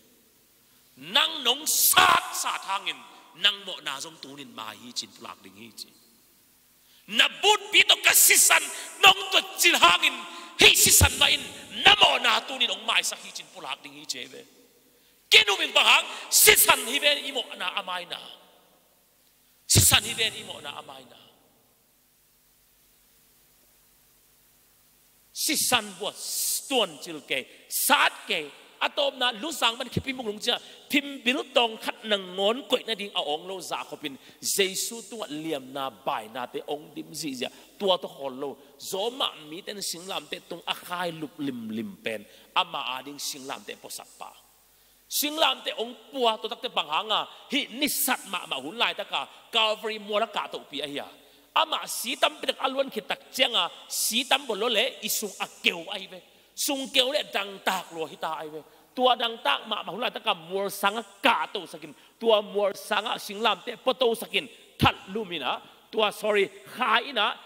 Nang nong satsat hangin nang mawhna zong tunin mai hi ci-in pulak ding hi ci. Na butpi tawh ka sisan nong tuatcil hangin hih sisan mah in na mawhna tunin hong maisak hi ci-in pulak ding hi ci ahi ve. Kinum in bang hang? Sisan hi ve i mawhna a maina. Sisan hi ve i mawhna a maina. Sisan buat tuancil kei, sat kei. A tawpna lusang man khipimuk lungcia phimbil tawng khat nangawn koih nading a awng lo zahkhopin Jesu tungah liamna bainate hong dim zihziah. Tua tawh khawl lo. Zawmah mite in singlamteh tung a khai lup limlim pen ama ading singlamteh puasakpa. Singlamteh hong pua, tua takte bang hanga hih nisat mahmah hun laitaka Calvary mual a kahtohpi ahi a, amah si tampitak a luan khit tak cianga si tam bawl lo le i sung a keu ahi ve. Sung keu le dangtak lua hita ahi ve. Tua dangtak mahmah hun laitaka mual sanga kahtosakin, tua mual sanga singlamteh puatosakin, that luminah, tua sorry, khai inah,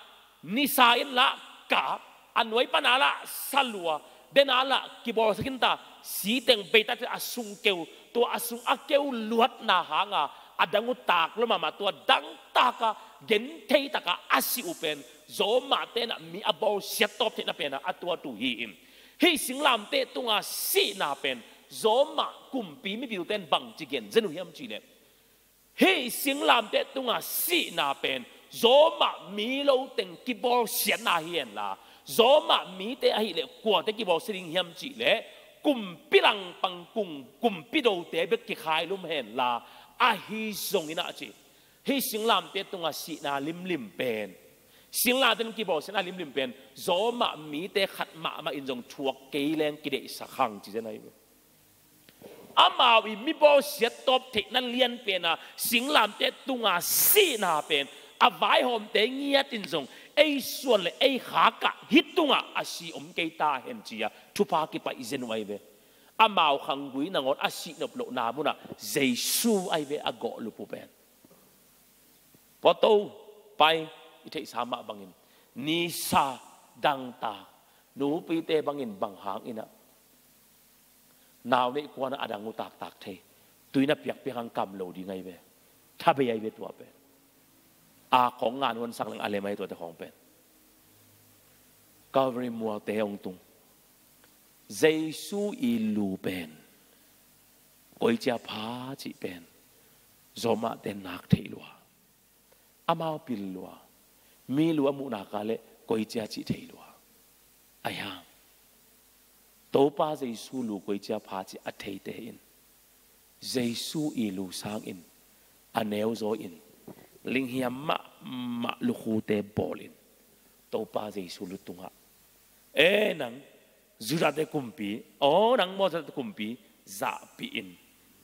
nisa in lah kap, a nuai pana lah salua, dena lah kibawlsak in ta, siteng beita a sung keu, tua a sung a keu luatna hanga a dang uh tak lua mahmah, tua dangtaka gentheitaka a si uh pen Zawmahte in ah mi a bawlsiat tawp theihna pena a tuatu hi in. Hih singlamteh tunga sihna pen Zawmah kumpi mipilte in bangci gen zen uh hiam cihleh, hih singlamteh tunga sihna pen Zawmah mi loteng kibawlsiatna hi henla, Zawmah mite ahileh kuate kibawlsia ding hiam cihleh, kumpi langpang kung kumpi dote bek kikhailum henla, ahi zongin ah ci. Hih singlamteh tunga sihna limlim pen, singlamteh in kibawlsiatna limlim pen Zawmah mite khat mahmah in zong thuak kei leng kideihsak hang ci zen ahi ve. Amau i mi bawlsiat tawp theihna lianpena singlamteh tunga sihna pen a vaihawmte ngiatin zong ei suan le ei khakah hih tungah a si om kei ta hen ci-a thupha kipaih zen uh ahi ve. Amau khanggui nangawn a sihnop lohna munah Jesu ahi ve a gawh lupu pen. Puato pai, i theihsa mah bangin nisa dangtak, nupite bangin bang hanginah nau neih kuanah a dang uh taktak thei, tuina piakpiak hang kam lo ding ahi ve. Thabei ahi ve tua pen. A khong ngan huansak leng a lem ahi tuate khong pen. Calvary mualte hong tung. Jesu i lu pen koicia pha cih pen Zawmahte nak theih lua. Amau pil lua. Mi lu a muh naka le koicia cih thei lua. Ahi hang Topa Jesu lu koicia pha cih a theite in Jesu i lu sangin a neuzaw in linghiam mahmah lukhute bawlin Topa Jesu lu tungah, e nang Judate kumpi, aw nang maw Judate kumpi, zahpih in,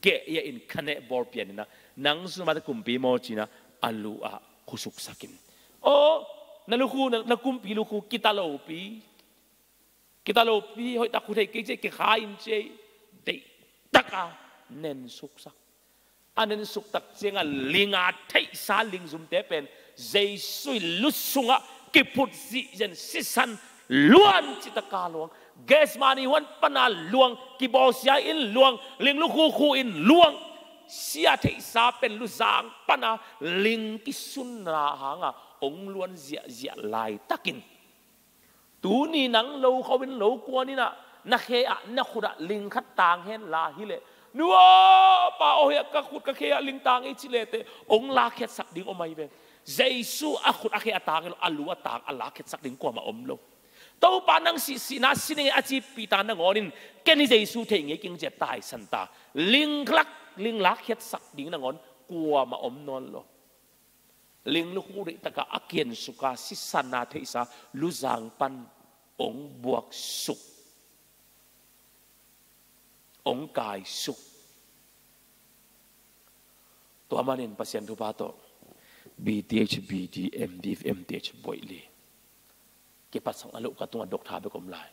keh ia in, khaneh bawl pian in ah, nang Judate kumpi maw ci-in ah, a lu ah khusuksak in. Aw na lukhu, na, na kumpi lukhu kitalopi, kitalopi, hoihtak khu thei kei ci-a kikha in ci-a, deihtak a nensuksak. A nensuk tak ciangah ling a theihsa lingzumte pen Jesu i lu sungah kiphut zihzen, sisan luan citaka luang, Gethsemane huan pana luang, kibawlsia in luang, ling lukhu khu in luang, sia theihsa pen luzang pana ling kisunna hangah hong luan ziahziah laitakin, tuni nang lo khauh in lo kuan in ah, na khe ah, na khut ah ling khat tang hen la hileh, nu aw pa aw, hia ka khut ka khe ah ling tang ei ci leh teh, hong lakkhiatsak ding om ahi ve. Jesu a khut a khe a tang hi lo, a lu a tang, a lakkhiatsak ding kuamah om lo. Topa nang sih, sihna si ning ei a ci Peter nangawn in, ken hi Jesu thei ngei keng ci-a taisan ta. Ling lak, ling lakkhiatsak ding nangawn kuamah om nawn lo. Ling lukhu deihtak a a kiensuk a, sisan a theihsa luzang pan hong buaksuk, hong kaisuk. Tua manin Pasian thupha tawh B Th, B D, M Div, M Th boih li. Kiphatsakna lo ka tungah doctor bek om lai.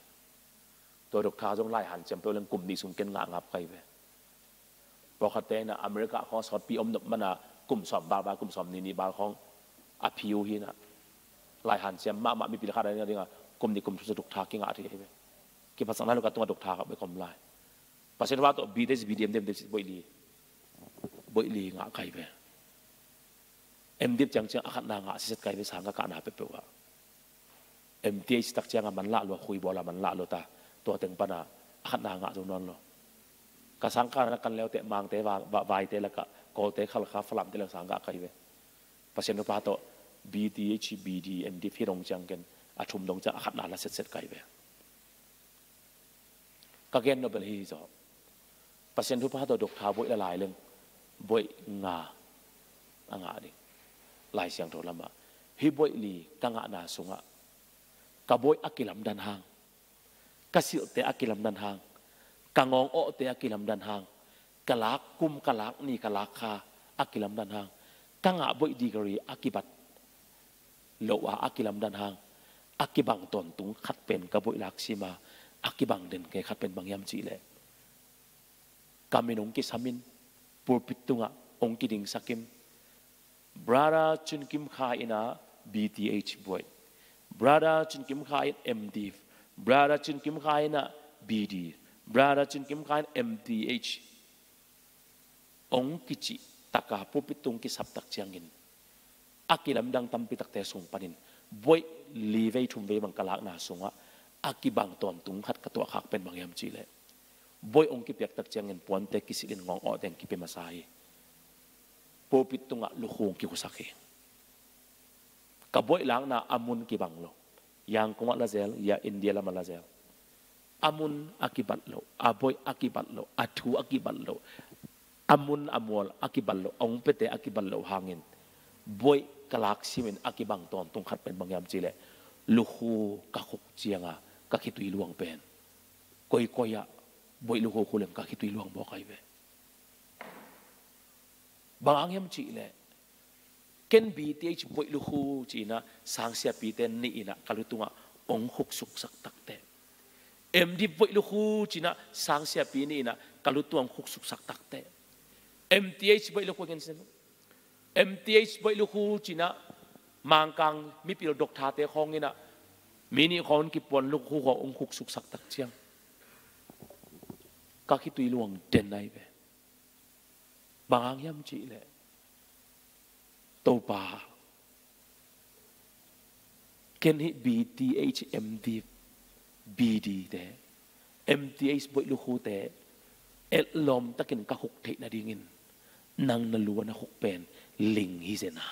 Tua doctor zong lai hanciam peuh leng kum nih sung ken ngah ngap kai ve. Pawlkhatte in ah America khawng sawtpi om nop mana kum sawm val val, kum sawm nih nih val khawng a phi uh hi in ah, lai hanciam mahmah mipil khat a ding a, kum nih kum thum sung doctor kingah thei ahi ve. Kiphatsakna lo ka tungah doctor bek om lai. Pasian thupha tawh B Th, B D, M Div, M Th boih li, boih li ngah kai ve. M Div ciangciang a khatna ngah siset kai ve, sang ka kahna peuhpeuh ah. M Th tak ciangah man lah lua, khui bawl a man lah lua ta, tua teng pana a khatna ngah zo nawn lo. Ka sang kahna kan leute, Mangte, va, va, Vaite lakah, Kawlte, Khalkha, Falamte lakah sang ngah kai ve. Pasian thupha tawh B Th, B D, M Div hih dong ciang ken, a thum dong ciang a khatna la setset kai ve. Ka gen nop bel hi zaw. Pasian thupha tawh doctor boih la lai leng, boih nga a ngah ding. Lai Siangtho lamah, hih boih li ka ngahna sungah, ka boih a kilamdan hang, ka silhte a kilamdan hang, ka ngawng awhte a kilamdan hang, ka lak kum, ka lak ni, ka lak kha a kilamdan hang, ka ngah boih degree a kibat loh a a kilamdan hang, a kibang tawntung khat pen ka boih lak sim a, a kibang den kei khat pen bang hiam cih leh, ka min hong kisam in, pulpit tungah hong kidingsak in, Brother Cin Kim Khai in ah B Th boih, Brother Cin Kim Khai in M Div, Brother Cin Kim Khai in ah B D, Brother Cin Kim Khai in M Th hong kicih taka pulpit tung kisap tak ciangin, a kilamdang tampi takte sung panin boih li vei thum vei bang ka lakna sungah a kibang tawntung khat ka tuahkhak pen bang hiam cih leh, boih hong kipiak tak ciangin puante kisilhin ngawng awh teng kipia masa hi. Pulpit tungah lukhu hong kikhusak hi. Ka boih lakna a mun kibang lo. Yangon ah la zel, ya India lamah la zel, a mun a kibat lo, a boih a kibat lo, a thu a kibat lo, a mun a mual a kibat lo, a hong piate a kibat lo hangin, boih ka lak simin a kibang tawntung khat pen bang hiam cih leh, lukhu ka khuk cianga ka khitui luang pen, koikoi ah boih lukhu khu leng ka khitui luang mawk ahi ve. Bang hang hiam cih leh, ken B Th boih lukhu ci-in ah sangsiapite nih in ah ka lu tungah hong khuksuksak takteh, M Div boih lukhu ci-in ah sangsiapi nih in ah ka lu tungah hong khuksuksak takteh, M Th boih lukhu, M Th boih lukhu ci-in ah Mangkang mipil doctor-te khawng in ah mi nih khawng kipuan lukhu khawng hong khuksuksak tak ciang, ka khitui luang den ahi ve. Bang hang hiam cih leh, Topa, ken hih B Th, M Div, B D te, M Th boih lukhute etlawm takin ka khuk theih nadingin, nang na lu a na khuk pen ling hi zen a.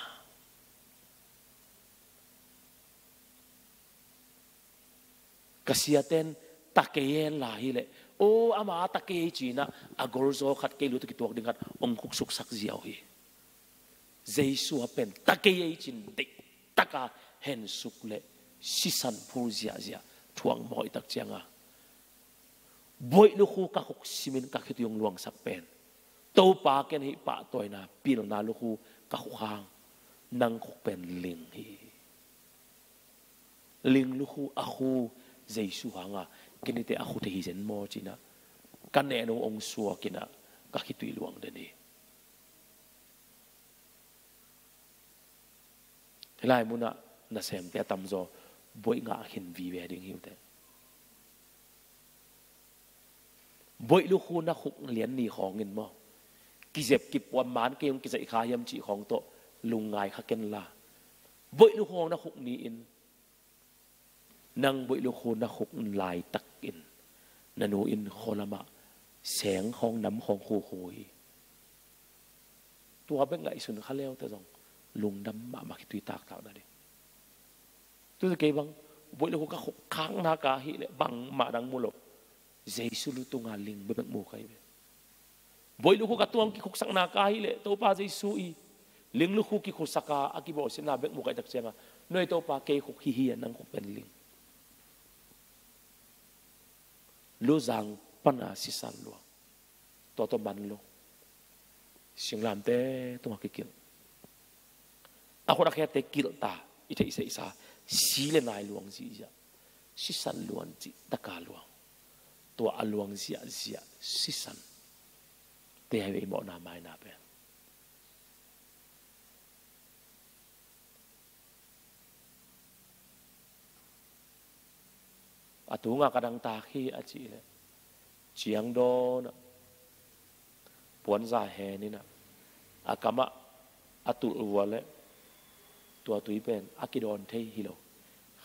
Ka siaten ta kei hen la hileh, aw, ama ta kei ei ci-in ah a golzaw khat, kei lu tawh kituak ding khat hong khuksuksak ziau hi. Jesu a pen ta kei ei ci-in deihtaka hensuk leh, sisan phul ziahziah thuak mawh i tak cianga, boih lukhu ka khuk simin ka khitui hong luangsak pen, Topa ken hih pahtawina pilna lukhu ka khuk hang, nang khuk pen ling hi. Ling lukhu a khu Jesu hanga, ken hite a khu thei hi zen maw cinah, ka nehno hong suakinah ka khitui luang den hi. Hih lai munah nasemte a tamzaw boih ngah khin vive ding hi uh teh. Boih lukhu na khuk lian ni khawngin maw, kizep kipuam man kei hong kizaih kha hiam cih khawng tawh lungngai kha kenla, boih lukhu hong na khuk ni-in, nang boih lukhu na khuk laitakin na nu in khualamah seng khawng nam khawng khukhu hi. Tua bek ngaihsun kha leute zong lungdam mahmah khitui taktak na ding. Tute kei bang, boih lukhu ka khuk khakna ka hih leh bangmah dang mu lo, Jesu lutunga ling bekbek mu ka hi ve. Boih lukhu ka tuang kikhuksakna ka hih leh Topa Jesu i ling lukhu kikhusaka a kibawlsiatna bek mu ka hih tak cianga, noi Topa kei khuk hi hi a, nang khuk pen ling. Luzang pana sisan luang. Tua tawh man lo. Singlamte tungah kikilh. A khut a khete kilhta i theihsehsa si le nai luang zihziah. Sisan luang cih taka luang. Tua a luang ziahziah sisan. Te hai ve i mawhna maina pen. A tunga ka dangtak hi a cih leh, ciang dawnah puanza heninah a kamah a tulh vua leh tua tui pen a kidawn thei hi lo.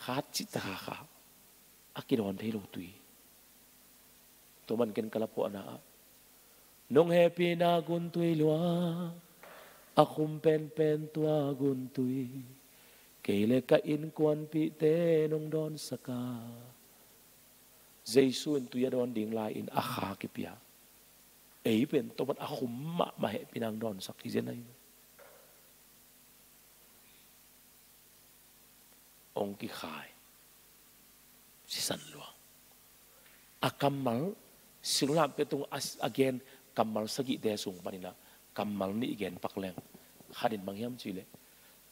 Khat cih taka kha a kidawn thei lo tui. Tua man ken ka la phuahna ah, nong hehpihna guntui luang, a khum penpen tua guntui, kei le ka innkuanpihte nong dawnsaka. Jesu in tui a dawn ding lai-in a kha kipia. Ei pen tua man a khum mahmah hehpihna hong dawnsak hi zen ahi. Hong kikhai. Sisan luang. A kammal, singlamteh tung a, a gen kammal sagihte sung paninah kammal nih gen pak leng. Khatin bang hiam cih leh,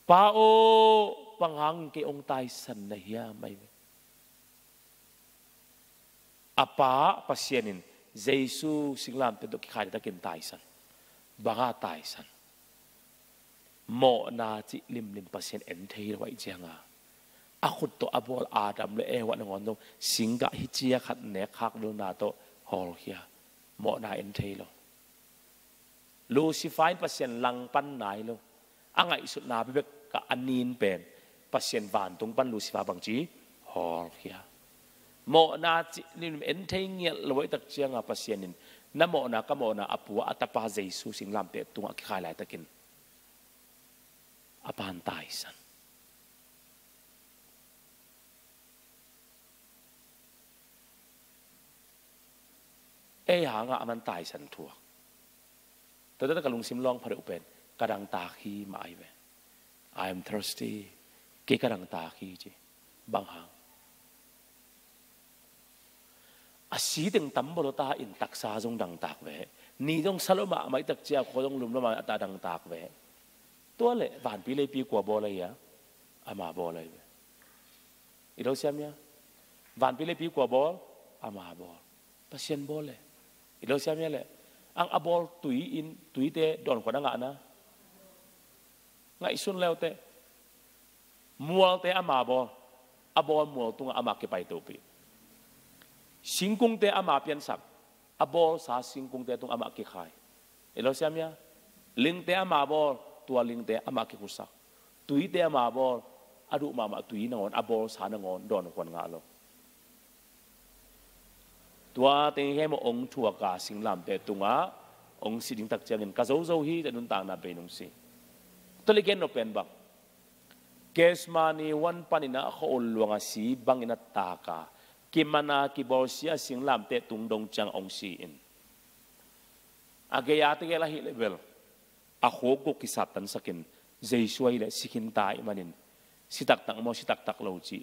Pa aw, bang hangin kei hong taisan na hiam, ahi ve. A pa Pasian in Jesu singlamteh tawh kikhai takin taisan. Banga taisan? Mawhna cih limlim Pasian en thei lo ahih cianga, a khut tawh a bawl Adam le Eva nangawn zong singgah hi cia khat nek khak lelna tawh hawlkhia. Mawhna en thei lo. Lucifer in Pasian langpan nai lo. A ngaihsutna bekbek a nin pen Pasian vantung pan Lucifer bangci hawlkhia. Mawhna cih limlim en thei ngiat lo ahih tak cianga Pasian in na mawhna ka mawhna a pua a tapa Jesu singlamteh tungah a kikhai laitakin a pan taisan. Ei hangah a man taisan thuak. Tuate ka lungsim lawng pha deuh pen ka dangtak hi mah ahi ve. I am thirsty. Kei ka dangtak hi ci. Bang hang? A si teng tam bawlta in taksa zong dangtak ve. Ni zong sa lo mahmah ahih tak cia khua zong lum lo mahmah a ta dangtak ve. Tua leh vanpi leipi kua bawl ahi a? Ama bawl ahi ve. I lo siam hia? Vanpi leipi kua bawl? Ama bawl. Pasian bawl e. I lo siam hia leh? Ang a bawl tui in, tuite dawnkhua na ngahna. Ngaihsun leuteh. Mualte ama bawl. A bawl mual tungah ama kipaitohpih. Singkungte ama piansak. A bawlsa singkungte tungah ama kikhai. I lo siam hia? Lingte ama bawl, tua lingte ama kikhusak. Tuite ama bawl, a duh mahmah tui nangawn, a bawlsa nangawn dawnhuan ngah lo. Tua teng hi mawh hong thuaka singlamteh tungah hong si ding tak ciangin ka zozo hi, teh nuntakna bei nong si. Tua leh gen nop pen bang? Gethsemane huan panin a khuaul luanga si bangin a taka, kimana kibawlsia singlamteh tung dong ciang hong si-in, a gei-a tegel ahih leh bel a khuk guk kisattansakin, Jesu ahih leh si khinta ahih manin, si taktak maw, si taktak lo cih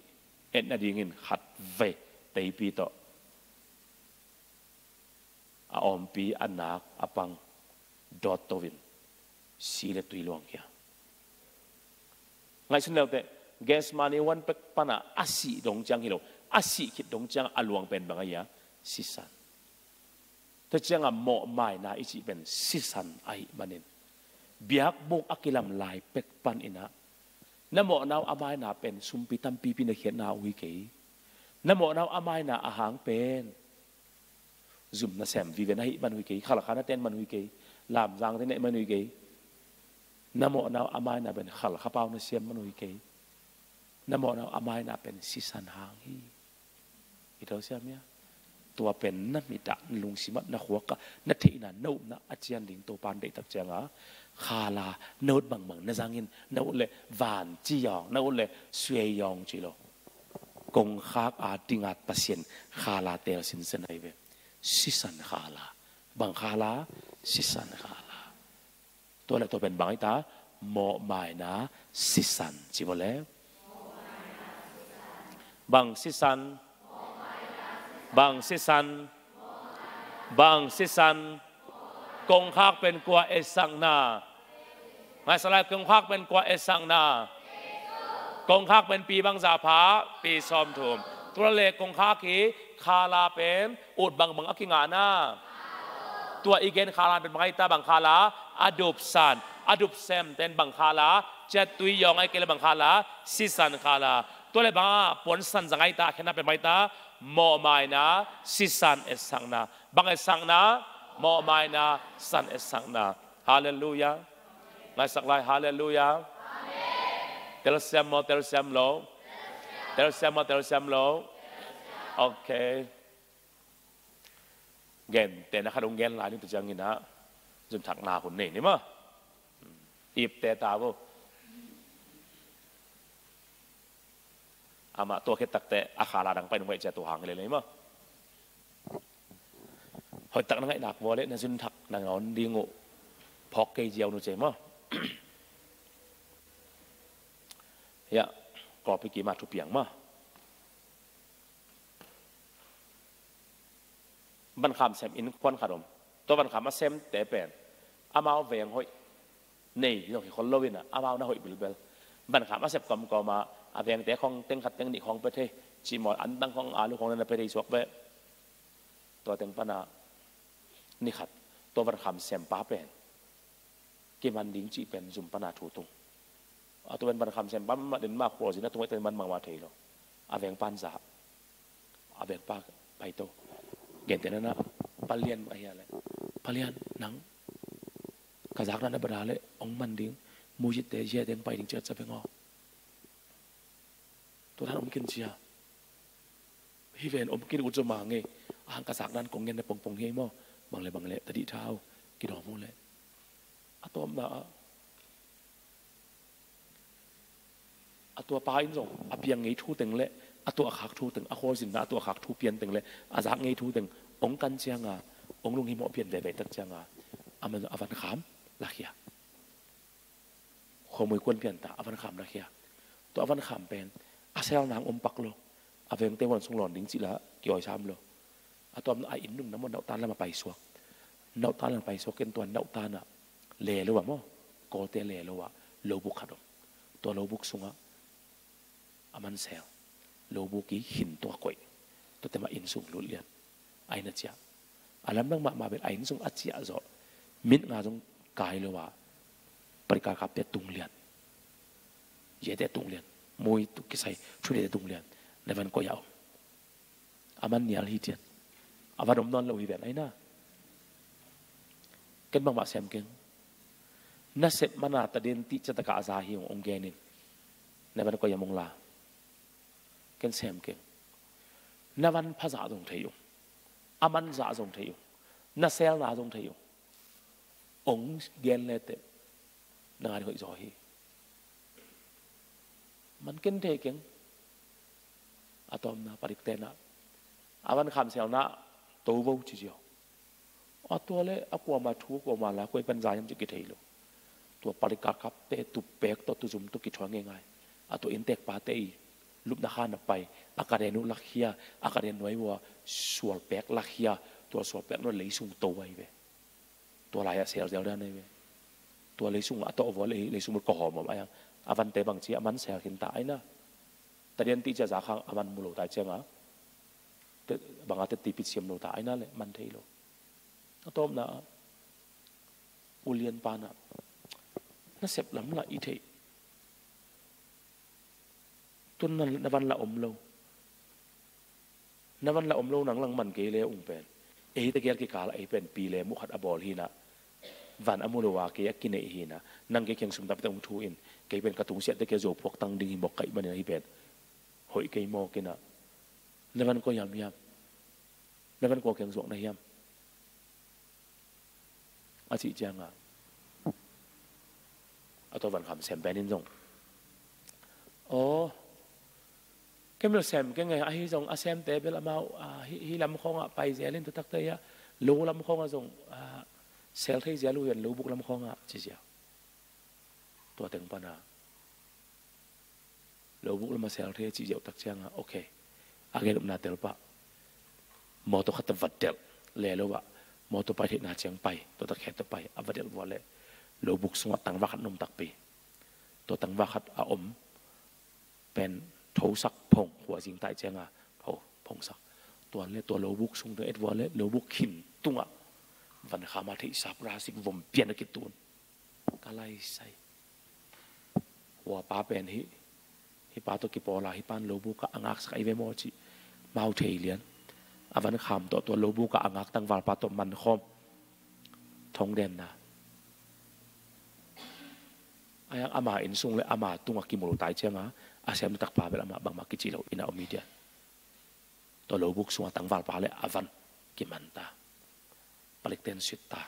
et nadingin khat vei teipi tawh a awmpi a nak a pang dawt to in si le tui luang khia. Ngaihsun leuteh, Gethsemane huan pek panah a sih dong ciang hi lo, a sih khit dong ciang a luang pen bang ahi a? Sisan. Tua ciangah mawhmaina i cih pen sisan ahih manin, biakbuk a kilam lai pek paninah na mawhna uh a maina pen sumpi tampipi na khiatna uh hi kei. Na mawhna uh a maina a hang pen zum na sem vive na hih man uh hi kei, khalkha na ten man uh hi kei, lamzang te na hih man uh hi kei. Na mawhna uh a maina pen khalkha pau na siam man uh hi kei. Na mawhna uh a maina pen sisan hang hi. I tawh siam ia, tua pen na mitah, na lungsimah, na khuakah, na theihna, na upna a cian ding Topan deihtak cianga, khala na ut bangbang na zangin, na ut le van ci yawng, na ut le suai yawng ci lo. Kongkhak a dingat Pasian khala tel sinsen ahi ve. Sisan khala. Bang khala? Sisan khala. Tua le tua pen bang ita? Mawhmaina sisan ci bo le. Bang sisan? Bang sisan? Bang sisan? Kongkhak pen kua etsakna? Ngaihsak lai, kongkhak pen kua etsakna? Kongkhak pen pi bangzah pha? Pi sawmthum. Tua le kongkhak hi khala pen ut bangbang a kingahna. Tua i gen khala pen bang aita? Bang khala? A dupsan, a dupsem ten bang khala? Ciattui yawng ai kei le bang khala? Sisan khala. Tua le bang a puansan zang aita? A khenna pen bang aita? Mawhmaina, sisan etsakna. Bang etsakna? Mawhmaina, san etsakna. Halleluia. Ngaihsak lai, halleluia. Telsiam maw, telsiam lo? Telsiam maw, telsiam lo? Ok. Gentehna khat hong gen lai ni, tua cianginah zunthakna hun nei ni maw? Ipte ta bo. Amah tua khit takteh a khala dang pai nung bai cia tua hang hi lel ni maw? Hoihtak na ngaihnak vua le na zunthak na ngawn ding uh phawk kei ziau nu cei maw? Hiah kawpi kima thupiang maw? Vankham sem innkuan khat om. Tua vankham a semte pen amau veng hoih nei zong hi khol lo inah amau na hoih bilbel. Vankham a sep kawmkawmah a vengte khong teng khat teng nih khong pia thei, cihmawl antang khong, alu khong na pia thei suak beh. Tua teng pana ni khat tua vankham sempa pen kiman ding cih pen zum pana thu tung. A tua pen vankham sempa mah den mah khualzin a tung a tua man mangmah thei lo. A vengpan zah, a vengpa paito. Gentehna na palian mah hia le, palian nang ka zakna na bada le ong man ding, muzitte ziate ong pai ding ciat sa veng aw. Tua dan om kin cia. Hi ven om kin ut zo ma ngei. A hang ka zaknan kong ngen na pongpong hi maw? Bang le bang le tadih thau kidawm uh le. A tawpna ah a tua pa in zong a piang ngei thu teng le a tua khak thu teng, a khualzinna a tua khak thu pian teng le a zak ngei thu teng ong kan cianga ong lunghimawh pian veve tak cianga a man a vankham lakhia. Khuamui kuan pianta a vankham lakhia. Tua a vankham pen a sel nang om pak lo. A vengte huan sung lawn ding cihla kiawisam lo. A tuamna a inn nunna maw nauhtan lama paisuak. Nauhtan lama paisuak ken tua nauhtanah le lo ah maw, kawlte le lo ah lobuk khat om. Tua lobuk sungah a mansel lobuk i hin tua koih. Tuate mah inn sung lut lian. A inn a ciah. A lamdang mahmah bel a inn sung a ciah zawh. Mit nga zong kai lo ah parika kapte tung lian. Yete tung lian. Mui tu kisai thunete tung lian. Na van koih ah om. A man nial hi cian. A van om nawn lo hi ven aina. Ken bangmah sem keng. Na sep mana ta den tih ciataka a za hi ong genin. Na van koih ah mong la. Ken sem keng. Na van pha zah zong thei ung. A man zah zong thei ung. Na selna zong thei ung. Ong gen leteh na ngai hoih zaw hi. Man ken thei keng. A tawmna padik tenah a van khamselna to vo ci ziau. A tua le a kuama thu a kuama la kuai pan zayam ci kithei lo. Tua padik a kapte tu pek tawh tu zum tawh kithuai ngeingai. A tua inntek pate i Lupna khan a pai, a ka den uh lakhia, a ka den nuai ua sualpek lakhia, tua sualpek nuai leisung to ahi ve. Tua lai-ah sel zel dan ahi ve. Tua leisung a tawh vua lei, leisung mut ka hawm om ai a. A vante bang ci a man sel khin ta aina. Tadian ti cia za khang a man mu lo ta cianga. Banga te tipit siam lo ta aina le man thei lo. A tawpna ulian pana nasep lam la i thei. Tun na van la om lo. Na van la om lo nang lang man kei le ung pen. Ei te gel kikal ei pen pi le mu khat a bawl hina. Van a mu lo a kei a kinei hina. Nang kei kiang sum tap te ung thu in. Kei pen ka tung siat te kei zo phuak tang ding hi mok kai manin hi pen. Hoih kei mok ina. Na van ko yam yam. Na van ko kiang zuak na hiam. A cih cianga a tua van kham sem penin zong. Aw, kemil sem kenge ahi zong a semte bel amau hi lam khawngah pai zelin tutakte ia lo lam khawngah zong sel thei zel uh hian lo buk lam khawngah ci ziau. Tua teng pana lo buk lama sel thei a cih ziauh tak cianga, okay. A gen upna tel pah. Mawtaw khat a va delh le lo ah mawtaw pai theihna ciang pai, tua tak khet a pai a va delh vua le lo buk sungah tangva khat na om takpi. Tua tangva khat a om pen thosak phong khua zing tai cianga tho phongsak. Tuan le tua lo buk sung teng et vua le lo buk khin tungah van khama theihsa plastic vom pian a kitun. Ka laisai. Hua pa pen hi, hi pa tawh kipawla hi pan lo bukah a ngaksak ahi ve maw cih mau thei lian. A van kham tawh tua lo bukah a ngak tangval pa tawh man khawm. Thong denna. Ayang ama innsung le ama tungah kimu lo tai cianga a sem takpa bel amah bangmah kici lo ina om hi dian. Tua lo buk sungah tangval pa le a van kiman ta. Palikten sit ta.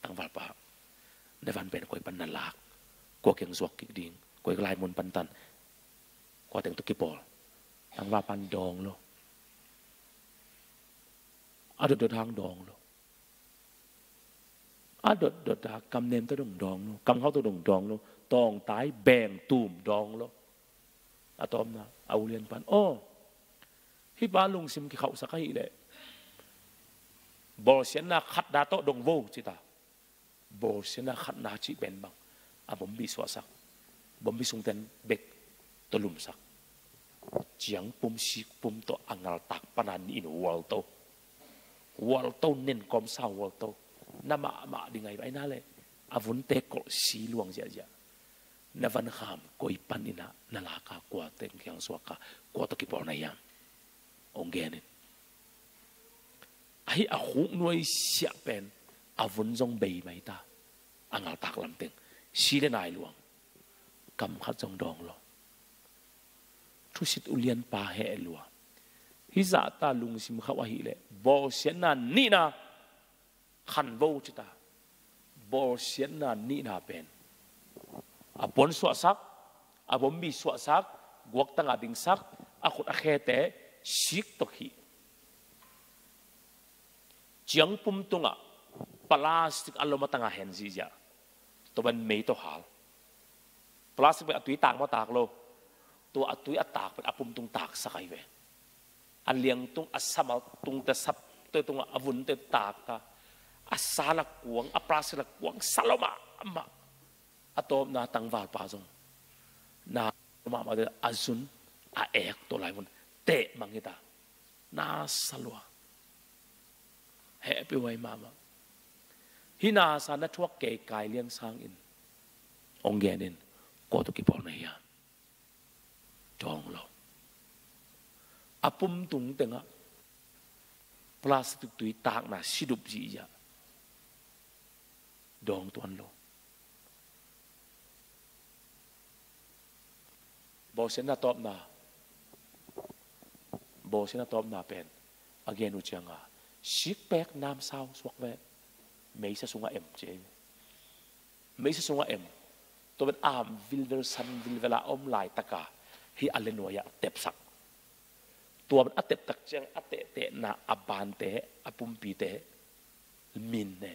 Tangval pa, na van pen koi pan na lak, kua kiang zuak kik ding, koi lai mun pan tan, kua teng tawh kipawl. Tangval pan dawng lo. A dotdot hang dawng lo. A dotdot a kamnem tawh dong dawng lo, kamkhau tawh dong dawng lo. Tawngtai beng tum dawng lo. A tawpna a ulian pan aw, hi pa lungsim kikhauhsak ahih leh bawlsiatna khatna tawh dong vo cita. Bawlsiatna khatna cih pen bang a bombi suahsak, bombi sungten bek tawh lumsak. Ciang pum sik pum tawh a ngaltak pana nih in hualto, hualto nen kawmsa hualto. Na mahmah ding ahi baina le a vunte kolh si luang ziahziah. Na van kham koi pan ina na laka kua teng kiang zuaka kua tawh kipawl na hiam? Ong genin ahi a khuk nuai siah pen a vun zong bei mai ta. A ngaltak lamteng si le nai luang. Kam khat zong dawng lo. Thusit ulian pa heh lua. Hi zahta lungsim khauh ahih leh bawlsiatna nihna khanvo cita. Bawlsiatna nihna pen a puan suahsak, a bombi suahsak, guaktanga dingsak, a khut a khete sik tawh khih. Ciangpum tungah plastic a lom a tanga hen zihziah. Tua ban mei tawh hal. Plastic pen a tui tak maw tak lo. Tua a tui a tak pen a pum tung taksak ahi ve. A liang tung a samal tung te sap te tungah a vun te tak ta. A sal a kuang, a plastic a kuang sa lo mahmah. A tawpna tangvalpa zong na mahmah te a zun a ek tawh lai vun teh mang hita. Na sa lua. Hehpih huai mahmah. Hih nasa na thuak kei kai lian sangin ong genin kua tawh kipawl na hiam? Dawng lo. A pum tung tengah plastic tui takna sidup zihziah. Dawng tuan lo. Bawlsiatna tawpna. Bawlsiatna tawpna pen a gen uh cianga sikpek namsau suak ve. Meisa sungah em ci ei ve. Meisa sungah em. Tua pen am vilvel san vilvel a om laitaka hih a lenuai-ah tepsak. Tua pen a teptak ciang a tehtehna a bante a pumpite min ne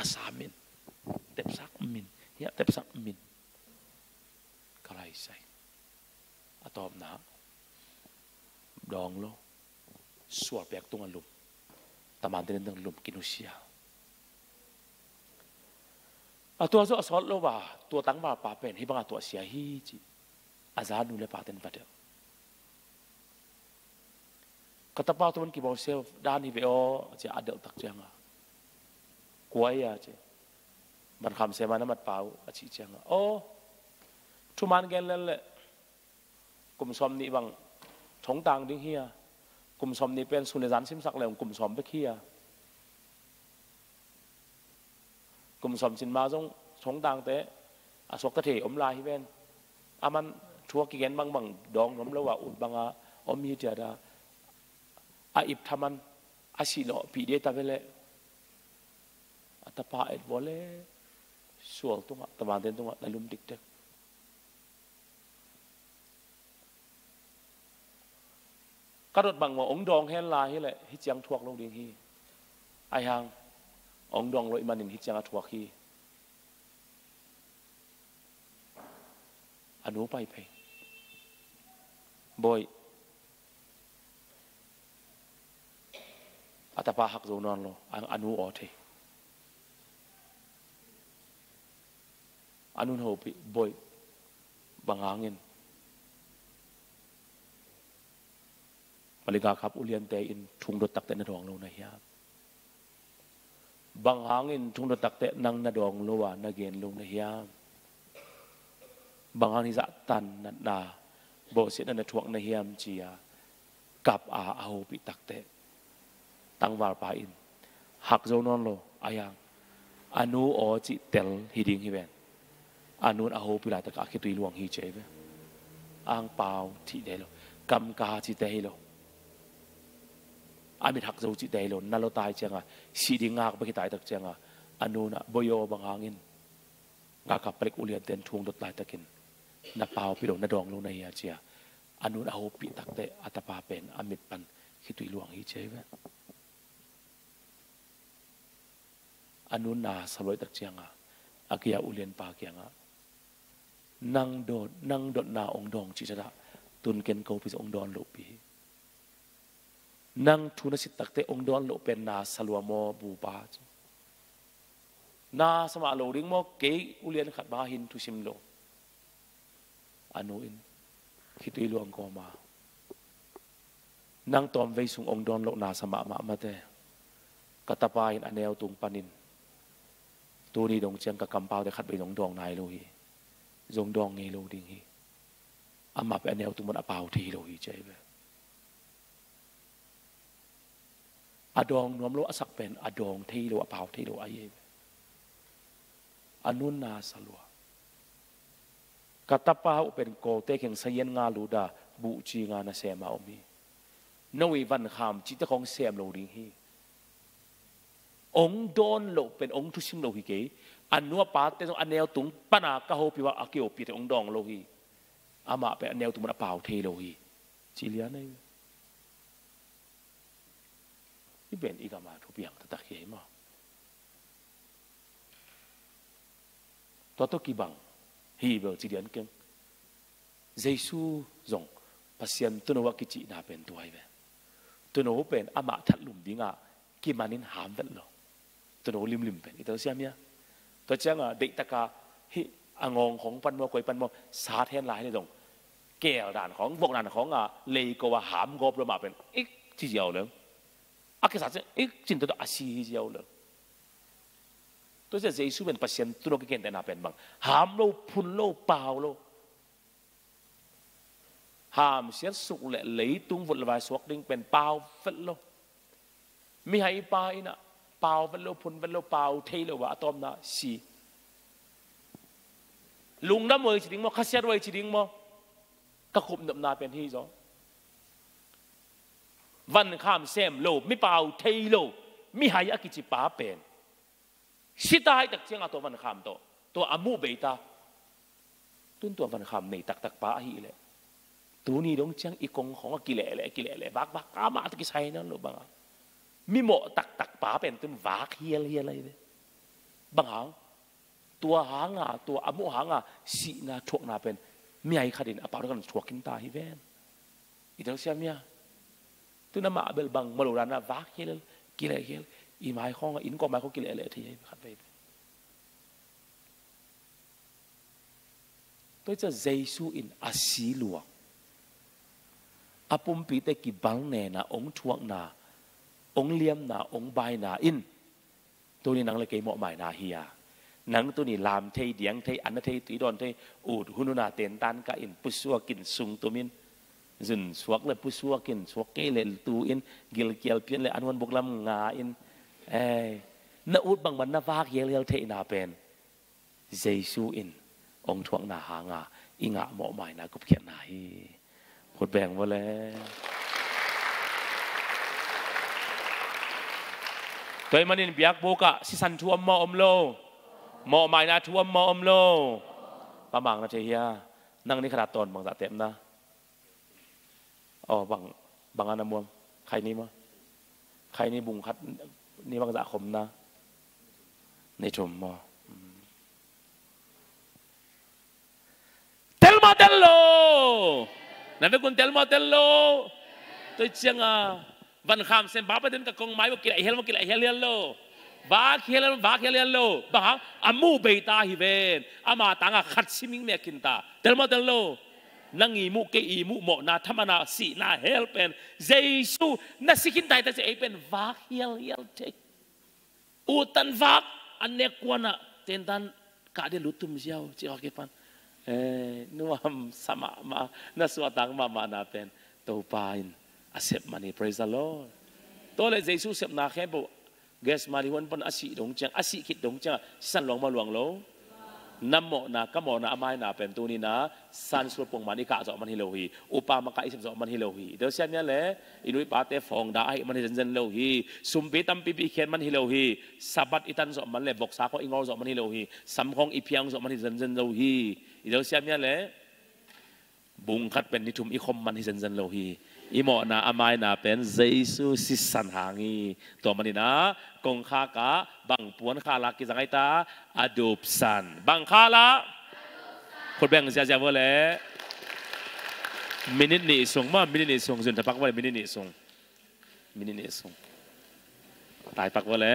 a sa min. Tepsak min. Hiah tepsak min. Ka laisai. A tawpna dawng lo. Sual pek tungah lum. Taman te ding lum kinusia. A tua zawh a sawt lo a, tua tangvalpa pen hih bangah tuahsia hi ci. A za nu le pa ten va delh. Ka tapa tua man kibawlsia dan hi ve aw, ci a delh tak cianga. Kua hi a ci. Van Kham Sem a na matpa uh a cih cianga. Aw, thuman gen lel leh kum sawm nih bang thongtang ding hi a. Kum sawm nih pen sun le zan simsak leng kum sawm bek hi a. Kum sawm cin ma zong thongtangte a suakta thei om lai hi ven. A man thu a kigen bangbang dawng nuam lo a ut banga om hi tiada. A ip thaman a sih lawhpih dia ta ve leh. A tapa et vua le sual tungah, taman ten tungah na lum dikdek. Ka dot bang maw, ong dawng hen lai hileh hih ciang thuak lo ding hi. Aihang ong dawng lo ih manin hih ciang a thuak hi. A nu pai phei. Bawi, a tapa hak zo nawn lo, a, a nu aw thei. A nun hopih, bawi, bang hangin Maliga kap uliante in thungdot takte na dawng lo na hiam? Bang hangin thungdot takte nang na dawng lo a na gen lo na hiam? Bang hangin hizah tan na, na bawlsiatna na thuak na hiam cia kap a a hopih takte tangvalpa in hak zo nawn lo, a hiang a nu aw cih tel hi ding hi ven. A nun a hopih laitak a khitui luang hi cia hi ve. Angpau cihte hi lo, kamka cihte hi lo, a mit hak zo cihte hi lo, na lo tai cianga sih ding ngak bek hi tai tak cianga a nun a bawi aw bang hangin nga kap palik ulianten thungdot laitakin na paupih lo, na dawng lo na hia cia a nun a hopih takte a tapa pen a mit pan khitui luang hi cia hi ve. A nun na sa luai tak cianga a kia ulianpa kianga nang dot, nang dotna ong dawng cih cadah tun ken kopi ong dawn lohpi hi. Nang thu na sit takte ong dawn loh pen na sa lua maw bupa ci. Na sa mah lo ding maw, kei ulian khat bang a hin thusim lo. A nu in khitui luang kawma nang tawmvei sung ong dawn loh na sa mahmah mate. Ka tapa in a neu tung panin tuni dong ciang ka kampaute khat bei zong dawng nai lo hi. Zong dawng ngei lo ding hi. Amah pen a neu tung pan a pau thei lo hi cia hi ve. A dawng nuam lo a sak pen a dawng thei lo, a pau thei lo a hi ve. A nun na sa lua. Ka tapa uh pen kawlte keng sayian nga luda buhci nga na sem a om hi. No i vankham cihte khong sem lo ding hi. Ong dawn loh pen ong thusim lo hi kei. A nu a pate zong a neu tung pana ka hopih uh a, a kihopihte ong dawng lo hi. Amah pen a neu tung pan a pau thei lo hi. Ci lian ahi. I pen i gama thupiang taktak hi ahi maw? Tua tawh kibang hi bel ci lian keng. Jesu zong Pasian tuuno a kicihna pen tua hi ve. Tuuno pen amah that lum dingah kimanin ham vet lo. Tuuno limlim pen i telsiam hia? Tua cianga deihtaka hih a ngawng khong pan maw, koi pan maw, sat hen lai le zong keel dan khong, vok dan khong a leiko a ham gawp lo mah pen ik ci ziau leng. A kisat ciang ik cin tua a si hi ziau leng. Tua ciang Jesu pen Pasian tuuno kikentehna pen bang? Ham lo, phun lo, pau lo. Hamsiat suk le leitung vut le vai suak ding pen pau vet lo. Mihai pa inah pau vet lo, phun vet lo, pau thei lo a tawmna si. Lungdam uh ci ding maw, khasiat uh ci ding maw? Ka khupnopna pen hi zaw. Vankham sem lo, mi pau thei lo, mihai a kici pa pen si ta hai tak cianga tua vankham tawh tua a muh bei ta. Tun tua vankham nei taktak pa ahih leh tuni dong ciang i kong khong a kilehleh, kilehleh vakvak amah tawh kisai nawn lo banga mi mawh taktak pa pen tun vak hialhial ahi ve. Bang hang? Tua hanga, tua a muh hanga sihna thuakna pen mihai khatin a pau kan thuak khin ta hi ven. I telsiam hia? Tu na mah bel bang mawh lo dan a vak hial, kileh hial, i mai khawng a, innkuan mai khawng kileh leh thei hi khat vei. Tua hi ciang Jesu in a si luang, a pumpite kibalnena, ong thuakna, ong liamna, ong baina in tuni nang le kei mawhmaina hi a. Nang tuni lam thei, diang thei, an na thei, tui dawn thei, ut hun hun a tentan kah in, pusuak in, sung tum in, zun suak le pusuak in, suak kei le tu in, gilkial pian le an huan buk lam nga in, ei, na ut bangmah na vak hialhial theihna pen Jesu in ong thuakna hanga i ngah mawhmaina gupkhiatna hi. Khut beng vua le. Tua ahih manin biakbuk ah sisan thu om maw om lo? Mawhmaina thu om maw om lo? Pa Mang na thei hia? Nang ni khat a tawn bangzah tepna? Aw, bang, bang a na muam? Khaini maw? Khaini bung khat ni bangzah khomna? Ni thum maw? Tel maw tel lo? Na vekun tel maw tel lo? Tua ciang a van kham sem bapa den ka kong mai maw, kilai hial maw, kilai hial hial lo? Vak hial hial, vak hial hial lo? Bang hang? A muh bei ta hi ven. Ama tanga khat siming mekin ta. Tel maw tel lo? Nang i muh, kei i muh, mawhna, thamanna, sihna hel pen Jesu na si khin tai ta ci ei pen vak hial hial thei. Utan vak an nek kuan ah tentan kah dia lut tum ziau ci awk i pan. Eh, nuam sa mahmah, na suahtak mahmahna pen Topa in a sep man hi. Praise the Lord. Tua le Jesu sepna khempeuh Gethsemane huan pan a sih dong ciang, a sih khit dong ciang a sisan luang maw luang lo? Na mawhna, ka mawhna, a maina pen tuni na Sunday school puang man i kah zawh man hi lo hi. Upa makaih i sep zawh man hi lo hi. I telsiam hia le, i nu i pate phone dah ahih man hi zenzen lo hi. Sumpi tampipi i khen man hi lo hi. Sabbath i tan zawh man le voksa khawng i ngawl zawh man hi lo hi. Sam khawng i phiang zawh man hi zenzen lo hi. I telsiam hia le, bung khat pen ni thum i khom man hi zenzen lo hi. I mawhna, a maina pen Jesu sisan hang hi. Tua manin a kongkhak ah bang puan khal a kizang ai ta? A dupsan. Bang khal ah? Khut beng ziazia vua le. Minit nih sung maw, minit nih sung. Zun thapak vua le, minit nih sung. Minit nih sung. Taipak vua le.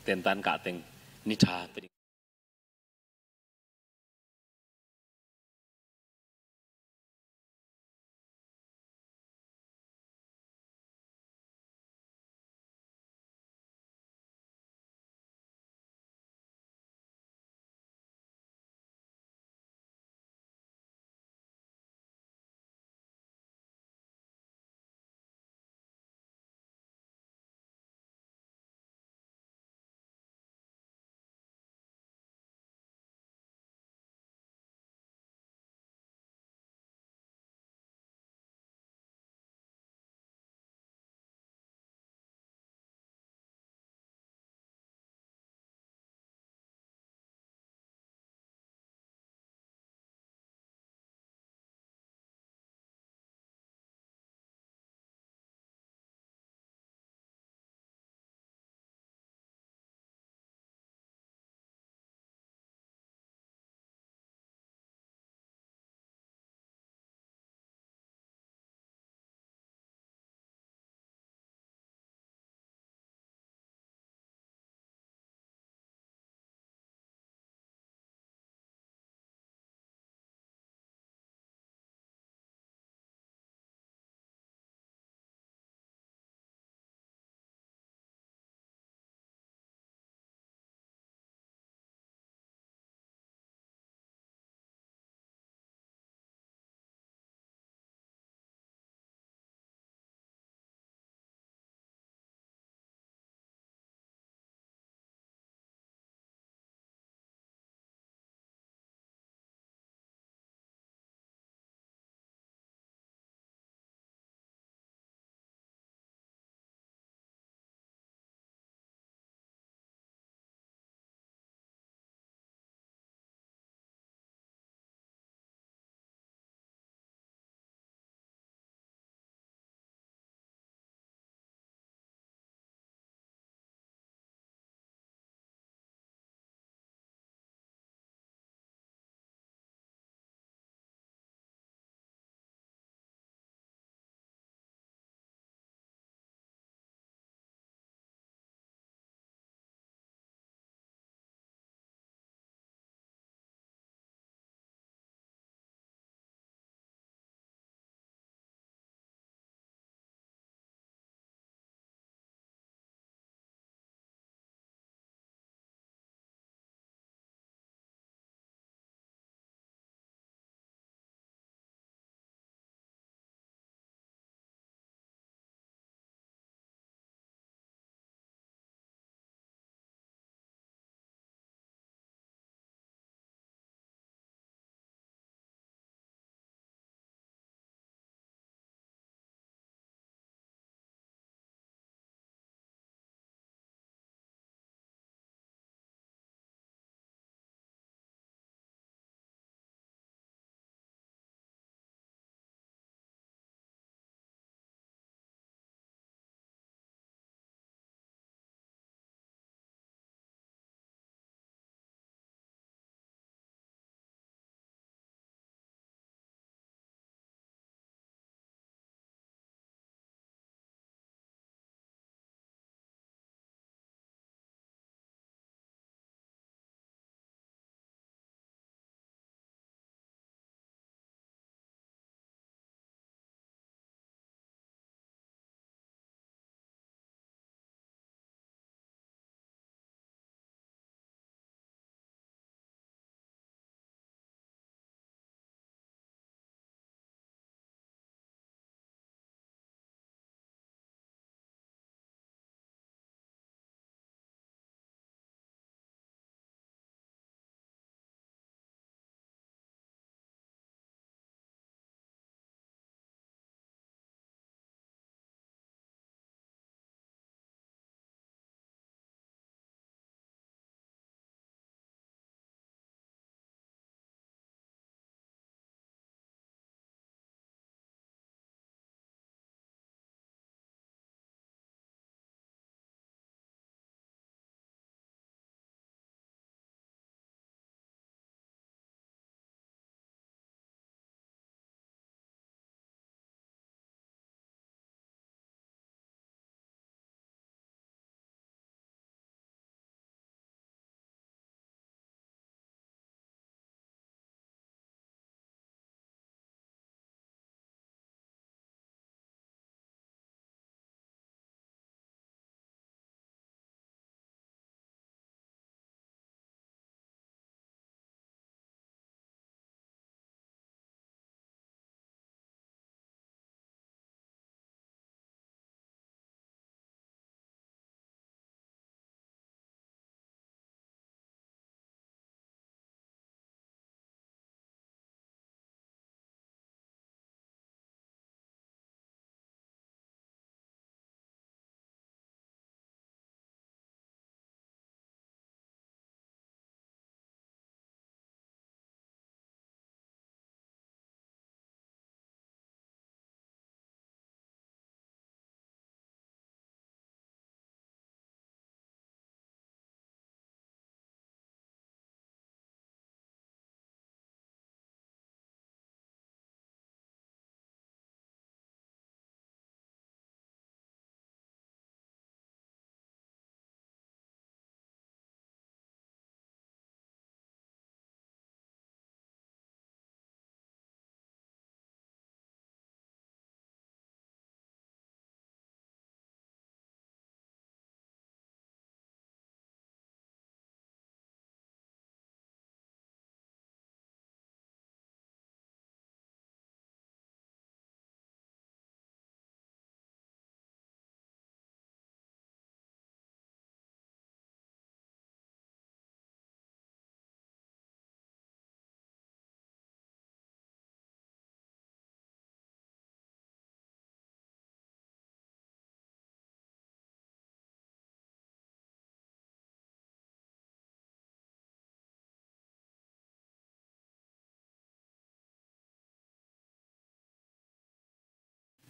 tentan kah teng ni tha pia ding.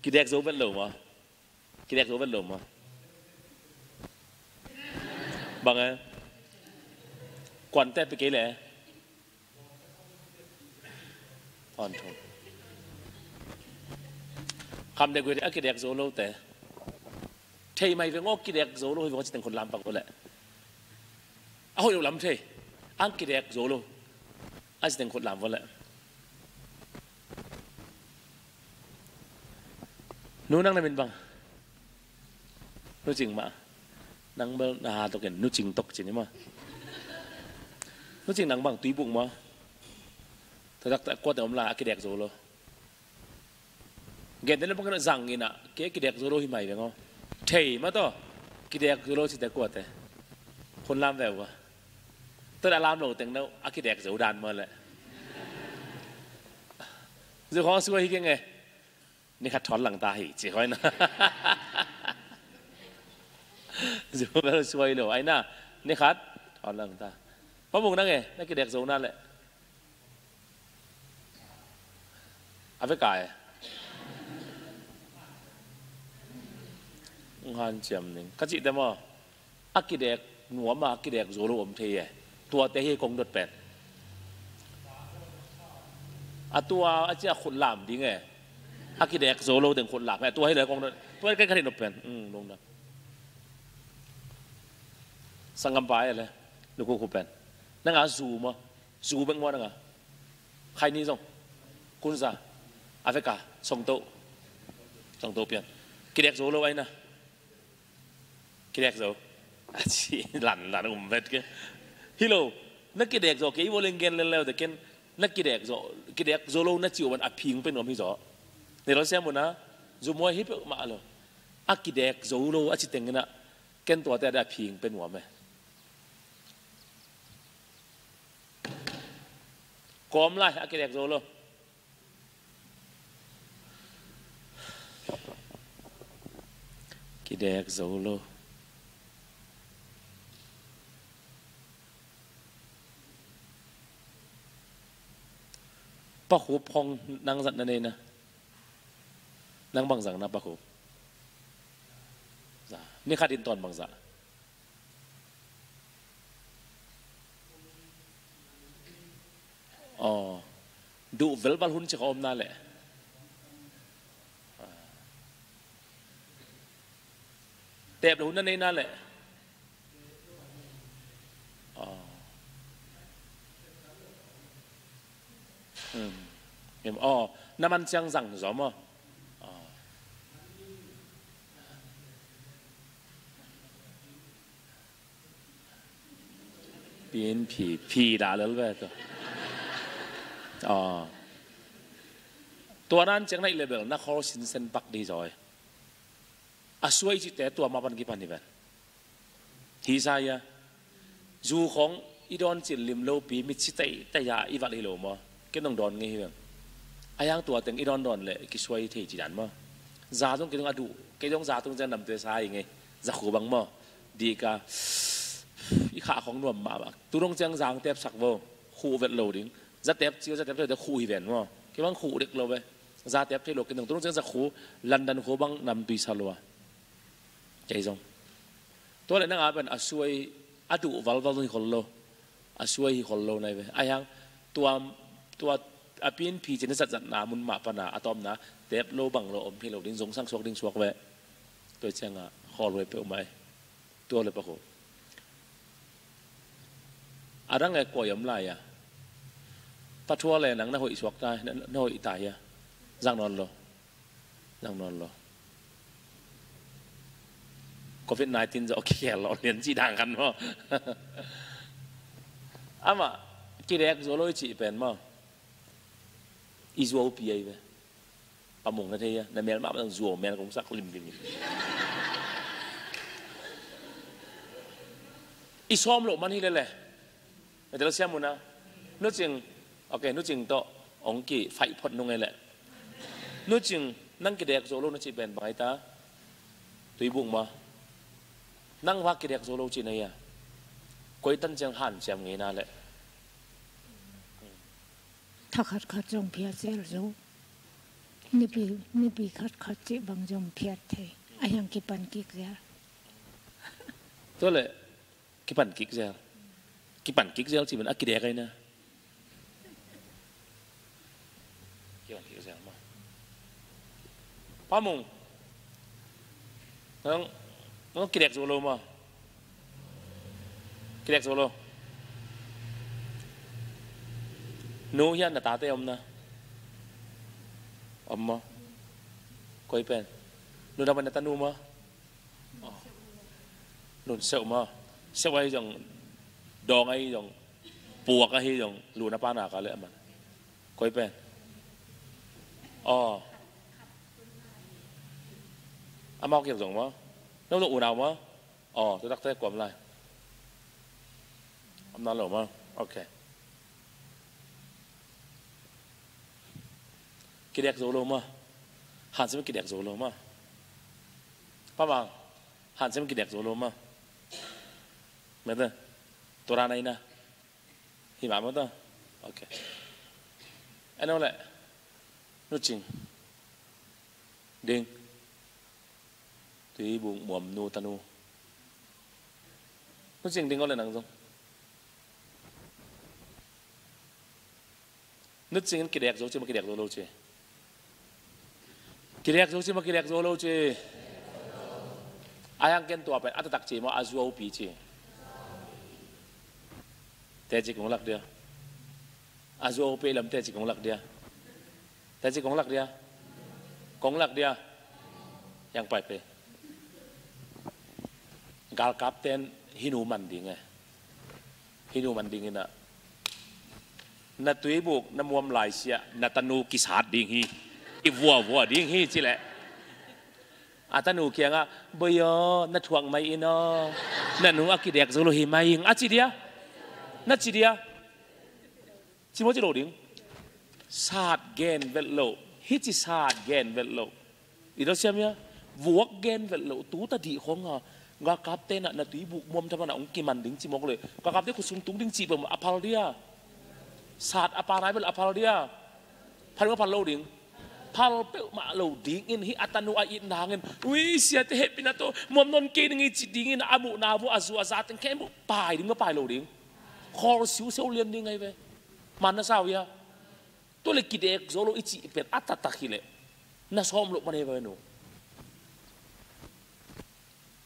Kidek zo vet lo maw? Kidek zo vet lo maw? Bang e? Kuante pe kei le? Tawntung. Kham dek vet a kidek zo lo te. Thei mai veng aw, kidek zo lo hi veng aw, ci teng khut lam pak vua leh. A hoih lo lam thei. Ang kidek zo lo. A ci teng khut lam vua leh. Nu, nang na min bang? Nu Cing mah. Nang bel na ha tokin Nu Cing tok ci ni mah. Nu Cing, nang bang, Tuibuk maw? Tua dak ta kuate om lai a kidek zo lo. Gen den le bang zang ina, kei kidek zo lo hi mai veng aw. Thei mah tawh, kidek zo lo cite kuate. Khun lam ve ua. Tua a lam lo teng no, a kidek zo dan mah le. Zu khong sua hi keng e. Ni khat thawn lang ta hi, ci khoi na. Zu bel sua hi lo, ai na. Ni khat thawn lang ta. Pa Mung, nang e, na kidek zo na le. A ve kai. Ngan ciam ning. Ka cih te maw? A kidek nuam a, a kidek zo lo om thei e. Tuate hi kong dot pen. A tua, a cia khut lam ding e. A kidek zo lo ding khut lam e. Tua hi le kong dot. Tua hi ka khat hi nop pen. Hmm, lungdam. Sanggam pa e le. Lukhu khu pen. Nang a zu maw? Zu bek maw nang a? Khaini zong. Kunza. A ve ka. Songto. Songto pian. Kidek zo lo ai na. Kidek zo. A ci lan lan um vet ke. Hi lo. Na kidek zo ke i voleng gen lel leu de ken. Na kidek zo. Kidek zo lo na ci uban a phing pen um hi zo. Ni lo siam una. Zu muai hi pe ma lo. A kidek zo lo a ci teng ina. Ken tuate a de a phing pen um e. Kawm lai, a kidek zo lo. Kidek zo lo. Pa Khup khong nang zat na nei na. Nang bang zang na Pa Khup? Za. Ni khat in tawn bang za. Aw. Duh velval hun ci kha om na le. Tep le hun na nei na le. Aw. Hmm. Em, aw. Na man ciang zang zaw maw? Aw. Pin phi, phi da lel ve tua. Aw. Tua nan ciang na i level na khol sinsen pak di zaw e. A suai cite tua ma pan kipan hi ven. Hi sa ia. Zu khong i dawn cil lim lo pi mit si tei tei a i vat hi lo maw. Ken dong dawn ngei hi ven. A yang tua teng i dawn dawn le kisuai thei ci dan maw. Za zong kei dong a duh. Kei dong za tung ciang namte sa hi ngei. Za khu bang maw. Di ka. I khah khong nuam mahmah. Tu dong ciang zang tep sak vo. Khu vet lo ding. Za tep cio, za tep cio, za khu hi ven maw. Kei bang khu dek lo ve. Za tep thei lo, kei dong tu dong ciang za khu. London khu bang nam tui sa lua. Kei zong. Tua le nang a pen a suai a duh valval hi khol lo. A suai hi khol lo nai ve. A hiang tua, tua a pin phi cin a zatzatna mun mah pana a tawpna tep lo bang lo om thei lo ding zong sang suak ding suak ve. Tua cianga khawl huai peuh mai. Tua le pakhu. A dang e kua i om lai a. Pathua le nang na hoih suak ta, na, na hoih ta hia. Zang nawn lo. Zang nawn lo. Covid nineteen zawh kikhel lo lian cih dang khan maw. Amah kidek zo lo i cih pen maw. I zuaupi ahi ve. Pa Mung na thei a, na mel mah bang zuau mel kong sak limlim. I sawm loh man hi lele. Na tel siam una. Nu Cing, ok, Nu Cing tawh ong kifaih phot nung ei leh. Nu Cing, nang kidek zo lo na cih pen bang ai ta? Tuibuk ma. Nang va kidek zo lo cih na hia? Koi tan ciang hanciam ngei na leh. Thakhat khat zong phiat zel zo. Nipi, nipi khatkhat cih bang zong phiat thei. A hiang kipan kik zel. Tua leh kipan kik zel. Kipan kik zel cih man a kidek ai na. Kipan kik zel maw? Pa Mung. Nang, nang kidek zo lo maw? Kidek zo lo. Nu hian na tate om na? Om maw? Koi pen? Nu dang pen na tanu maw? Oh. Nun seuh maw? Seuh ahi zong, dawng ahi zong, puak ahi zong, luna pana ka leh a man. Koi pen? Oh. Amau kiak zong maw? No zong unau maw? Oh, tu takte kuam lai. Om na lo maw? Ok. Kidek zo lo maw? Hansem kidek zo lo maw? Pa Mang, hansem kidek zo lo maw? Mete, tua ra nai na. Hi mah maw ta? Ok. Eno leh Nu Cing. Ding. Tuibuk muam nu tanu. Nu Cing ding aw leh nang zong. Nu Cing in kidek zo ci maw, kidek zo lo ci? Kidek zo ci maw, kidek zo lo ci? A hiang ken tua pen a taktak ci maw, a zuaupi ci? Teci kong lak dia. A zuaupi lam teci kong lak dia. Teci kong lak dia. Kong lak dia. Hiang pai pe. Galkapten hih nu man ding e. Hih nu man ding in ah, na tuibuk na muam laisiah na tanu kisat ding hi. I vuavua ding hi ci leh, a tanu kiangah, "Bawi aw, na thuak mai in aw, na nu a kidek zo lo hi mai ing," a ci dia? Na ci dia? Ci maw, ci lo ding? Sat gen vet lo. Hih ci sat gen vet lo. I do siam ia, vuak gen vet lo. Tu ta dih khong a, galkapte na, na tuibuk muam thaman a hong kiman ding ci mawk le, galkapte khutsung tung ding cih peuh a phal dia? Sat a pa nai vet lo a phal dia? Phal ding a phal lo ding? Phal peuhmah lo ding in, hih a tanu a it nangin, "Ui, siate hehpihna tawh muam non kei ning i," ci ding in, a muhna vuah a zu a za teng khempeuh pai ding maw, pai lo ding? Khawl siusiau lian ding ahi ve. Man na sa uh hia? Tua leh kidek zo lo i cih pen a taktak hi leh, na sawm loh man ahi ve nu.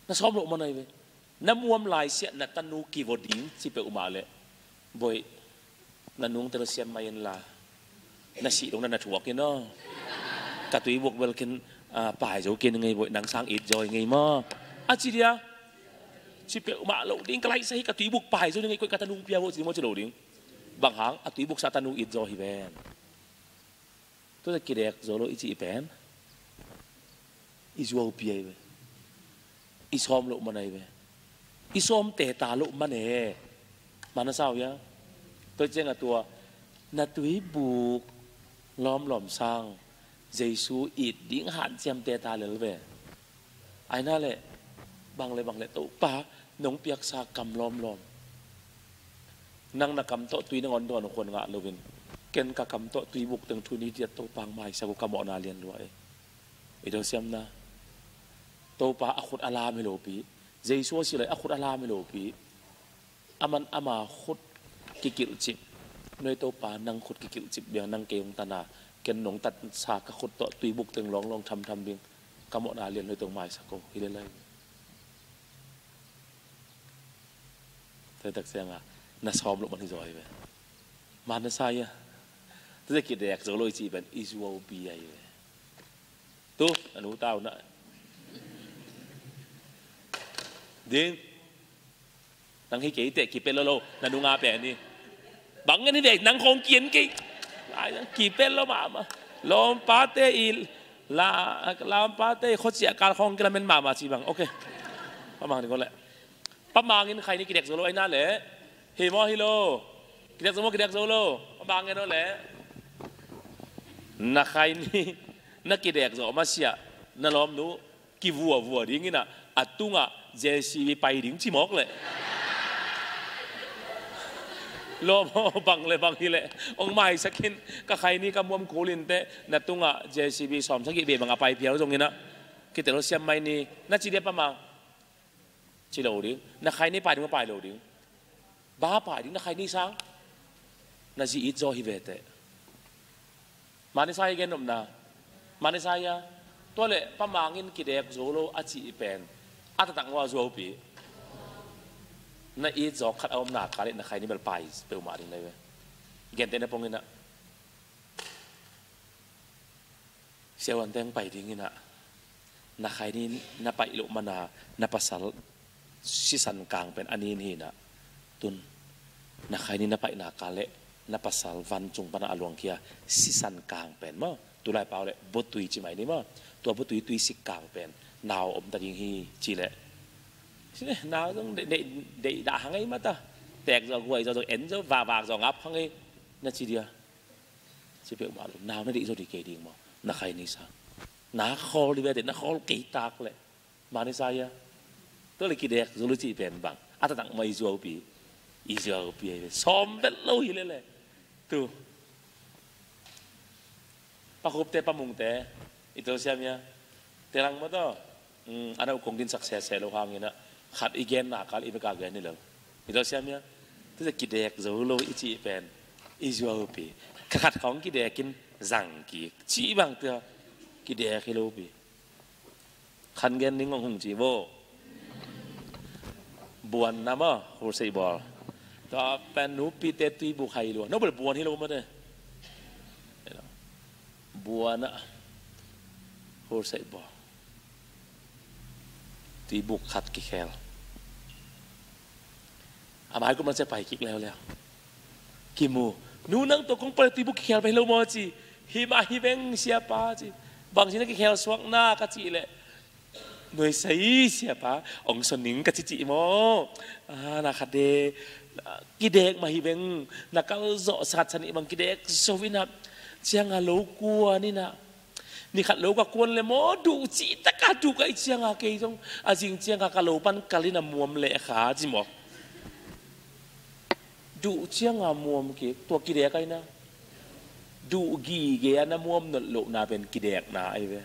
Na sawm loh man ahi ve. Na muam laisiah na tanu kivua ding ci peuhmah leh, "Bawi, na nungte lo siam mai inla, na sih dong na, na thuak in aw. Ka tuibuk bel ken, ah, pai zo kei ning ei bawi, nang sang it zaw ing ei maw," a ci dia? Ci peuhmah lo ding. "Ka laisiah hi, ka tuibuk pai zo ning ei, koih ka tanu pia vo," ci ding maw, ci lo ding? Bang hang? A tuibuk sah tanu it zaw hi ven. Tua kidek zo lo i cih pen i zuaupi ahi ve. I sawm loh man ahi ve. I sawm teta loh man e. Man na sa uh hia? Tua ciang a tua, na tuibuk lawmlawm sang Jesu it ding hanciam teta lel ve. Aina leh, bang le bang le Topa nong piaksa kam lawmlawm. Nang na kam tawh tui nangawn dawn uh khuan ngah loin, ken ka kam tawh tuibuk teng thu ni tiat Topa hong maisak uh, ka mawhna lian lua e. I do siam na. Topa a khut a lam hi lopi. Jesu a si lai a khut a lam hi lopi. Aman ama khut kikilhcip. Noi Topa, nang khut kikilhcip biang, nang kei hong tana, ken nong tatsa ka khut tawh tuibuk teng lawnglawng thamtham ding, ka mawhna lian, noi teng maisak ko hi le lai. Tua tak ciangah na sawm loh man hi zaw hi ve. Man na sa ia. Tua kidek zo lo i cih pen i zuaupi ahi ve. Tu a nu tau na ding. Nang hi kei teh kipel lo lo, na nunga pen hi. Bang ngen hi dei, nang khong kien kei. Ai, nang kipel lo mahmah. Lawmpate i la, lawmpate i khuaciah kal khong kilamen mahmah ci bang. Ok. Pa Mang ding ko leh. Pa Mang in khaini kidek zo lo aina leh. Hi maw, hi lo? Kidek zo maw, kidek zo lo? Pa Mang ngen aw leh. Na khaini na kidek zo masiah na lawmnu kivuavua ding in ah, a tungah J C B pai ding ci mawk leh. Lawm aw, bang le bang hileh hong maisak in, ka khaini ka muam kul inteh, na tungah J C B sawm sagih beh bang a pai phial zongin ah, kitel lo siam mai ni, na ci dia Pa Mang. Ci lo ding, na khaini pai ding maw, pai lo ding. Bang a pai ding, na khaini sang. Na zi it zaw hi ve teh. Mani sa i gen nopna. Mani sa ia, tua leh Pa Mang in kidek zo lo a cih pen a taktak maw, a zuaupi? Na it zaw khat a om nak leh na khaini bel pai peuhmah ding na hi ve. Gentehna pongin ah, siavuante hong pai dingin ah, na khaini na paih loh mana na pasal sisan kang pen a nin hi nah. Tun na khaini na paih nak leh na pasal vancung pana a luangkhia sisan kang pen maw, tulai pau leh botui ci mai ni maw, tua botui tuisik kang pen nau om ta ding hi ci leh, nau zong deih, deih, deih dah hang ei mata. Tek zaw, guai zaw, zong en zaw, vak, vak zaw ngap hang ei, na ci dia. Ci peuhmah lo, nau na deih zaw ding kei ding maw, na khaini sang. Na khawl dih ve teh, na khawl kei tak leh. Mani sa ia, tua leh kidek zo lo cih pen bang a taktak maw, i zuaupi? I zuaupi ahi ve. Sawm vet lo hi leh leh. Tu Pa Khupte, Pa Mungte, i tel siam ia. Telang maw tawh, a nau kong dinsak sese lo hangin ah, khat i gen nak leh i bek a gen hi lo. I tel siam ia. Tu zia kidek zo lo i cih pen i zuaupi. Kha khat khawng kidek in zang kik cih bang tua kidek hi lopi. Khan gen ning hong hung ci bo. Buan na maw, hurseih bawl. Tua pen nupite tuibuk hai lua. No bel buan hi lo mate. Buan ah, hurseih bawl. Tuibuk khat kikhel. A mai kum na cia pai kik leuleu. Kimu. Nu, nang tua kong pai tuibuk kikhel pai lo maw ci. Hi mah hi veng siapa ci. Bang ci na kikhel suak na ka cih leh, nuaisai siapa, ong son ning ka ci cih maw. A, na khat de, kidek mah hi veng. Na kal zawh sakhat sa nih bang kidek zo in ah, ciang a lo kuan in ah, ni khat lo ka kuan leh maw, duh cih tak a duh ka hih ciang a kei zong a zing ciang a ka lo pan kal in a muam leh kha ci maw. Duh ciang a muam kik, tua kidek ahi na. Duh gige a na muam nolh lohna pen kidekna ahi ve.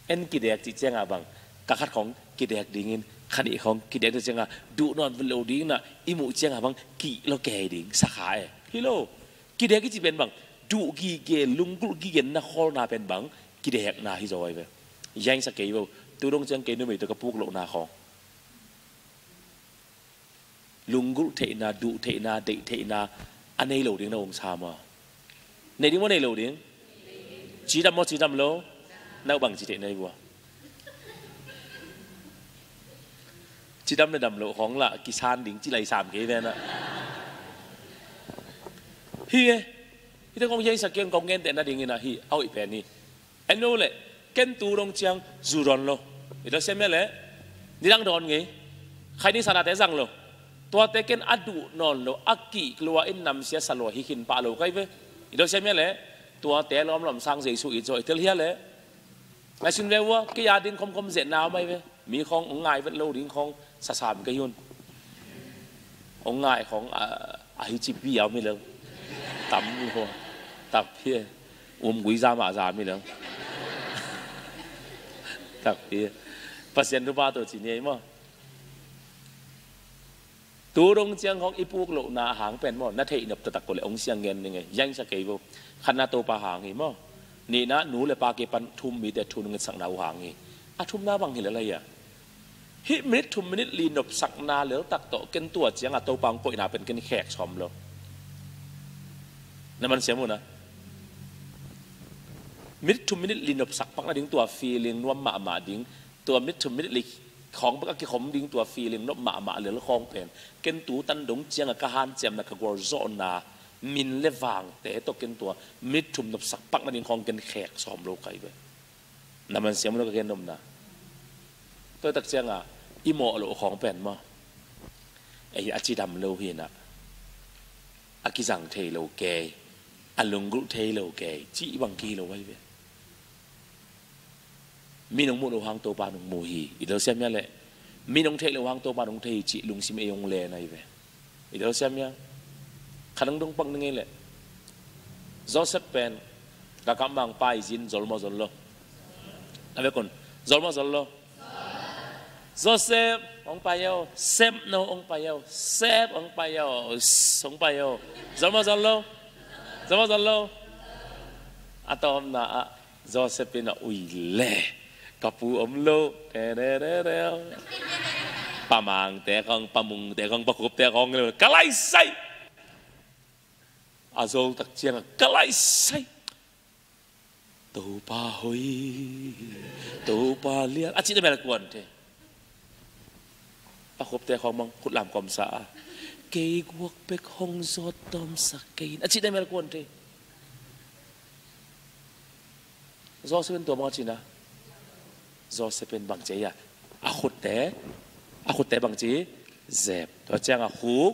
En kidek cih ciang a bang, kha khat khawng kidek dingin, kha nih khawng kidek ding ciang a, duh nawn vet lo ding in ah, i muh ciang a bang kih lo kei ding, sa kha e. Hi lo. Kidek i cih pen bang, duh gige, lunggulh gige na khawlna pen bang, kidekna hi zaw ahi ve. Yaingsa kei vo, tu dong ciang kei numei tawh ka puk lohna khawng, lunggulh theihna, duh theihna, deih theihna a nei lo ding na ung sa maw? Nei ding maw, nei lo ding? Cidam maw, cidam lo? Na uh bang ci theih na hi vua. Cidam le dam loh khawng lah kisan ding ci lai sam kei ven ah. Hi e. Hite kong yaingsa kei un, kong gentehna dingin ah hi, a hoih pen hi. En lo leh, ken tu dong ciang zu dawn lo. I dawn siam mia leh, nidang dawn ngei. Khaini sanate zang lo. Tuate ken a duh nawn lo, a kih lua in namsia sa lua hi khin pah lo kai ve. I dawn siam mia leh, tuate lawmlawm sang Jesu it zaw i tel hia leh. Ngai sun ve ua, kei a ding khomkhom zetna om ai ve. Mi khawng ong ngai vet lo ding khawng sasam kei un. Ong ngai khawng a, a hi ci pi a om hi lo. Tam lo. Takpi e. Um gui zam a zam hi lo. Takpi e. Pasian thupha tawh ci ni ei maw. Tu dong ciang khawng i puk lohna hang pen maw, na theih nop taktak ko leh ong siang ngen ning ei, yaingsa kei vo. Khatna Topa hang hi maw. Nihna nu le pa kipan thu um mite thu nung etsakna uh hang hi. A thumna bang hi lel a hia? Hih minit thum minit li nopsakna leltak tawh ken tua ciang a Topa hong koihna pen ken khek sawm lo. Na man siam uh na. Minit thum minit li nopsak pak nading tua feeling nuam mahmah ding. Tua minit thum minit li khawng bek a kikhom ding tua feeling nop mahmah lel khawng pen, ken tu tan dong ciang a ka hanciamna, ka gualzawhna, min le vangte tawh ken tua minit thum nopsak pak nading khawng ken khek sawm lo kai ve. Na man siam lo ka gen nopna. Tua tak ciang a i mawh loh khawng pen maw, ei a cidam lo hi na, a kizang thei lo kei, a lunggulh thei lo kei cih bang kihi lo ai ve. Mi nong muh loh hang Topa nong mu hi. I dawn siam hia leh? Mi nong theih loh hang Topa nong thei hi cih lungsim ei hong len ahi ve. I dawn siam hia? Khat dong dong pak ning ei leh. Joseph pen galkap mangpa i zin zol maw zol lo? A vekun, zol maw zol lo? Joseph hong pai o, Sep no hong pai o, Sep hong pai o, hong pai o. Zol maw zol lo? Zol maw zol lo? A tawpna ah Joseph in a ui le, ka pu om lo, te re re re. Pa Mangte khong, Pa Mungte khong, Pa Khupte khong lo, ka laisai. A zo tak ciangah ka laisai. Topa hoi, Topa lian a cih na bel kuan te. Pa Khupte khong mang khut lam kawmsa a, kei guak bek hong zawt tawmsak kei in a cih na bel kuan te. Joseph in tua bang a cih na. Joseph in bang ci a, a khutte, a khutte bang ci, zep. Tua ciangah khuk,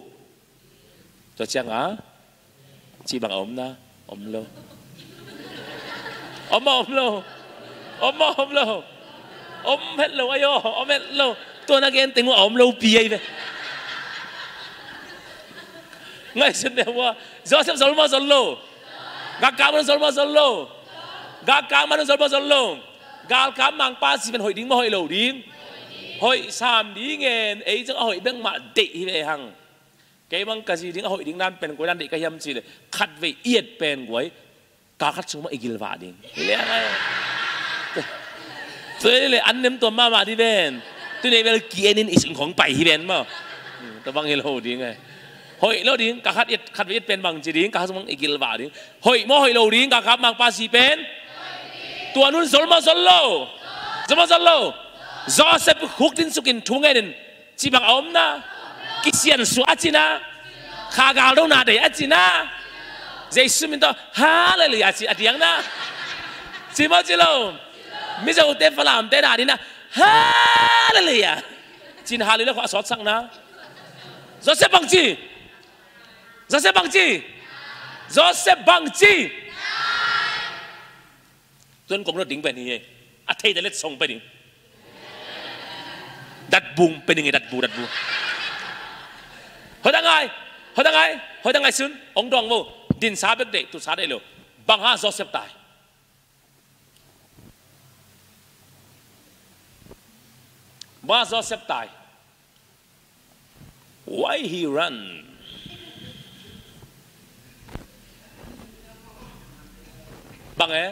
tua ciangah cih bang a om na, om lo. Om maw om lo? Om maw om lo? Om het lo ayo, om het lo. Tua na gen teng uh a om lo pi ei ve. Ngaihsun ne hua. Joseph zol maw zol lo? Galkap man zol maw zol lo? Galkap man zol maw zol lo? Galkap mangpa si pen hoih ding maw hoih lo ding? Hoih sam ding en, ei zong a hoih bek mah deih hi ve hang. Kei bang ka zi ding a hoih ding nan pen koi nan deih ka hiam ci le, khat vei i et pen guai, kal khat sung mah i gilvah ding. Tua le an nem tuam mahmah dih ven. Tuni bel ki en in i sung khong pai hi ven maw. Tua bang hi lo ding e. Hoih lo ding, kal khat i et, khat vei i et pen bang ci ding, kal khat sung mah i gilvah ding. Hoih maw hoih lo ding, galkap mangpa si pen. Tua nun zol maw zol lo? Zol maw zol lo? Joseph khuk din sukin thu ngen in. Cih bang a om na, kisian suah a ci na, kha gal do na dei a ci na, Jesu min tawh, Halleluiah ci a diang na. Ci maw ci lo? Mizote Falamte na ding na, Halleluiah. Cin Halleluiah khua a sawtsak na. Joseph bang ci. Joseph bang ci. Joseph bang ci. Tuan kong lo ding pen hi e. A thei ta let song pen ding. Datbung pen ding e, datbu, datbu. Hoih dang ai, hoih dang ai, hoih dang ai sun. Ong dong vo. Din sa bek dei, tu sa dei lo. Bang hang Joseph tai? Bang hang Joseph tai? Why he run? Bang e?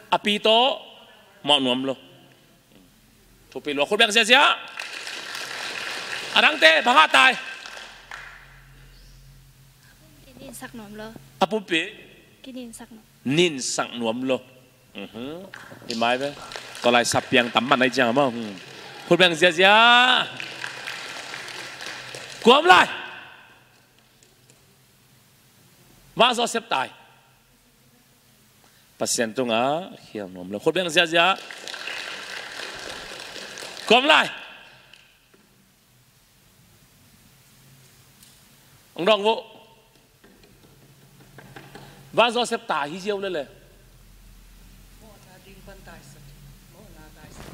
A pi tawh mawh nuam lo. Thupi lua, khut beng ziazia. A dangte, bang hang tai? Kininsak nuam lo. A pumpi? Kininsak nuam. Ninsak nuam lo. Hi mai ve. Tua lai sapiang tam man ai ciang maw. Khut beng ziazia. Kuam lai. Bang hang Joseph tai? Pasian tungah khial nuam lo. Khut beng ziazia. Kuam lai. Ong dong vo. Bang hang Joseph tai hi ziau lele? Mawhna ding pan tai sak. Mawhna tai sak.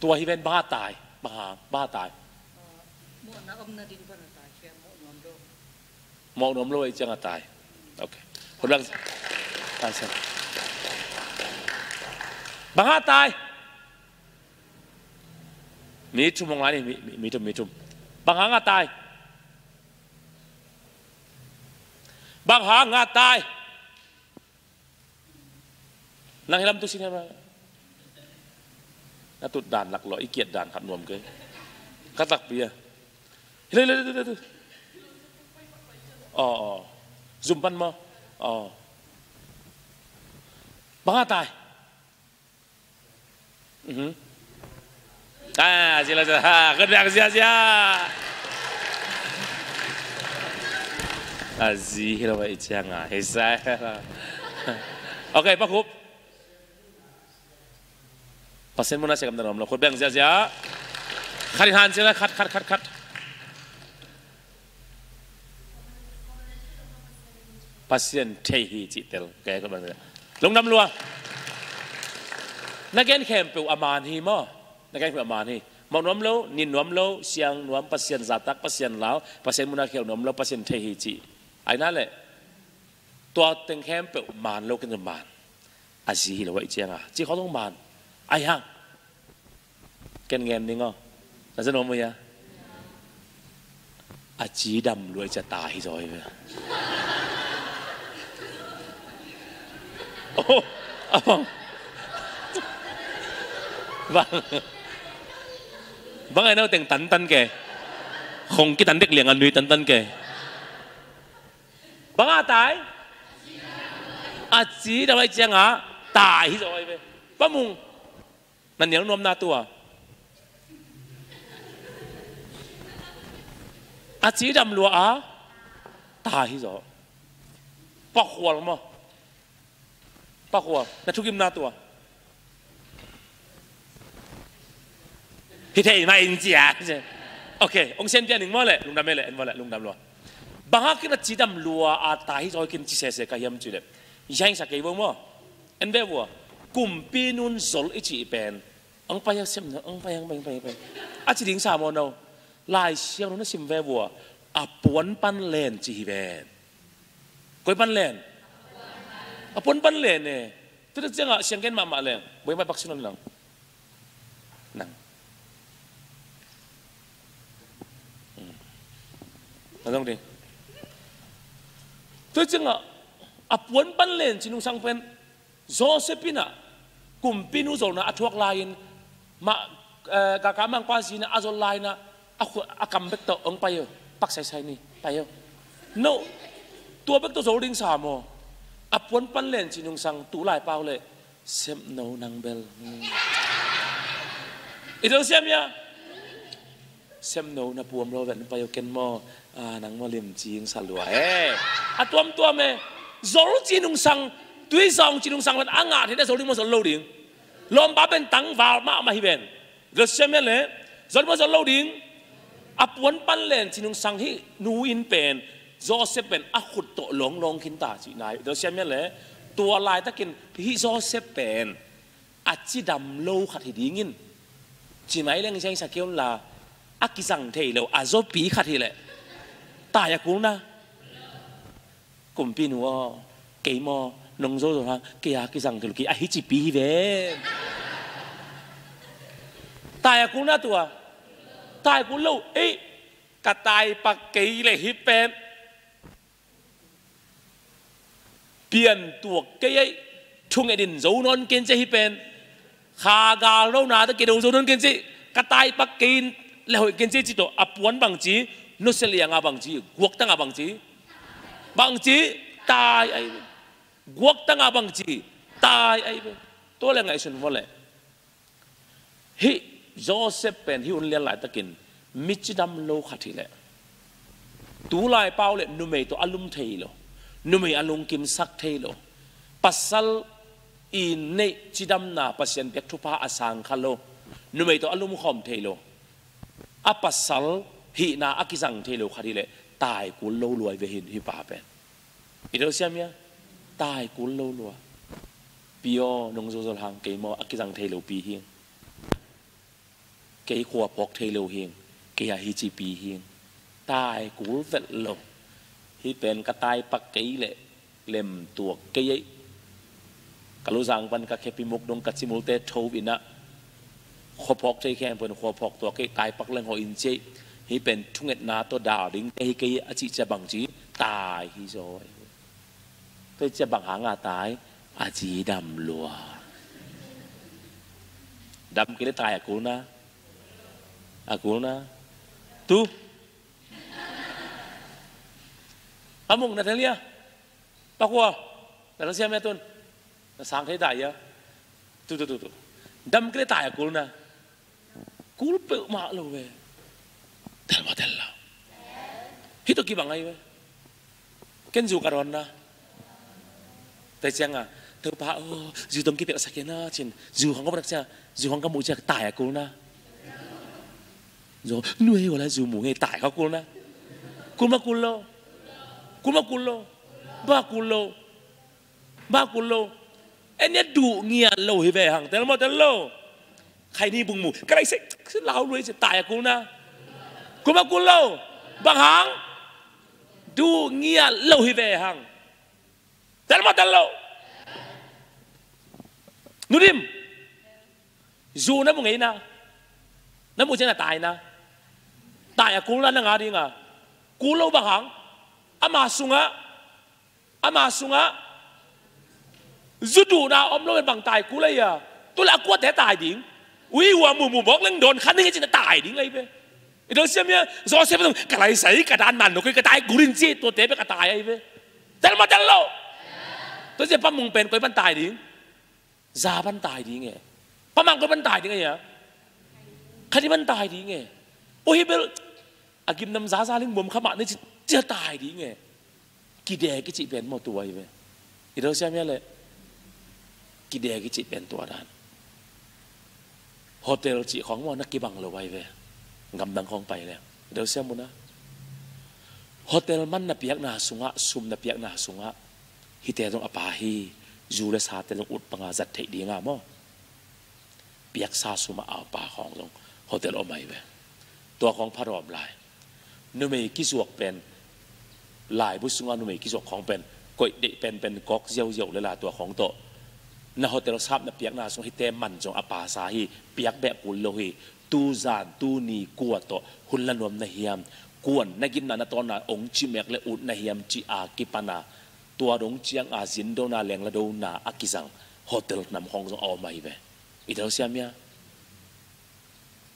Tua hi ven, bang hang tai? Bang hang, bang hang tai? Mawhna omna ding pan a tai khia, mawh nuam lo. Mawh nuam lo ei ciang a tai. Ok. Khut beng. Tai sak. Bang hang tai? Mi thum hong lai ni, mi, mi, mi thum, mi thum. Bang hang a tai? Bang hang a tai? Nang hilam tu sin hiam? Na tut dan lak lo, i kiat dan khat nuam kei. Khat lak pia. Hila, hila, hila, hila. Oh, oh. Zum pan maw? Oh. Bang hang a tai? Mhm. Ah, sila, sila. Ha, khut beng ziazia. A zi hi lo i ciang a. Hi sai. Ok, Pa Khup. Pasian mun a siakam na nuam lo. Khut beng ziazia. Khat in han sila, khat, khat, khat, khat. Pasian thei hi cih tel. Ok, khut beng ziazia. Lungdam lua. Na gen khempeuh a man hi maw. Na gen khempeuh a man hi. Mawh nuam lo, nin nuam lo, siang nuam, Pasian zahtak, Pasian lau, Pasian munah khel nuam lo, Pasian thei hi cih. Ai na leh, tua teng khempeuh man lo, ken zong man. A zi hi lo ahih cianga, ci khawng zong man. Ai hang. Ken ngen ning aw. Na zan om uh hia? A cidam lua ahih ciang ta hi zaw hi ve. Oh, a bang. Bang. Bang ai nau teng tantan ke. Khong kitan dek liang a nui tantan ke. Bang a tai? A cidam ahih cianga ta hi zaw hi ve. Pa mung. Na nial nuamna tua. A cidam lua a ta hi zaw. Pakhual maw? Pakhual. Na thugimna tua. Hi thei mah in cia. Ok, ong sen pian ning maw leh, lungdam e leh, en maw leh, lungdam lua. Bang hang ken a cidam lua a ta hi zaw ken ci sese ka hiam cih leh. Hiang sa kei bo maw. En ve vua. Kumpi nun zol i cih pen. Ang pai a sem na, ang pai, ang pai, ang pai, ang pai. A ci ding sa maw no. Lai Siangtho na sim ve vua. A puan pan len ci hi ven. Koi pan len? A puan pan len e. Tuate ciangah siang ken mahmah leng. Boi mai bak sunan lang. Nang. Hmm. Na dong ding. Tuate ciangah a puan pan len ci nungsang pen. Joseph in ah, kumpinu zolna a thuak lai-in, mah, eh, kaka mangpa zi-in ah a zol lai-in ah, a khu-, a kam bek tawh, ong pai o, pak saisai ni, pai o. No, tua bek tawh zol ding sa maw. A puan pan len ci nungsang tu lai pau leh, sem no nang bel. Hmm. I do siam ia? Sem no na puam lo ven pai o ken maw, a, nang maw lim cing sa lua e. A tuamtuam e, zol ci nungsang, tui zawng ci nungsang ven a ngah theih na zol ding maw zol lo ding. Lawmpa pen tangval mahmah hi ven. Zol siam hian le, zol ding maw zol lo ding. A puan pan len ci nungsang hih nu in pen, Joseph pen a khut tawh lawnglawng khin ta cihna hi. Zol siam hian le, tua laitakin hih Joseph pen, a cidam lo khat hi dingin. Ci mai leng siangsa kei un la, a kizang thei lo, a zopi khat hi leh. Tai a kulna. Kumpinu aw, kei maw, nong zo zo ha, kei a kizang thei lo, kei a hi cipi hi ve. Tai a kulna tua. Tai kul lo, ei, ka taipak kei leh hi pen. Piantuak kei ei, thunget in zo nawn ken ci hi pen. Kha gal lo na ta kei do zo nawn ken ci. Ka taipak kei in le hoih ken ci ci tawh. A puan bang ci, nusia lianga bang ci, guaktanga bang ci. Bang ci, tai ai. Guaktanga bang ci, tai ai. Tua le ngaihsun vua le. Hih Joseph pen hih hun lian laitakin mi cidam lo khat hi leh. Tu lai pau leh numei tawh a lum thei lo. Numei a lungkimsak thei lo. Pasal i neih cidamna Pasian biak thupha a sang kha lo. Numei tawh a lumkhawm thei lo. A pasal hihna a kizang thei lo khat hi leh. Tai kul lo luai ve hin hih pa pen. I do siam ia, tai kul lo lua. Pi aw, nong zozol hang kei maw, a kizang thei lo pi hing. Kei khua phawk thei lo hing. Kei a hi cipi hing. Tai kul vet lo. Hih pen ka taipak kei leh lemtuak kei ei. Ka luzang pan ka khepi muk dong ka cimulte tho in ah. Khuaphawk thei khempeuh in khuaphawk tuak kei, taipak leng hawh in ci ei. Hih pen thungetna tawh dal ding te hi kei a cih cia bang ci, tai hi zaw. Tua cia bang hanga tai, a cidam lua. Dam kei leh tai a kulna. A kulna. Tu. A mung na tel ia. Pakua, na ka siam ia tun. Na sang thei ta ia. Tu, tu, tu, tu. Dam kei leh tai a kulna. Kul peuhmah lo ve. Tel maw tel lo. Hih tawh kibang ai ve. Ken zu ka dawnna. Tua cianga, Topa aw, zu tawm kipelh sak kei na cin. Zu khawng ka muh ciang, zu khawng ka muh ciang tai a kulna. Zu, nuai wala zu mu ngei tai ka kulna. Kul maw kul lo. Kul maw kul lo. Bang kul lo. Bang kul lo. En ia duh ngiat lo hi ve hang. Tel maw tel lo. Khaini bung mu. Ka lai sek. Lau lui ci, tai a kul na. Kul mah kul lo. Bang hang? Duh ngiat lo hi ve hang. Tel mah tel lo. Nu Dim. Zu na mu ngei na. Na mu ciang na tai na. Tai a kul na, na nga ding a. Kul lo bang hang? Ama sungah, ama sungah zu duhna om lo in bang tai kul a hia? Tu leh a kuate tai ding. Ui, ua mu mu mawk leng dawn kha ning e ci-in a tai ding ahi ve. I dang siam hia? Joseph zong ka lai sai, ka dan man lo, koi ka tai kul in ci, tuate bek a tai ahi ve. Tel mah tel lo. Tua ciang Pa Mung pen koi pan tai ding? Za pan tai ding e. Pa Mang koi pan tai ding a hia? Khat hi pan tai ding e. Tua hi bel a gimnam zaza leng muam kha mah ni ci, ci a tai ding e. Kidek i cih pen maw tua hi ve. I dang siam hia leh? Kidek i cih pen tua dan. Hotel cih khawng maw na kibang lo ahi ve. Gamdang khawng pai leng. I dang siam uh na. Hotel man na piakna sungah, sum na piakna sungah, hihte zong a pa hi, zu le sate zong ut panga zat theih dinga maw, piaksa sum a au pa khawng zong hotel om ahi ve. Tua khawng pha dawm lai. Numei kizuak pen, laibu sungah numei kizuak khawng pen, koih deih penpen kawk ziauziau le la tua khawng tawh. Na hotel sap na piakna sung hihte man zong a pasa hi, piak beh kul lo hi. Tu zan, tu ni kua tawh hun la nuam na hiam? Kuan na gimna na tawnna ong ci mek le ut na hiam ci a kipana, tua dong cianga zindona lengladauna a kizang hotel nam khawng zong a om ahi ve. I dang siam hia?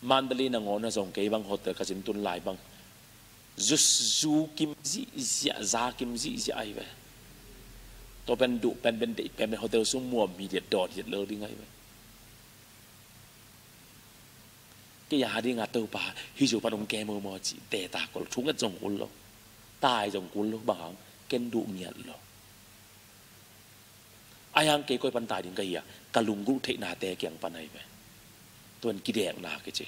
Mandalay nangawn ah zong kei bang hotel ka zin tun lai bang, zu, zu kim zihziah, za kim zihziah ahi ve. Tua pen duh penpen deih penpen hotel sung muam hi diat, dawt hi diat lel ding ahi ve. Kei a dinga Topa hih zo pan hong kem maw ci, teta kul, thunget zong kul lo, tai zong kul lo, bang hang? Ken duh ngiat lo. Ahi hang kei koi pan tai ding ka hia? Ka lunggulh theihnate kiang pan ahi ve. Tuan kidekna kici.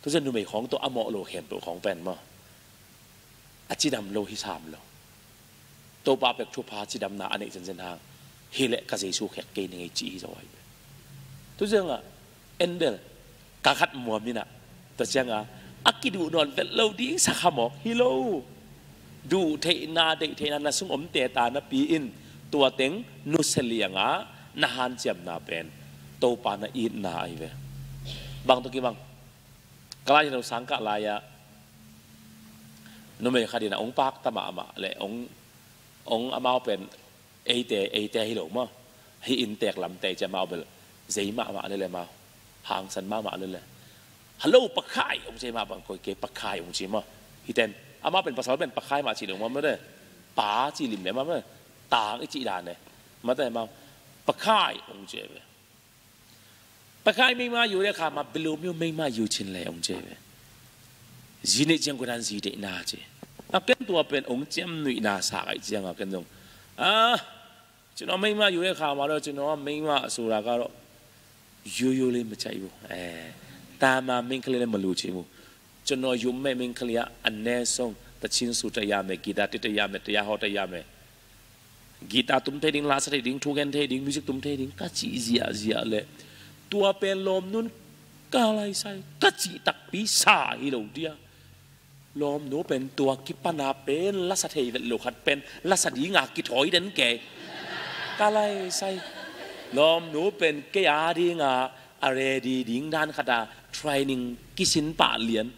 Tucian numei khawng tawh a mawh lo khempeuh khawng pen maw, a cidam lo hi sam lo. Topa pek thupha cidamna a neih zenzen hang, hileh ka Jesu khek kei ning ei ci hi zo ahi ve. Tuciangah en bel, ka khat muam inah, tua cianga a kiduh nawn vet lo ding sa kha mawk hi lo. Duh theihna, deih theihna na sung om teta napi in tua teng nusia lianga na hanciamna pen Topa na itna ahi ve. Bang tawh kibang? Ka lai hi lo, sangkah lai-ah numei khat in a ong pakta mahmah le ong, ong amau pen eite, eite hi lo maw. Hih inntek lamte ci amau bel zei mahmah lele amau. Hangsan mahmah lele. Hello, Pakhai, ong ci mah bang, koi kei Pakhai ong ci maw. Hiten amau pen pasal pen Pakhai mah ci lo maw, mate. Pa ci lim le maw, mate. Tang i cih dan e. Mate amau Pakhai ong ci ve. Pakhai meima yu le kha ma, Bilu miu meima yu cin le ong ci ve. Zi neih ciang koi dan zi deihna ci. A ken tua pen ong ciam nuihna sa kaih cianga ken zong, ah, cino meima yu le kha ma lo, cino meima sura ka lo. Yu yu le ma cai yu. Eh, ta ma ming khali le ma lu ci mu. Cino yu me ming khali a, an ne song, ta chin su ta ya me, gita ti ta ya me, ta ya ho ta ya me. Guitar tum thei ding, la sa thei ding, thu gen thei ding, music tum thei ding, ka cih ziahziah le tua pen lawmnu'n ka lai sai, ka cih takpi sa hi lo dia. Lawmnu pen tua kipana pen la sa thei vet lo khat pen la sa dinga kithawi den kei. Ka lai sai. Lawmnu pen kei a dinga a ready ding dan khata training kisin pah lian.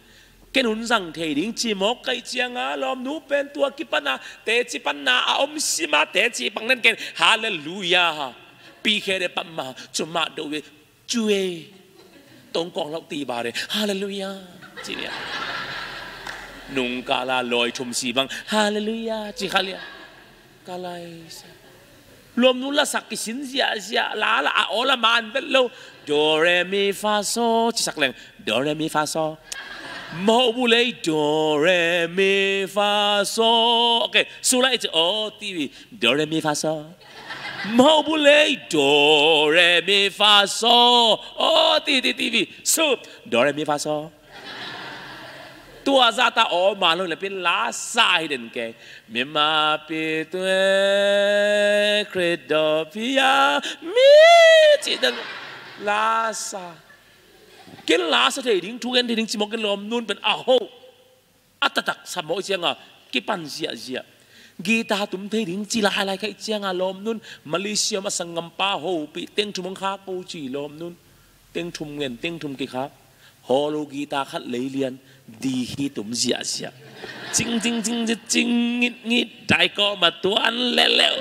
Ken hun zang thei ding ci mawk kaih cianga lawmnu pen tua kipana teci panna a om sima teci pang nen ken halleluia. Pi khe de pam ma cuma do ve cue tong kong lok ti ba de halleluia. Ci lia. Nung kala loi thum si bang halleluia ci kha lia. Ka lai sai. Lawmnu lasak kisin ziahziah lala a awl a man vet lo. Do re mi fa so ci sak leng. Do re mi fa so. Mo bu lei do re mi fa so. Okay, su lai ci o ti vi. Do re mi fa so. Mo bu lei do re mi fa so. O ti ti ti vi. Su. Do re mi fa so. Tua zata aw ma lo le pin la sa hi den ke. Mi ma pi tue krit do pia mi ci den la sa. Ken la sa thei ding, thu ngen thei ding ci mawk ken lawmnun pen a hoh. A taktak sa mawk cianga kipan ziahziah. Guitar tum thei ding ci lailai ka hih cianga lawmnun Malaysia a sanggampa hopih teng thum hong khak po ci lawmnun. Teng thum ngen, teng thum kikhak. Hollow guitar khat lei lian, di hi tum ziahziah. Cing, cing, cing, cing, cing, ngit, ngit, daikawh ma tuan leleu.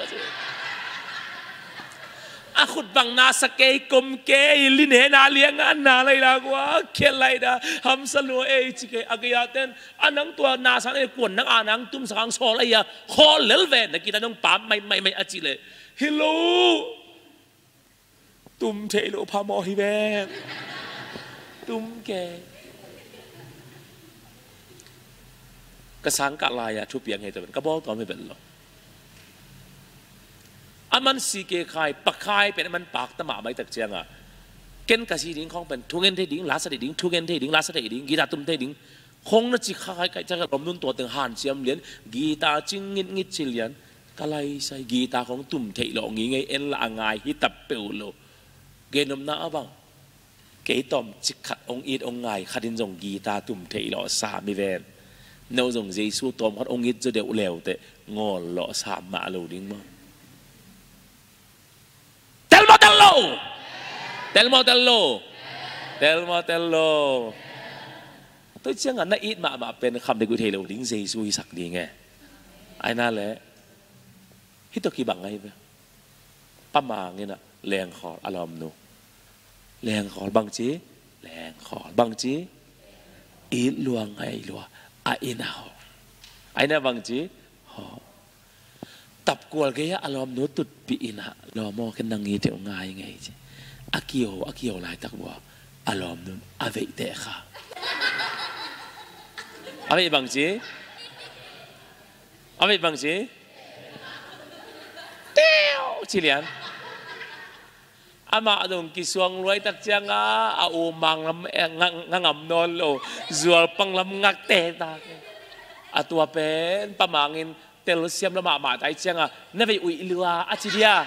A khut bang na sa kei, kom kei, linena lianga na lai la gua, khial lai da, hamsa lua ei ci kei, a gei a ten, a nang tua na sa nei kuan nang a nang tum sa kang sawl ei a, khawl lel ve, na kita nong pam mai, mai, mai a ci le. Hi lo. Tum thei lo phamawh hi ven. Tum kei. Ka sangkah lai-ah thupiang hei tawh pen ka bawl tawm hi ven lo. A man si ke khai, pa khai pen a man pakta mahmah i tak cianga. Ken ka si ding khawng pen, thu ngen thei ding, la sa thei ding, thu ngen thei ding, la sa thei ding, guitar tum thei ding. Khong na ci kha khai kai caka lawmnun tua teng hanciam lian, guitar cing ngitngit ci lian, ka laisai guitar khong tum theih lawh ngingei en lah a ngai hi tap peuh lo. Genopna a bang. Kei tawm cik khat ong it ong ngai khatin zong guitar tum theih lawh sam hi ven. No zong Jesu tawm khat ong it zaw deuh leuteh ngawl lawh sam mah lo ding maw? Tel maw tel lo? Tel maw tel lo? Tel maw tel lo? Tua ciangah na it mahmah pen kham dek uh thei lo ding Jesu hisak ding e. Aina le hih tawh kibang ahi ve. Pa Mang inah lengkhawl a lawmnu. Lengkhawl bangci? Lengkhawl bangci? It lua ngai lua a inn a hawh. Aina bangci? Hawh. Tapkual gei-ah a lawmnu tutpih inah lawm aw ken nang it uh ngai ngei ci. A kio a kio laitak bua a lawmnun a veih teh kha. A veih bangci? A veih bangci? Teu ci lian. Amah dong kisuang luaitak cianga a umang lam eh, nga, nga ngam nawn lo. Zualpang lam ngakte tak. A tua pen Pa Mangin telsiam lo mahmah tai cianga na vei uih lua a ci dia.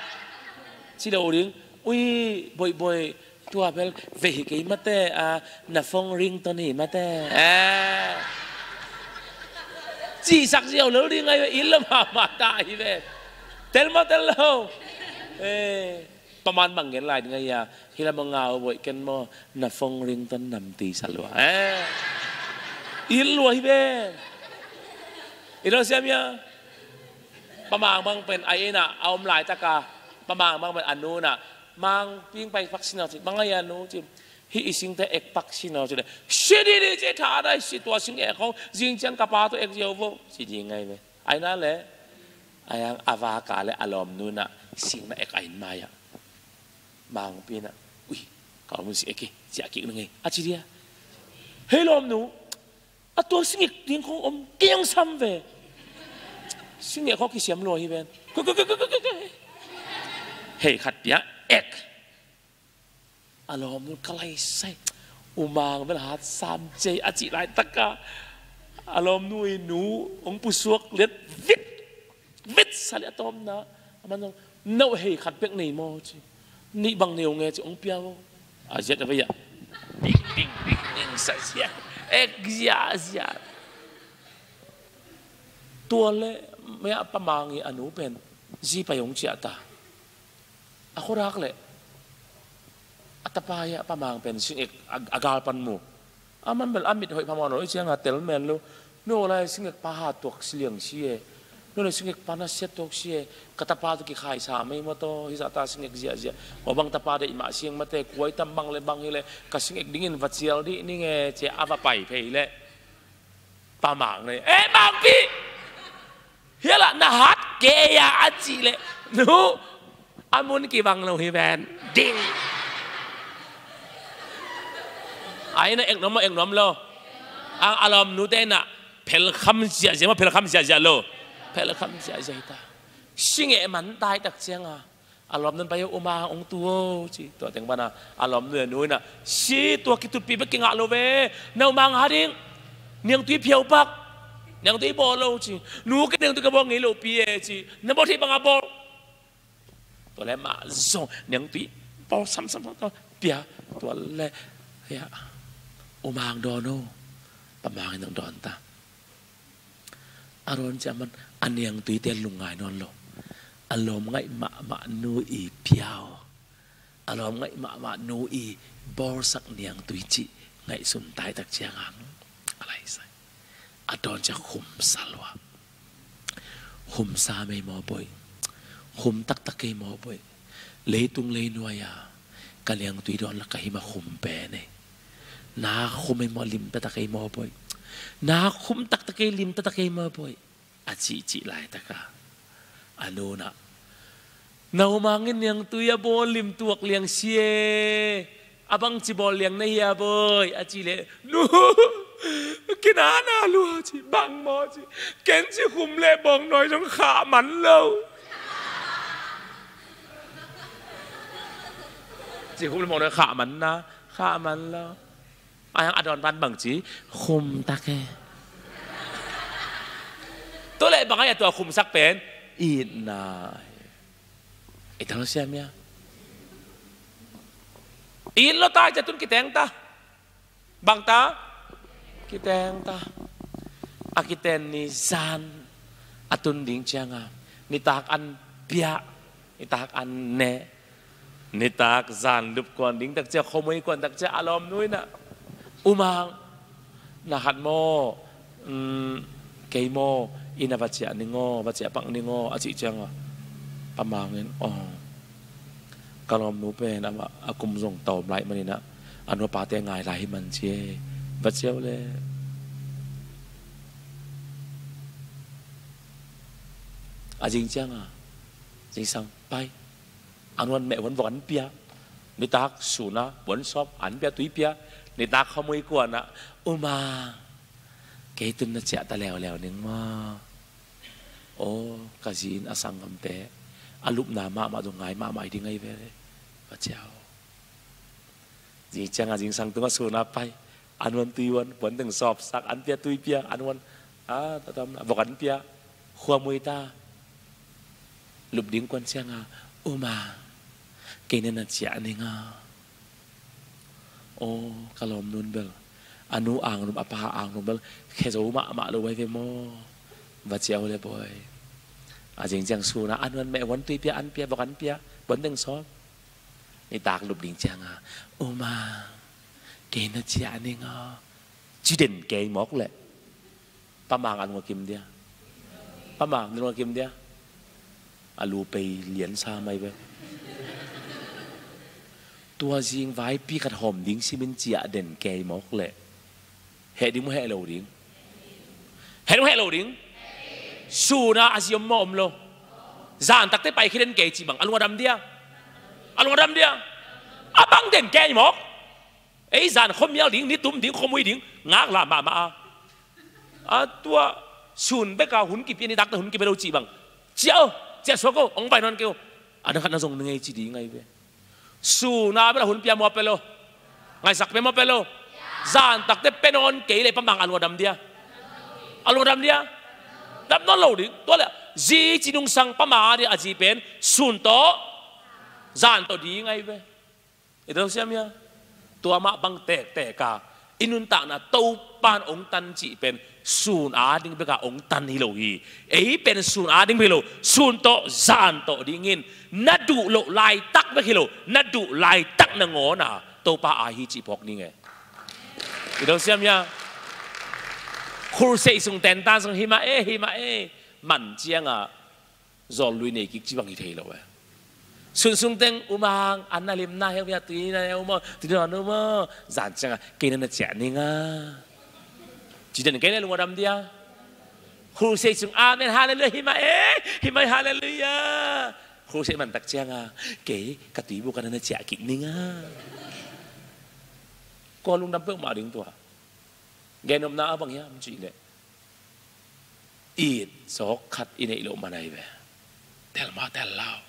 Ci lo ding. Ui boihboih tua bel vei hi kei mate a na phone ringtone hi mate. Cihsak ziau lo ding ai ve. Inn lo mahmah ta hi ve. Tel maw tel lo? Eh. Pa Mang bang gen lai ding ahi a, hi lam a ngau boih ken maw, na phone ringtone namti sa lua. Eh. It lua hi ve. I lo siam ia. Pa Mang bang pen a inn ah a om laitaka, Pa Mang bang pen a nu nah, Mang ping pai pak sina ci, bang ahi a nu ci, hih i singte ek pak sina ci le. Si di di ci tha dai si tua sing ek hong, zing ciang ka pa tu ek ziau vo. Si di ngai ve. Aina le. Ayang a vaka le a lawmnu nah sing na ek a inn mai-ah. Mangpi nah, ui, ka lawmnu sing ek hi, ziah kik na ngei a ci dia. Hei lawmnu, a tua singek ding khong om kei hong sam ve. Singek khong kisiam lua hi ven. Hei khat pia ek. A lawmnu ka laisai. U Mang bel hat sam cei a cih laitaka a lawmnu i nu hong pusuak liat vit vit sa liat a tawmna. A man zong no hei khat bek nei maw ci. Nih bang nei ong e ci hong pia vo. A ziat a vei ah ding ding ding ding sa ziat. Ek ziat ziat. Tua le mei ah Pa Mang i a nu pen zi pai hong ciah ta. A khuarak le a tapa hi a Pa Mang pen singek a, a gal pan mu. A man bel a mit hoih phamawh nawn lo i cianga tel men lo. No lai singek pa ha tuak si liang si e. No lai singek pa na siat tuak si e. Ka tapa tu kikhaisa mei maw taw hi zahta singek ziahziah. Maw bang tapa deih mah sing mate kuai tam bang le bang hi le ka singek dingin va cial dih ning e ci a va pai phei le. Pa Mang nei. Eh, Mangpi! Hialah na hat kei a a cih leh nu a mun kibang lo hi ven. Ding. Ai na ek nuam maw ek nuam lo. A, a lawmnute na phelkham ziahziah maw phelkham ziahziah lo. Phelkham ziahziah hi ta. Singeh man tai tak cianga. A lawmnun pai uh, U Mang ong tu o ci. Tua teng pana a lawmnu a nu inah si tua kitutpih bek kingah lo ve. Na U Mang ha ding niangtui phiaupak. Niangtui bawl lo ci. Nu ke niangtui ka bawl ngei lo pi e ci. Na bawl thei banga bawl. Tua le mah zong niangtui bawl samsam tua pia. Tua le hia U Mang dawn o. Pa Mang in hong dawn ta. A dawn ciang man a niangtuite lungngai nawn lo. A lawm ngaih mahmah nu i piau, a lawm ngaih mahmah nu i bawlsak niangtui cih ngaihsun taitak ciang a, a laisai. A dawn ciang khumsa lua. Khumsa mei maw boih. Khum taktak kei maw boih. Leitung leinuai a ka niangtui dawn lak ka him a khum pen ei. Na khum ei maw, lim taktak kei maw boih. Na khum taktak kei, lim taktak kei maw boih. A cihcih laitak a, a nu in ah, na U Mang in niangtui a bawl lim tuak liang si e. A bangci bawl liang na hia boih a cih leh, nu, kinana lua ci, bang maw ci. Ken ci khum leh bawngnawi zong khah man lo. Ci khum leh bawngnawi khah man na, khah man lo. A hiang a dawn pan bangci, khum tak e. Tua leh bang a hia tua khumsak pen, itna. I tang lo siam ia. It lo ta, i ciah tun kiteng ta. Bang ta? Kiteng ta. A kiten ni zan a tun ding ciang a, nitak an piak, nitak an neh, nitak zan lup kuan ding tak ciang, khuamui kuan tak ciang a lawmnu in ah, U Mang, na khat maw, um, kei maw, inn ah va ciah ning aw, va ciah pak ning aw a cih ciang a, Pa Mang in, aw, ka lawmnu pen amah a kum zong tawm lai manin ah, a nu a pate ngai lai hi man ci e, va ciah o leh. A zing ciang a, zingsang pai. A nu an meh huan vok an pia. Nitak sun a puan sawp an pia, tui pia. Nitak khuamui kuan ah, U Mang, kei tun na ciah ta leuleu ning maw. Aw, ka zi in a sanggamte a lupna mahmah zong ngai mahmah hi ding ahi ve leh. Va ciah o. Zing ciang a zingsang tung a sun a pai. A nu an tui huan, puan teng sawpsak, an pia tui pia, a nu an, a, tatam, vok an pia, khuamui ta. Lup ding kuan ciang a, U Mang, kei na na ciah ning a. Aw, ka lawmnu in bel, a nu anglum, a pa anglum bel khe zo mahmah lo ahi ve maw. Va ciah o leh boih. A zing ciang sun a, a nu an meh huan tui pia, an pia, vok an pia, puan teng sawp. Nitak lup ding ciang a, U Mang, kei na ciah ning aw. Ci den kei mawk leh. Pa Mang a lung a kim dia. Pa Mang, na lung a kim dia. A lu pei lian sa mai ve. Tua zing vaipi khat hawm ding simin ciah den kei mawk leh. Heh ding maw, heh lo ding? Heh ding maw, heh lo ding? Sun a a zi om maw, om lo? Zan takte pai khia den kei cih bang a lung a dam dia. A lung a dam dia. A bang den kei mawk. Ei zan khuamial ding, nitum ding, khuamui ding, ngaklah mahmah a. A tua sun bek a hun kipia, nitak teh hun kipia lo cih bang. Ciah o, ciah suak o, hong vai nawn kei o. A dang khat na zong ning ei ci ding ahi ve. Sun a bek a hun pia maw, pia lo? Ngaisak pia maw, pia lo? Zan takte pia nawn kei leh Pa Mang a lung a dam dia. A lung a dam dia. Dam nawn lo ding. Tua leh zi ci nungsang Pa Mang a dia, a zi pen sun tawh zan tawh ding ahi ve. I tang lo siam ia. Tua mah bang tektek a, i nuntakna Topa in hong tan cih pen sun a ding bek a hong tan hi lo hi. Ei pen sun a ding bek hi lo, sun tawh zan tawh dingin, na duh loh laitak bek hi lo, na duh laitak nangawn a Topa a hi cih phawk ning e. I tang lo siam ia. Khulsei sung tenta sung hi mah e, hi mah e. Man ciang a, zawl lui nei kik ci bang hi thei lo e. Sunsung teng, U Mang, an na lim na heu, bia tui na heu maw, tui na nu maw. Zan ciang a, kei na na ciah ning a. Ci den kei leh lung a dam dia. Khulsei sung, amen, halleluiah, hi mah e, hi mah e, halleluiah. Khulsei man tak ciang a, kei ka tuibuk a na na ciah kik ning a. Kua lungdam peuhmah ding tua. Gennopna a bang hiam cih leh, it zawk khat i neih loh man ahi ve. Tel mah tel lau.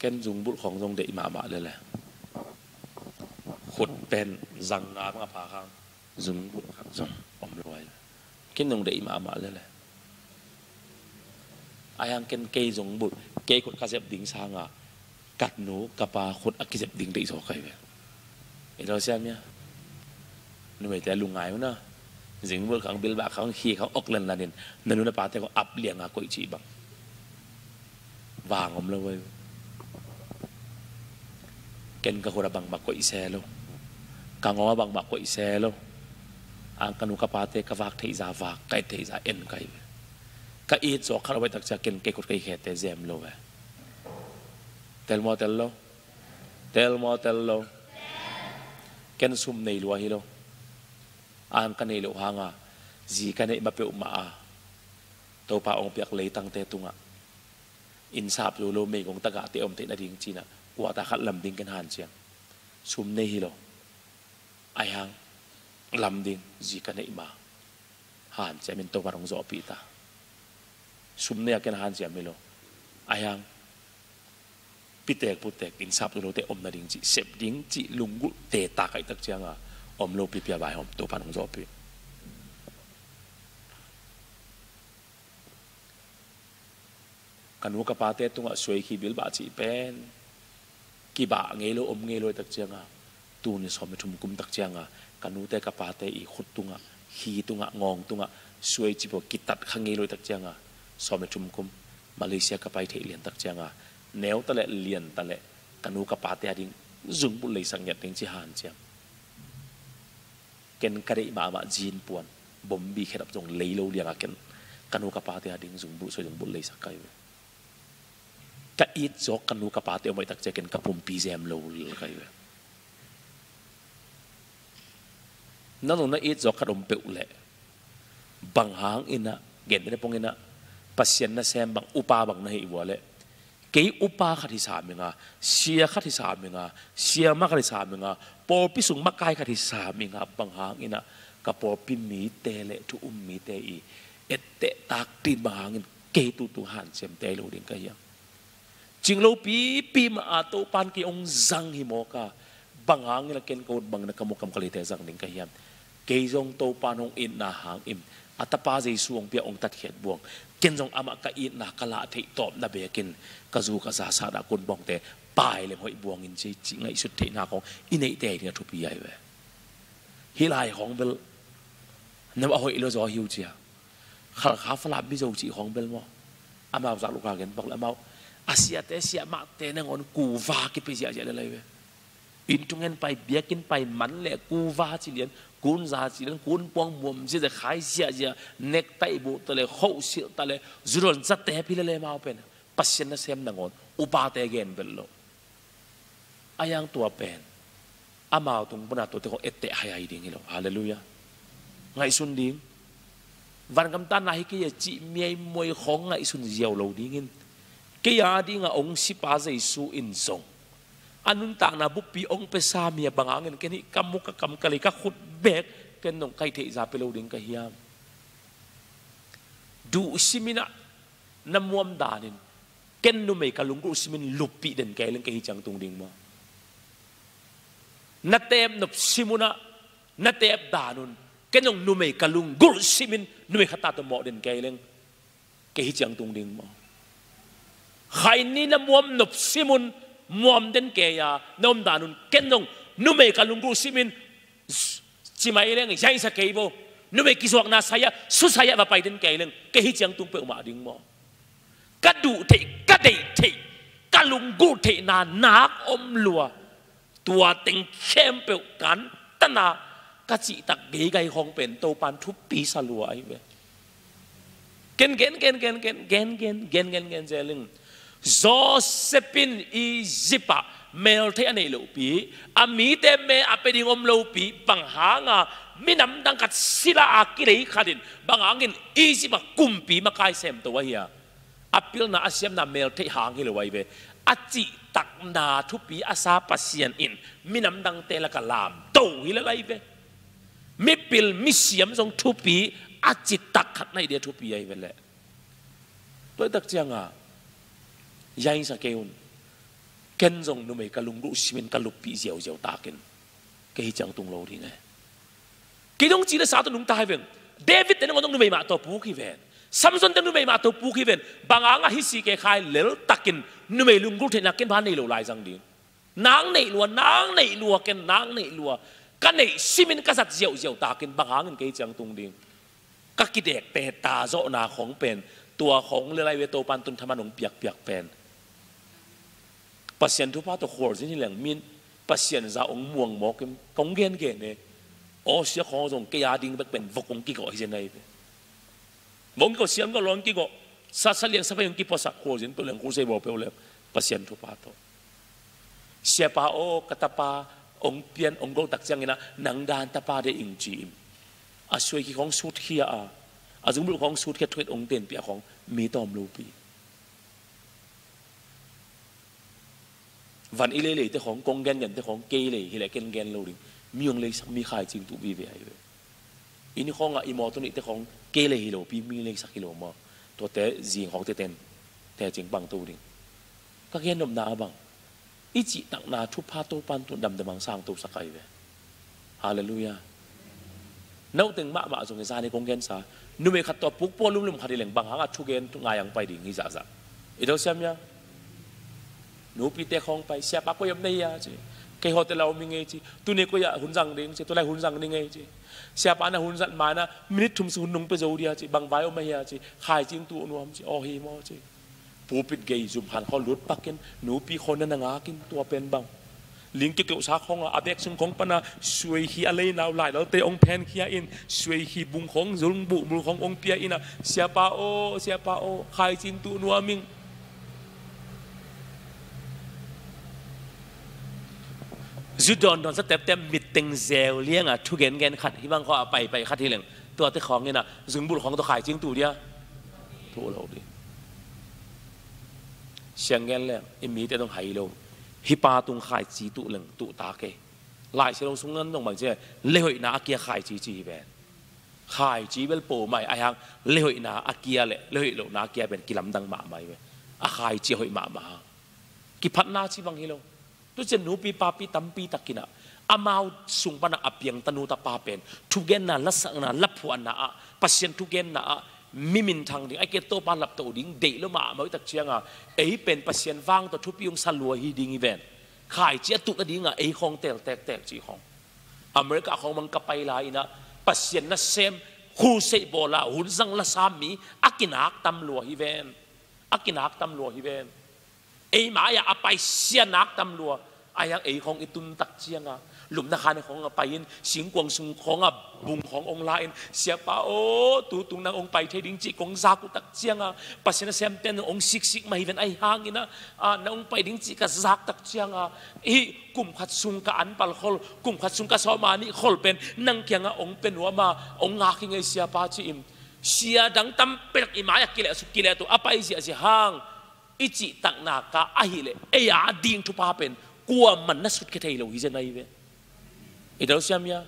Ken zungbulh khawng zong deih mahmah lel e. Khut pen zang nga bang a pha khang zungbulh khat zong om lo ahi ve. Ken zong deih mahmah lel e. Ahi hang ken kei zong bulh, kei khut ka zep ding sanga ka nu ka pa khut a kizep ding deih zaw ka hi ve. I lo siam ia. Numeite lungngai uh na. Zingbulh khang, bilbah khang, hi khang ok lenlanin na nu na pate khong ap lianga koih cih bang vang om lo uh. Ken ka khut a bangmah koih se lo, ka ngawng a bangmah koih se lo. Ang ka nu ka pate ka vak theihza vak, ka et theihza en ka hi ve. Ka it zawk khat om a, ken kei khut ka i khete zem lo ve. Tel maw tel lo? Tel maw tel lo? Ken sum nei lua hi lo. Ang ka neih loh hanga zi ka neih ma peuhmah a Topa ong piak leitangte tungah inn sap zo lo meigong tagahte om theih nading cinah kuata khat lam ding ken hanciam. Sum nei hi lo. Ahi hang lam ding zi ka neih ma hanciam in Topa ong zawhpih ta. Sum nei a ken hanciam hi lo. Ahi hang pitek putek inn sap zo lote om nading cih, sep ding cih lunggulhte ta kaihtak cianga om lo pipia vai hom Topa ong zawhpih. Ka nu ka pate tungah suai khi bilbah cih pen kibah ngei lo, om ngei lo i tak cianga, tuni sawm le thum kum tak cianga ka nute ka pate i khut tungah, khi tungah, ngawng tungah suai cipua kitat kha ngei lo i tak cianga, sawm le thum kum Malaysia ka pai theih lian tak cianga, neu ta le lian ta le ka nu ka pate a ding zungbulh leisak ngiat ding ci hanciam. Ken ka deih mahmah zin puan bombi khedap zong lei lo lianga ken ka nu ka pate a ding zungbulh, soi zungbulh leisak ka hi ve. Ka it zawk ka nu ka pate om a i tak cia ken ka pumpi zem lo ka hi ve. Na zong na it zawk khat om peuh leh bang hang inah, gen dene pong inah, Pasian nasem bang, upa bang na hi vua leh, kei upa khat hi sam inga, sia khat hi sam inga, siama khat hi sam inga, pawlpi sung makai khat hi sam inga, bang hang inah ka pawlpi mite le thu um mite i etteh taktin bang hangin kei tutu hanciamte lo ding ka hiam? Cing lo pipi mah a Topan kei hong zang hi mawk a, bang hangin a ken ka ut bangin a ka mukam ka lite zang ding ka hiam? Kei zong Topan hong itna hangin a tapa Jesu hong pia hong tatkhiat buang, ken zong amah ka itna ka lah theih tawpna bekin ka zu ka za sahna kun bawngte pai leng hoih buangin ci, ci ngaihsut theihna khong i neihte ding a thupi ai ve. Hih lai khong bel na a hoih lo zaw hiu cia. Khalkha Falam Mizo cih khong bel maw, amau zak luka gen bak le amau a siate siamahte nangawn kuva kipia ziahziah le lai ve. Inn thungen pai, biakinn pai, man le kuva ci lian, kunza ci lian, kunpuang muam ziahziah, khai ziahziah, nektaih buh ta le, khohsilh ta le, zuron zate phi le le mau pen Pasian nasem nangawn upate gen bel lo. A yang tua pen amau tung pana tuate khong etteh hai hai ding hi lo. Halleluiah. Ngaihsun ding. Vangam tanna hi kei a cih miaimuai khong ngaihsun ziau lo dingin, kei a dinga ong sipa Jesu in zong a nuntakna buppi ong pia sa mi a bang hangin ken hih ka muk ka kam ka lei ka khut bek ken nong kai theihza pia lo ding ka hiam? Duh siminah na muam danin ken numei ka lunggulh simin luppih den kei leng kei hi ciang tung ding maw? Na teep nop simunah na teep danun ken zong numei ka lunggulh simin numei khat ta tawh mawh den kei leng kei hi ciang tung ding maw? Khaini na muam nop simun muam den kei a na om danun ken zong numei ka lunggulh simin cimai leng yaisa kei bo, numei kizuakna saya susaya va pai den kei leng kei hi ciang tung peuhmah ding maw? Ka duh theih, ka deih theih, ka lunggulh theihna nak om lua. Tua teng khempeuh kan tana ka cihtak geigai khong pen Topan thupi sa lua ahi ve. Ken gen gen gen gen gen gen gen gen gen zeling. Joseph in Egypt ah meltheih a neih lohpi, a mite me a pia ding om lopi, bang hanga minam dang khat sila a kilei khatin bang hangin Egypt ah kumpi makai semto ahi a? A pilna a siamna meltheih hang hi lo ahi ve. A cihtakna thupi a sa Pasian in minam dangte laka lamto hi lel ahi ve. Mipil misiam zong thupi a citak khat na hi dia thupi ahi ve leh. Tua i tak cianga yainsa kei un. Ken zong numei ka lunggulh simin ka luppih ziauziau takin kei hi ciang tung lo ding e. Kei dong ci le sa tawh nungta hi veng. David te nangawn dong numei mah tawh puk hi ven. Samson te numei mah tawh puk hi ven. Bang hangah hih si kei khai lel takin numei lunggulh theihna ken bang nei lo lai zang ding. Nang neih lua, nang neih lua, ken nang neih lua. Ka neih simin ka zat ziauziau takin bang hangin kei ciang tung ding. Ka kidek pen, ta zawhna khong pen, tua khong le lai ve Topan tun thaman hong piakpiak pen. Pasian thupha tawh khualzin hi leng min Pasian za hong muang mawk in kong gengen e. Aw sia khong zong kei a ding bek pen vok hong kigawh hi zen ahi ve. Vok hong kigawh, siam gawh lawn kigawh. Sa, sa liang sa pai hong kipuasak khualzin peuh leng, khusei bawl peuh leng Pasian thupha tawh. Siapa aw, ka tapa hong pian hong golh tak ciangin ah nang dan tapa de ing ci in. A suai khi khong sut khia a, a zungbulh khong sut khia thuet hong tenpih a khong mi tawm lopi. Van i leilei te khong, kong gengen te khong, kei lei hi leh ken gen lo ding. Mi hong leisak mi khaici ing tuh vive ahi ve. I ni khong ah i mawtaw nih te khong, kei lei hi lopi, mi leisak hi lo maw. Tuate zing khong te ten tecing pang to ding. Ka gen nopna a bang, i cihtakna thupha Topan tun damdam hong sang tosak ahi ve. Halleluiah. Nauteng mahmah zong i zani kong gensa, numei khat tawh puk pua lumlum khat hi leng bang hangah thugen ngai ang pai ding hi zahzah. I do siam ia? Nupite khawng pai, siapa koi om na hia ci. Kei hawte la om hi ngei ci. Tuni koi ah hun zang ding ci, tulai hun zang ni ngei ci. Siapa na hun zat mana minit thum sung hun nong pia zo dia ci, bang vai om a hia ci. Khaici ing tuh nuam ci, aw hi maw ci. Pulpit gei zum khan khaw lut pakin nupi khaw na na ngakin tua pen bang. Ling kikeuhsa khawng a, a bek sung khawng pana suai hi a leinau lailalte ong phenkhia in, suai hi bung khawng, zung buhmul khawng ong pia in a, siapa aw, siapa aw, khaici ing tuh nuam ing. Zu dawndawn sa teptep mitteng zeu lianga thugengen khat hibang khaw a paipai khat hileng, tuate khawng in a, zungbulh khawng tawh khaici ing tuh dia? Tuh lo dih. Sianggen leng i mite dong hai lo. Hipa tung khaici tuh leng tuh ta kei. Laisiang lo sung nan dong bang ci, lehoihna a kia khaici ci hi ven. Khaici bel po mai aihang, lehoihna a kia le lehoih lohna a kia pen kilamdang mahmah hi ve. A khaici a hoih mahmah hang. Kiphatna ci bang hi lo. Tucian nupi papi tampi takin a, amau sung pana a piang tanu tapa pen thugenna, lasakna, laphuanna ah, Pasian thugenna ah mi minthang ding, ai ke Topa laptoh ding deih lo mahmah uh tak cianga, ei pen Pasian vang tawh thupi ung sa lua hi ding hi ven. Khaici a tuh nadinga ei khawng tel tektek ci khawng. America khawng mang ka pai lai inah Pasian nasem, khuseih bawla hun zang lasa mi a kinak tam lua hi ven. A kinak tam lua hi ven. Ei mai-ah a pai sia nak tam lua. Aihang ei khawng i tun tak cianga, lumna khan khawng a pai in, singkuang sung khawng a bung khawng ong la in, siapa aw, tutung nang ong pai thei ding cih kong zak uh tak cianga, Pasian a semten ong siksik mah hi ven. Aihang inah, a, nang ong pai ding cih ka zak tak cianga, hih kum khat sung ka anpal khol, kum khat sung ka sawma nih khol pen nang kiangah ong pia nuam a, ong ngak hi ngei siapa ci in. Sia dang tampitak i mai-ah kileh suk kileh tu a pai ziahziah hang. I cihtakna ka ahileh ei a ding thupha pen kuaman na sutkhia thei lo hi zen ahi ve. I dal siam ia?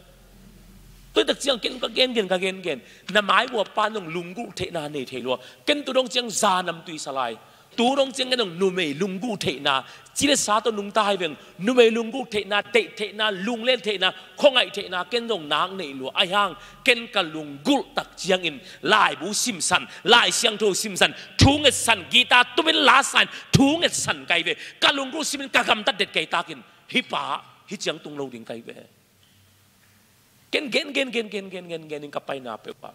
Tuitak ciang ken ka gengen, ka gengen, na mai ua pa nong lunggulh theihna nei thei lua. Ken tu dong ciang zanam tui sa lai. Tu dong ciang ken nong numei lunggulh theihna, ci le sa tawh nungta hai veng. Numei lunggulh theihna, deih theihna, lunglen theihna, khuangaih theihna ken zong nak nei lua. Aihang ken ka lunggulh tak ciangin laibu simsan, Lai Siangtho simsan, thu ngetsan, guitar tumin lasan, thu ngetsan kai ve. Ka lunggulh simin ka gamtat det kai takin hih pa hih ciang tung lo ding kai ve. Ken gen gen gen gen gen gen gen in ka paina peuhpah.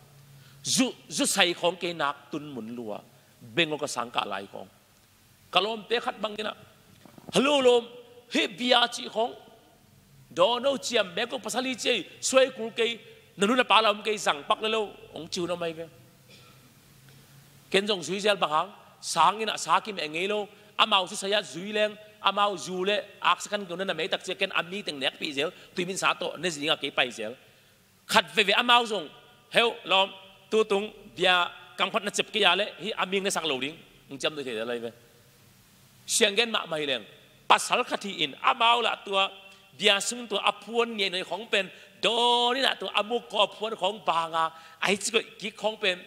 Zu, zu sai khawng kei nak tun mun lua. Bengol ka sang kah lai khawng. Ka lawmte khat bang inah, "Hallo lawm, hih bia cih khawng dawn o, ciam bek ko, pasal hi ci ei, suai kul kei, na nu na pa la om kei, zang pak le lo," hong ci hun a mai ve. Ken zong zui zel bang hang, sang inah sa kimeh ngei lo, amau sisai ah zui leng, amau zu le aksa kan keu na na mei tak cia ken a mi teng nekpih zel, tuimin sa tawh ne zinga kei pai zel. Khat veve amau zong, "Heu lawm, tutung bia kangkhat na cep kei a le hih a ming na sak lo ding," hong ciam doi thei lai ve. Sianggen mahmah hi leng, pasal khat hi in amau lah tua bia sung tua a phuan ngiainoi khawng pen dawn inah tua a muk kaw a phuan khawng banga ahi ci koih kik khawng pen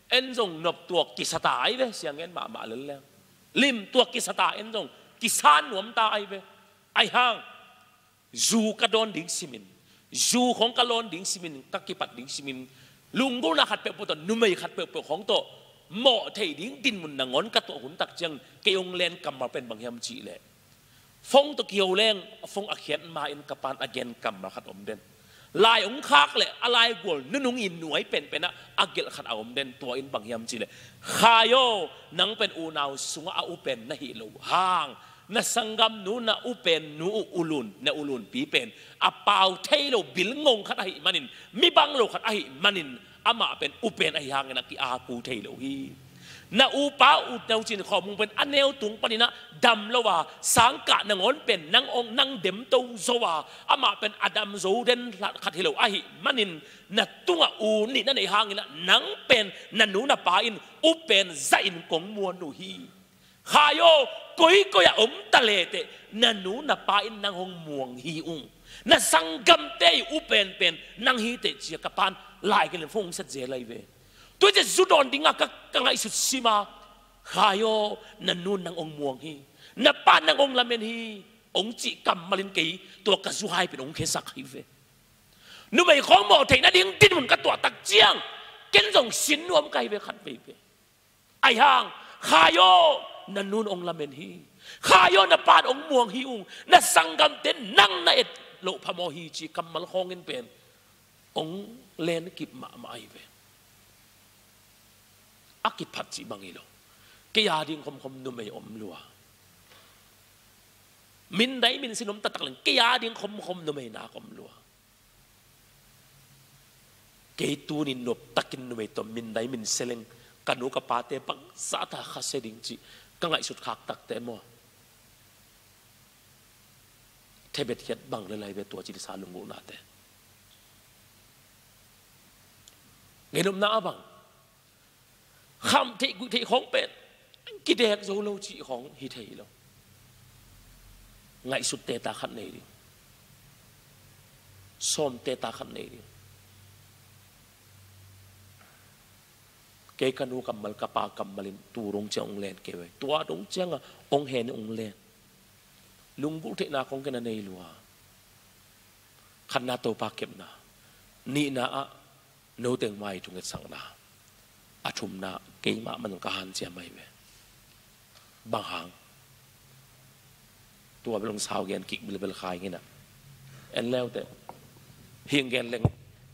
en zong nop tuak kisata ahi ve. Sianggen mahmah lel leng, lim tuak kisata, en zong kisan nuamta ahi ve. Aihang zu ka dawn ding simin, zu khawng ka lawn ding simin, ka kipat ding simin, lunggulhna khat peuhpeuh tawh, numei khat peuhpeuh khawng tawh Mawh theih ding dinmun nangawn ka tuah hun tak ciang kei hong len kammal pen bang hiam cih leh, phone tawh kiho leng, phone a khiat ma-in ka pa'n a gen kammal khat om den. Lai hong khak leh a laigual nunung in nuai penpen ah a gelh khat a om den. Tua in bang hiam cih leh, Khai aw, nang pen unau sungah a u pen na hih loh hang, na sanggamnu na u pen, nu uh, u lun, na u lunpi pen a pau thei lo, bil ngong khat ahih manin, mi bang lo khat ahih manin, amah pen u pen ahih hangin a ki-apu thei lo hi. Na upa u, na u Cin Khawm Mung pen a neu tung panin ah dam lo a, sangkah nangawn pen nang hong, nang demto zo a, amah pen a dam zo den khat hi lo ahih manin, na tungah u nih na neih hangin ah nang pen na nu na pa in u pen zahin kong muan uh hi. Khai aw, koikoi ah om ta leteh na nu na pa in nang hong muang hi ung. Na sanggamte ii u penpen nang hi teh, ci-a ka pa'n lai gen leh phone hong set zel lai ve. Tua ciang zu dawn dingah ka, ka ngaihsut sim a, Khai aw, na nu'n nang hong muang hi, na pa'n nang hong lamen hi, hong cih kammal in kei tua ka zu hai pen hong khiasak hi ve. Numei khawng mawh theih nading dinmun ka tuah tak ciang ken zong sin nuam ka hi ve khatvei ve. Ahih hang, Khai aw, na nu'n hong lamen hi. Khai aw, na pa'n hong muang hi ung. Na sanggamte nang na et loh phamawh hi, cih kammal khawng in pen hong len kip mahmah ahi ve. A kiphat cih bang hi lo. Kei a ding khomkhom numei om lua. Min dai min sin om taktak leng, kei a ding khomkhom numei nak om lua. Kei tuni nuam takin numei tawh min dai min se leng, ka nu ka pate bangzah ta khasia ding cih ka ngaihsut khak takte maw, thebet khiat bang le lai ve, tua ci disa lunggulhnate. Ngaihnopna a bang, kham theih guih theih khawng pen kidek zo lo cih khawng hi thei lo. Ngaihsut teta khat nei ding. Sawm teta khat nei ding. Kei ka nu kammal, ka pa kammal in tu dong ciang hong len kei ve. Tua dong ciangah hong hen hong len. Lunggulh theihna khawng ken a nei lua. Khatna, Topa kepna. Nihna ah, no teng mai thungetsakna. A thumna, keimah man ka hanciam ahi ve. Bang hang? Tua bel hong sau gen kik bilbel, Khai, nginah en leuteh. Hih gen leng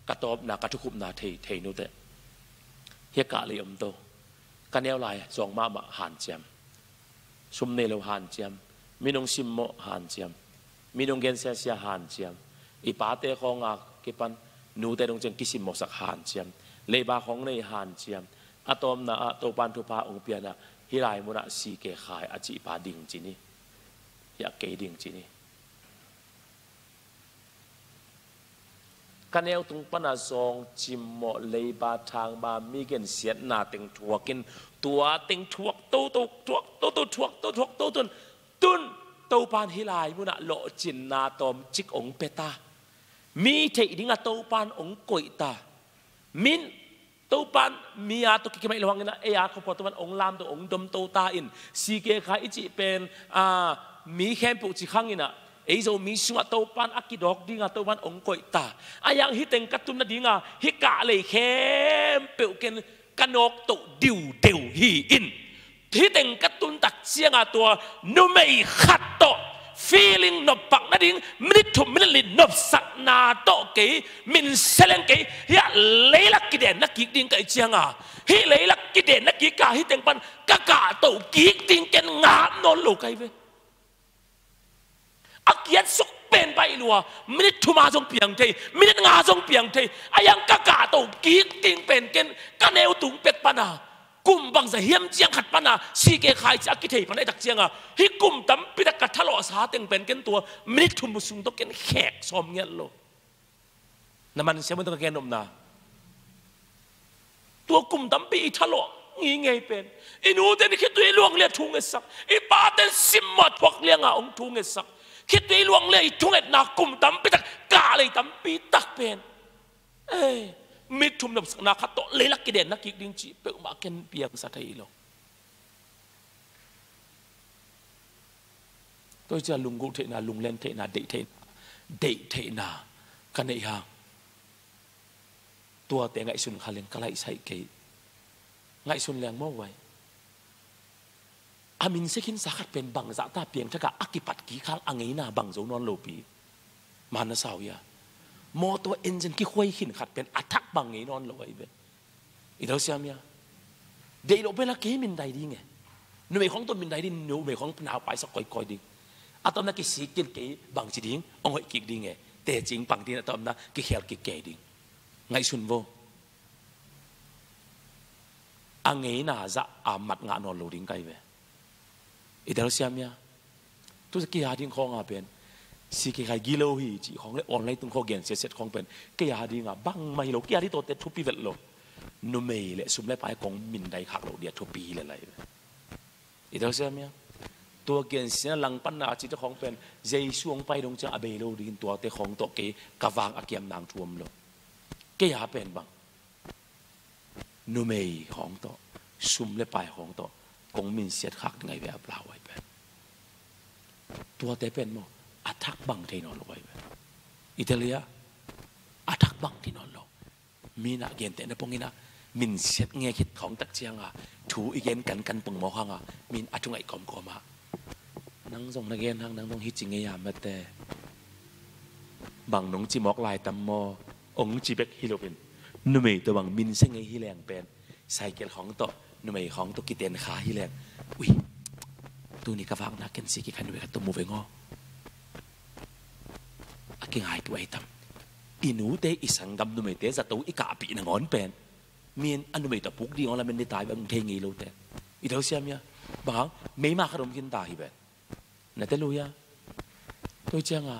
ka tawpna, ka thukhupna thei, thei nuteh. Hih kah lei om to. Ka neu lai zawng mahmah hanciam. Sum nei lo hanciam. Min hong simmawh hanciam. Min hong gensiasia hanciam. I pate khawng a kipan nute dong ciang kisimmawhsak hanciam. Leiba khawng nei hanciam. A tawpna ah Topan thupha hong pianah hih lai munah C K Khai a cihpa ding ci ni. Hiah kei ding ci ni. Ka neu tung pana zawng, cimmawh, leiba, thangba, mi gensiatna teng thuakin, tua teng thuak toto, thuak toto, thuak toto, thuak toto tun, tun Topan hih lai munah lawhcinna tawmcik hong pia ta. Mi theih dingah Topan hong koih ta. Min Topan mi a tawh kikim ahi lo hanginah, ei a khuapua Topan hong lamto, hong domto ta in, C K Khai i cih pen, a, mi khempeuh ci khanginah, ei Zomi sungah Topan a kidawk dingah Topan hong koih ta. Ahi hang hih teng ka tun nadinga hih kah lei khempeuh ken ka nawktoh diudeu hi in. Hih teng ka tun tak cianga tua numei khat tawh feeling nopsak nading, minit thum minit li nopsakna tawh kei min se leng kei, hiah leilak kidenna kik ding ka hih cianga, hih leilak kidenna kik ka hih teng pan ka kahtoh kik ding ken ngap nawn lo ka hi ve. A kiatsuk pen pai lua, minit thum a zong piang thei, minit nga zong piang thei. Ahi hang ka kahtoh kik ding pen ken ka neu tung pek pana, kum bangzah hiam ciang khat pana C K Khai ci a kithei pana i tak cianga, hih kum tampi tak ka thalawhsa teng pen ken tua minit thum sung tawh ken khek sawm ngiat lo. Na man siam un, tua ka gen nopna. Tua kum tampi i thalawh ngingei pen, i nute in khitui luang le thungetsak, i pate in simmawh thuak lianga hong thungetsak, khitui luang le i thungetna kum tampi tak, kah lei tampi tak pen, ei, minit thum nopsakna khat tawh leilak kidenna kik ding cih peuhmah ken piangsa thei lo. Tua hi ciang lunggulh theihna, lunglen theihna, deih theihna, deih theihna ka neih hang, tuate ngaihsun kha leng ka laihsaih kei. Ngaihsun leng maw vai. A min sia khinsa khat pen bangzah ta piangthak a kipat kikhal a ngeina bang zo nawn lo pi. Man na sau hia? Mawtaw engine kikhuai khin khat pen a thak bang ngei nawn lo ahi ve. I do siam hia? Deih loh pen a kei min dai ding e. Numei khawng tawh min dai ding, numei khawng nau paisak kawikawi ding. A tawpna kisik kik kei bang ci ding, hong hoih kik ding e. Tecing pang ding, a tawpna kikhel kik kei ding. Ngaihsun vo. A ngeina zah a mat ngah nawn lo ding kai ve. I tel siam hia? Tu kei a ding khawng a pen si kei khai gilo hi cih khawng le online tung khawng gen siatsiat khawng pen kei a ding a bangmah hi lo, kei a ding tawte thupi vet lo. Numei le sum le pai kong min dai khak lo dia thupi hi le lai ve. I tel siam hia? Tua gen sian a langpanna a cite khawng pen Jesu hong pai dong ciang a bei lo ding, tuate khawng tawh kei ka vang a kiam nang thu om lo. Kei a pen bang numei khawng tawh, sum le pai khawng tawh kong minsiat khak ding ahi ve a plau ahi pen. Tuate pen maw a thak bang thei nawn lo ahi ve. I tel hia? A thak bang thei nawn lo. Min a gentehna pongin a minsiat nge khit khawng tak cianga thu i gen kankan pong mawk hanga min a thu ngaih kawmkawma nang zong na gen hang, nang zong hi ci ngei a mate. Bang nong ci mawk lai tam maw? Ong ci bek hi loin numei tawh bang min sia ngei hi leng pen cycle khawng tawh numei khawng tawh kiten kha hi leng, ui, tuni ka vakna ken si kikha numei khat tawh mu veng aw. A kingai tu ahi tam. I nute i sanggam numeite zato i kahpih nangawn pen min a numei tawh puk ding aw lamen ni tai bang thei ngei lote. I do siam hia? Bang hang meima khat om khin ta hi pen. Na tel uh hia? Tua cianga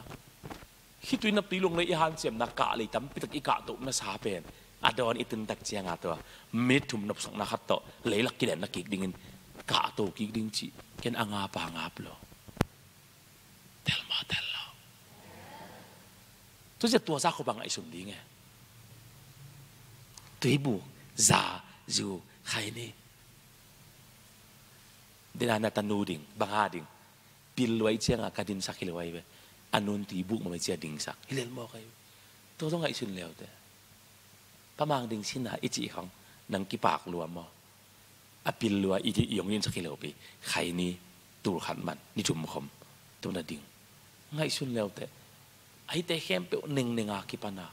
khitui naptui lunglei i hanciamna kah lei tampitak i kahtohna sa pen a dawn i tuntak cianga tua minute thum nopsakna khat tawh leilak kilenna kik dingin kahto kik ding cih ken a ngap a ngap lo. Tel maw tel lo? Tua zia tua za kho bang ngaihsun ding e. Tuibu za zu khai ni. Dena na tanu ding banga ding pil luai cianga ka dinsak hi lo ahi ve. A nun tui buk mamai cia dingsak hi lel mawk ahi ve. Tua zong ngaihsun leute. Pamang ding sina i cih khawng nang kipak lua maw? A pil lua i hong dinsak hi lo pi. Khai ni, tul khat man ni thum khawm tua na ding. Ngaihsun leute. Ahite khempeuh nengnenga kipana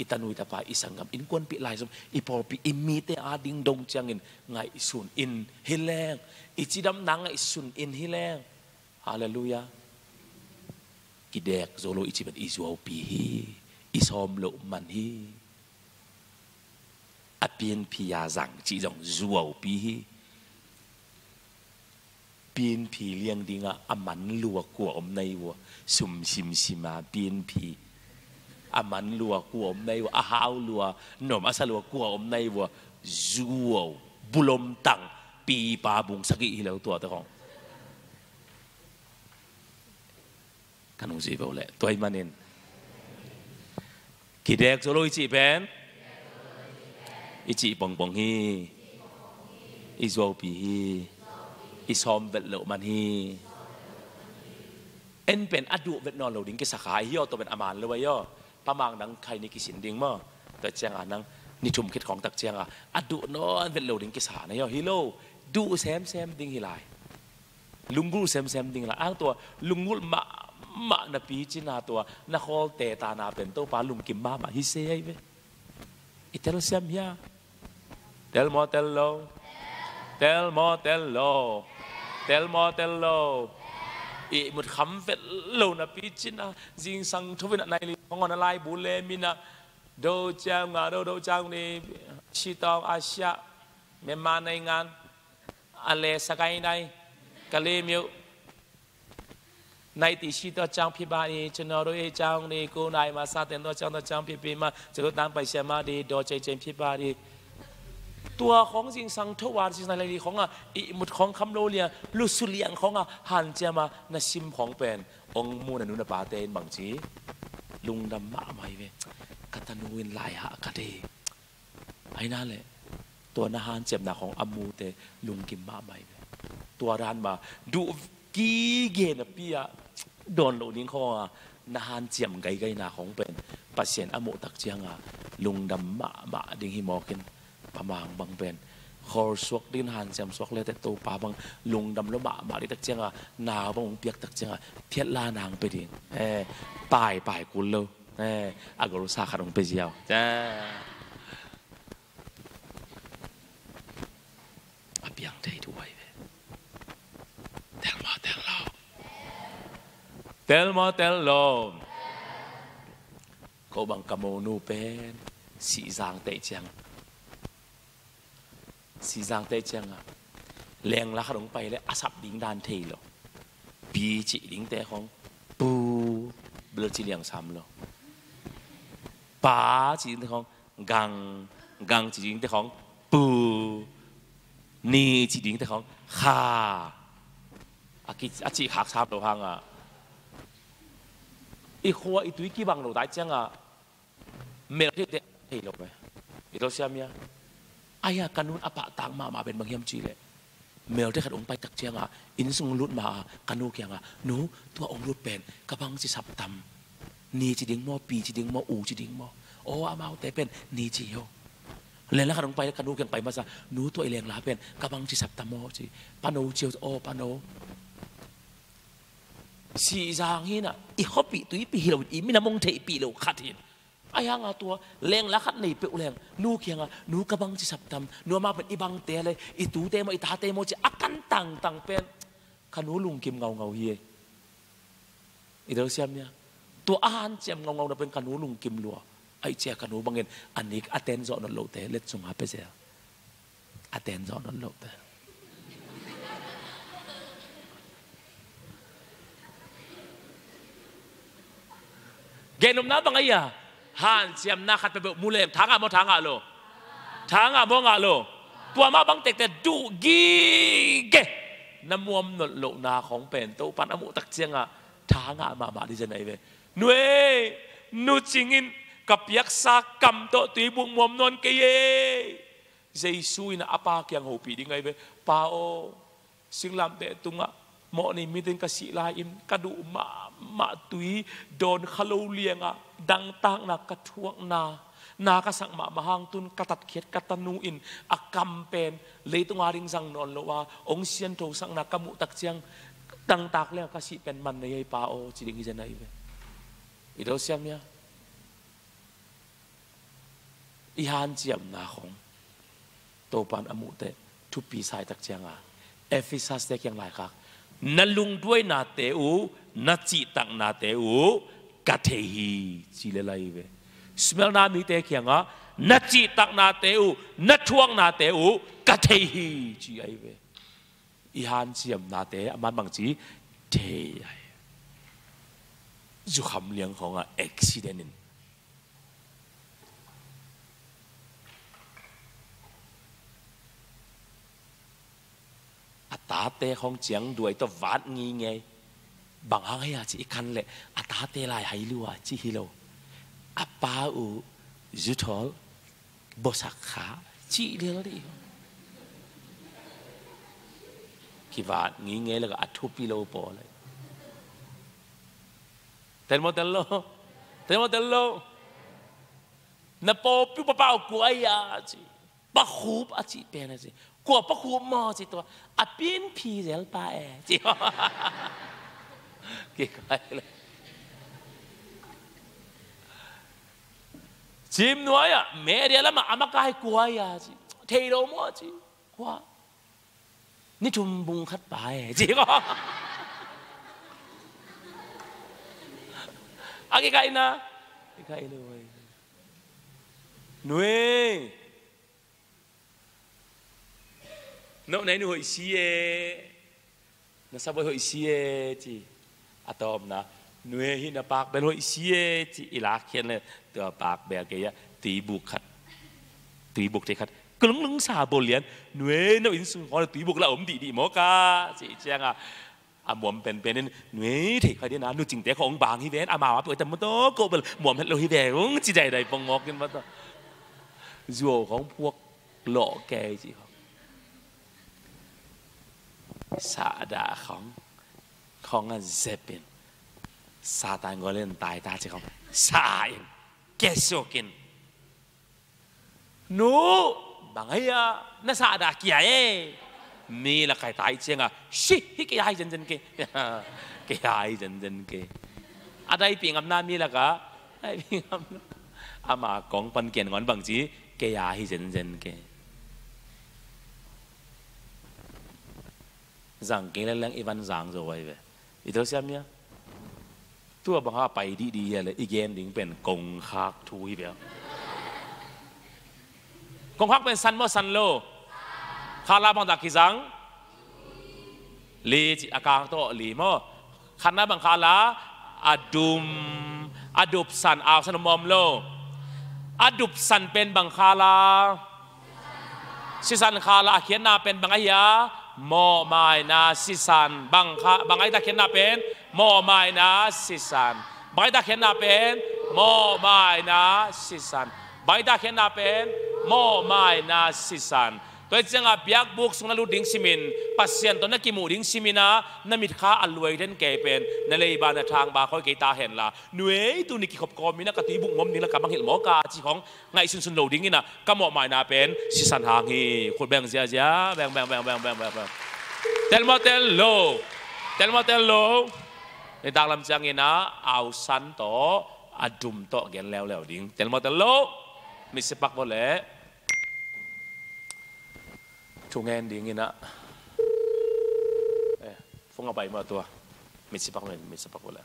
i tanui tapa i sanggam innkuanpih laizom i pawlpi i mite a ding dong ciangin ngaihsun in hi leng. I cidamna ngaihsun in hi leng. Halleluiah. Kidek zo lo i cih pen i zuaupi hi. I sawm loh man hi. A pianphi a zang cih zong zuaupi hi. Pianphi liang dingah a man lua kua om nai vua. Sum simsima pianphi a man lua kua om nai vua, a hau lua, nom a sa lua kua om nai vua. Zuau bulom tang pipa bung sagih hi lo tuate khong. Kan hong zui vo leh tuai manin kidek zo lo i cih pen i cih pongpong hi. I zuaupi hi. I sawm vet loh man hi. En pen a duh vet nawn lo ding kisa kha i hi aw, tua pen a man lo ahi aw. Pamang dang khai ni kisin ding maw? Tua cianga nang ni thum khit khawng tak cianga a duh nawn vet lo ding kisa na hi aw, hi lo. Duh semsem ding hi lai. Lunggulh semsem ding la ang tua lunggulh mahmah na picina tua na khawlte tana pen Topa lungkim mahmah hi se ahi ve. I telsiam hia? Tel maw tel lo? Tel maw tel lo? Tel maw tel lo? I mut kham vet lo na picina zingsang thuvin a nai li khong a na laibu le mina do ciang nga do do ciang ni sitawng a sia Myanmar naingan a le sakai nai ka le miu nai ti si to chang phi ba ni chano do e chang ni ku nai ma sa ten to chang to chang phi phi ma chano tang pai sia ma di do chai chai phi ba di. Tua khong zingsang tho wan zingsang lai li khong a i mut khong kham lo lia lu su liang khong a han cia ma na sim khong pen ong mu na nu na pa te in bang ci lungdam ma mai ve. Ka tanu in lai ha ka de. Aina le tua na hanciamna khong a mute lungkim mahmah hi ve. Tua dan ma duh kige na pia dawn lo ding khong a na hanciam gaigaina khong pen Pasian a muh tak cianga lungdam mahmah ding hi mawkin pamang bang pen Khawlsuak dingin hanciam suak le teh Topa bang lungdam lua mahmah ding tak ciangah, nau bang hong piak tak ciangah, phiatla nang pia ding. Eh, paipai kul lo. Eh, a golsa khat hong pia ziau. Eh. A piang thei thu ahi ve. Tel maw, tel lo. Tel maw, tel lo. Ko bang ka monu pen Sihzang teh ciang. Sihzang teh ciangah lengla khat hong pai le a sap ding dan thei lo. Pi cih dingte khong pu bel ci liang sam lo. Pa cih dingte khong gang, gang cih dingte khong pu, ni cih dingte khong kha. A ki, a cih khak sam lo hangah i khua i tui kibang lo tai ciangah mel thei te thei lo ve. I lo siam ia. Aia ka nun a pahtak mahmah pen bang hiam cih leh, mel te khat hong pai tak ciangah, inn sung lut ma a ka nu kiangah, nu, tua hong lut pen ka bang ci sap tam? Ni ci ding maw, pi ci ding maw, u ci ding maw? Aw, amaute pen ni ci hi aw. Lengla khat hong pai le ka nu kiang pai masa, nu, tua i lengla pen ka bang ci sap tam aw ci. Pano ci aw, pano. Sihzang hi na, i khuapih tuipih hi lo, i minam hong theihpih lo khat hi. Ahi hangah tua lengla khat nei peuh leng nu kiangah, nu, ka bang ci sap tam? Nu, amah pen i bangte le i tute maw, i tate maw ci a kan tangtang pen ka nu lungkim ngaungau hi. I lo siam ia. Tua a hanciam ngaungau na pen ka nu lungkim lua. Aih cia ka nu bangin a nik a ten zawh nawn lote let sungah pia zel. A ten zawh nawn loh te. Gen nopna bang ahi a, hanciamna khat peuhpeuh mu leng, tha ngah maw, tha ngah lo? Tha ngah maw, ngah lo? Tua mah bang tekte duh gige. Na muam nawn lohna khong pen Topan a muh tak ciangah tha ngah mahmah ding zen ahi ve. Nu ei, nu Cing in ka piaksa kam tawh tuibuk muam nawn kei ei. Jesu in a pa kiang hopih ding ahi ve. Pa aw, singlamteh tungah mawh nei mitin ka sih lai-in ka duh mahmah tui dawn kha lo liangah dangtakna ka thuakna, na ka sak mahmah hang tun ka tatkhiat ka tanu in a kam pen leitung a ding zang nawn lo a hong sianthosakna ka muh tak ciang dangtak liangah ka sih pen man nei ahi, Pa aw, ci ding hi zen ahi ve. I do siam ia. I hanciamna khong Topan a muh teh thupi sa i tak cianga Efesas te kiang laikhak, na lungduainate uh, na cihtaknate uh ka thei hi, ci le lai ve. Smyrna mite kianga, na cihtaknate uh, na thuaknate uh ka thei hi, ci ahi ve. I hanciamnate a man bangci thei ahi. Zukham liang khongah accident in a tate khong ciang duai tawh vat ngingei. Bang hang hei a ci i kan leh a tate lai hai lua ci hi lo. A pa uh zuthawl bosak kha ci lel dih. Kivat ngingei leh a thupi lo pawl lai. Tel maw tel lo? Tel maw tel lo? Na pawlpi papa uh kua ahi a ci. Pa Khup a cih pen a ci. Kua Pa Khup maw ci tua. A pin phi zel pa e ci. Kikai le. Cim nuai ah media lamah a makai kua ahi a ci. Thei lo maw a ci. Kua. Ni thum bung khat pa e ci ko. A kikaihna. Kikaih lo e. Nui. No nei nu hoih si e. Na sabuai hoih si e ci. A tawpna. Nui hi na pak bel hoih si e ci. I lak khian le. Tua pak bel kei a. Tuibuk khat. Tuibuk te khat. Kulung lung sa bol lian. Nui no inn sung khong tuibuk la om dihdih maw ka. Ci cianga. A muam penpen in, nui thei khai dina, nu Cingte khong bang hi ven, a mau a peuh tam maw taw, ko bel muam het lo hi ven, ung ci daidai pong mawk in maw taw. Zuau khong phuak lawh kei ci khong. Sa dah khong, khong a zep in. Satan gol in tai ta ci khong. Sa in, kiasuk in. Nu, Bang hei a na sahdah kia e. Mi lak kai tai cianga si hi kei a hi zenzen kei. Kei a hi zenzen kei. A daipi ngamna mi laka daipi ngamna. Ama kong pan kian ngon bang ci kei a hi zenzen kei. Zang kei leleng i van zang zo vai ve. I tho siam ia. Tua bang ha pai dihdih hia le i gen ding pen kongkhak thu hi ve. Kongkhak pen san maw san lo? Khala bang dak kizang? Li ci a kang tawh li maw? Khatna bang khala a dum a dupsan au san om om lo? A dupsan pen bang khala? Sisan khala a khiatna pen bang ahi a? Mawhmaina sisan. Bang kha, bang ahi ta khiatna pen? Mawhmaina sisan. Bang ahi ta khiatna pen? Mawhmaina sisan. Bang ahi ta khiatna pen? Mawhmaina sisan. Tua hi cianga biakbuk sung na lut ding simin Pasian tawh na kimuh ding simin a na mitkha a luai den kei pen na leiba na thangba khoi kei ta henla nuei tu ni kikhop kawmin a ka tuibuk ngom ding la ka mangngilh mawk a ci khong ngaihsunsun lo dingin a ka mawhmaina pen sisan hang hi. Khut beng ziazia beng beng beng beng beng beng beng. Tel maw tel lo? Tel maw tel lo? Nitak lam ciangin a au san tawh a dum tawh gen leuleu ding. Tel maw tel lo? Mitsi pak vawh leh thu ngen dingin a eh, fung a pai maw tua? Mitsi pak men mitsi pak vawh leh.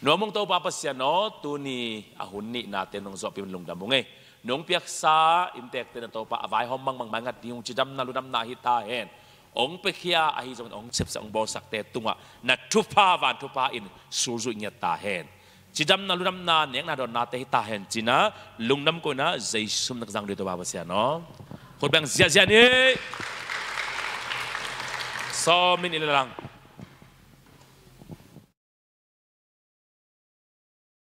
Nuamung Topa Pasian aw, tuni a hun nihna te nong zawhpih un lungdam ung ei. Nong piaksa inntekte na Topa a vaihawm mangmang maingat ding ung cidamna ludamna hi ta hen. Ong piakhia ahi zongin ong sepsak ong bawlsakte tungah na thupha van thupha in sulzuih ngiat ta hen. Cidamna ludamna nekna dawnnate hi ta hen cina lungdam koina Jesu min a ka zang dih Topa Pasian aw. Khut beng ziahziah ni. Sawmin i lelang.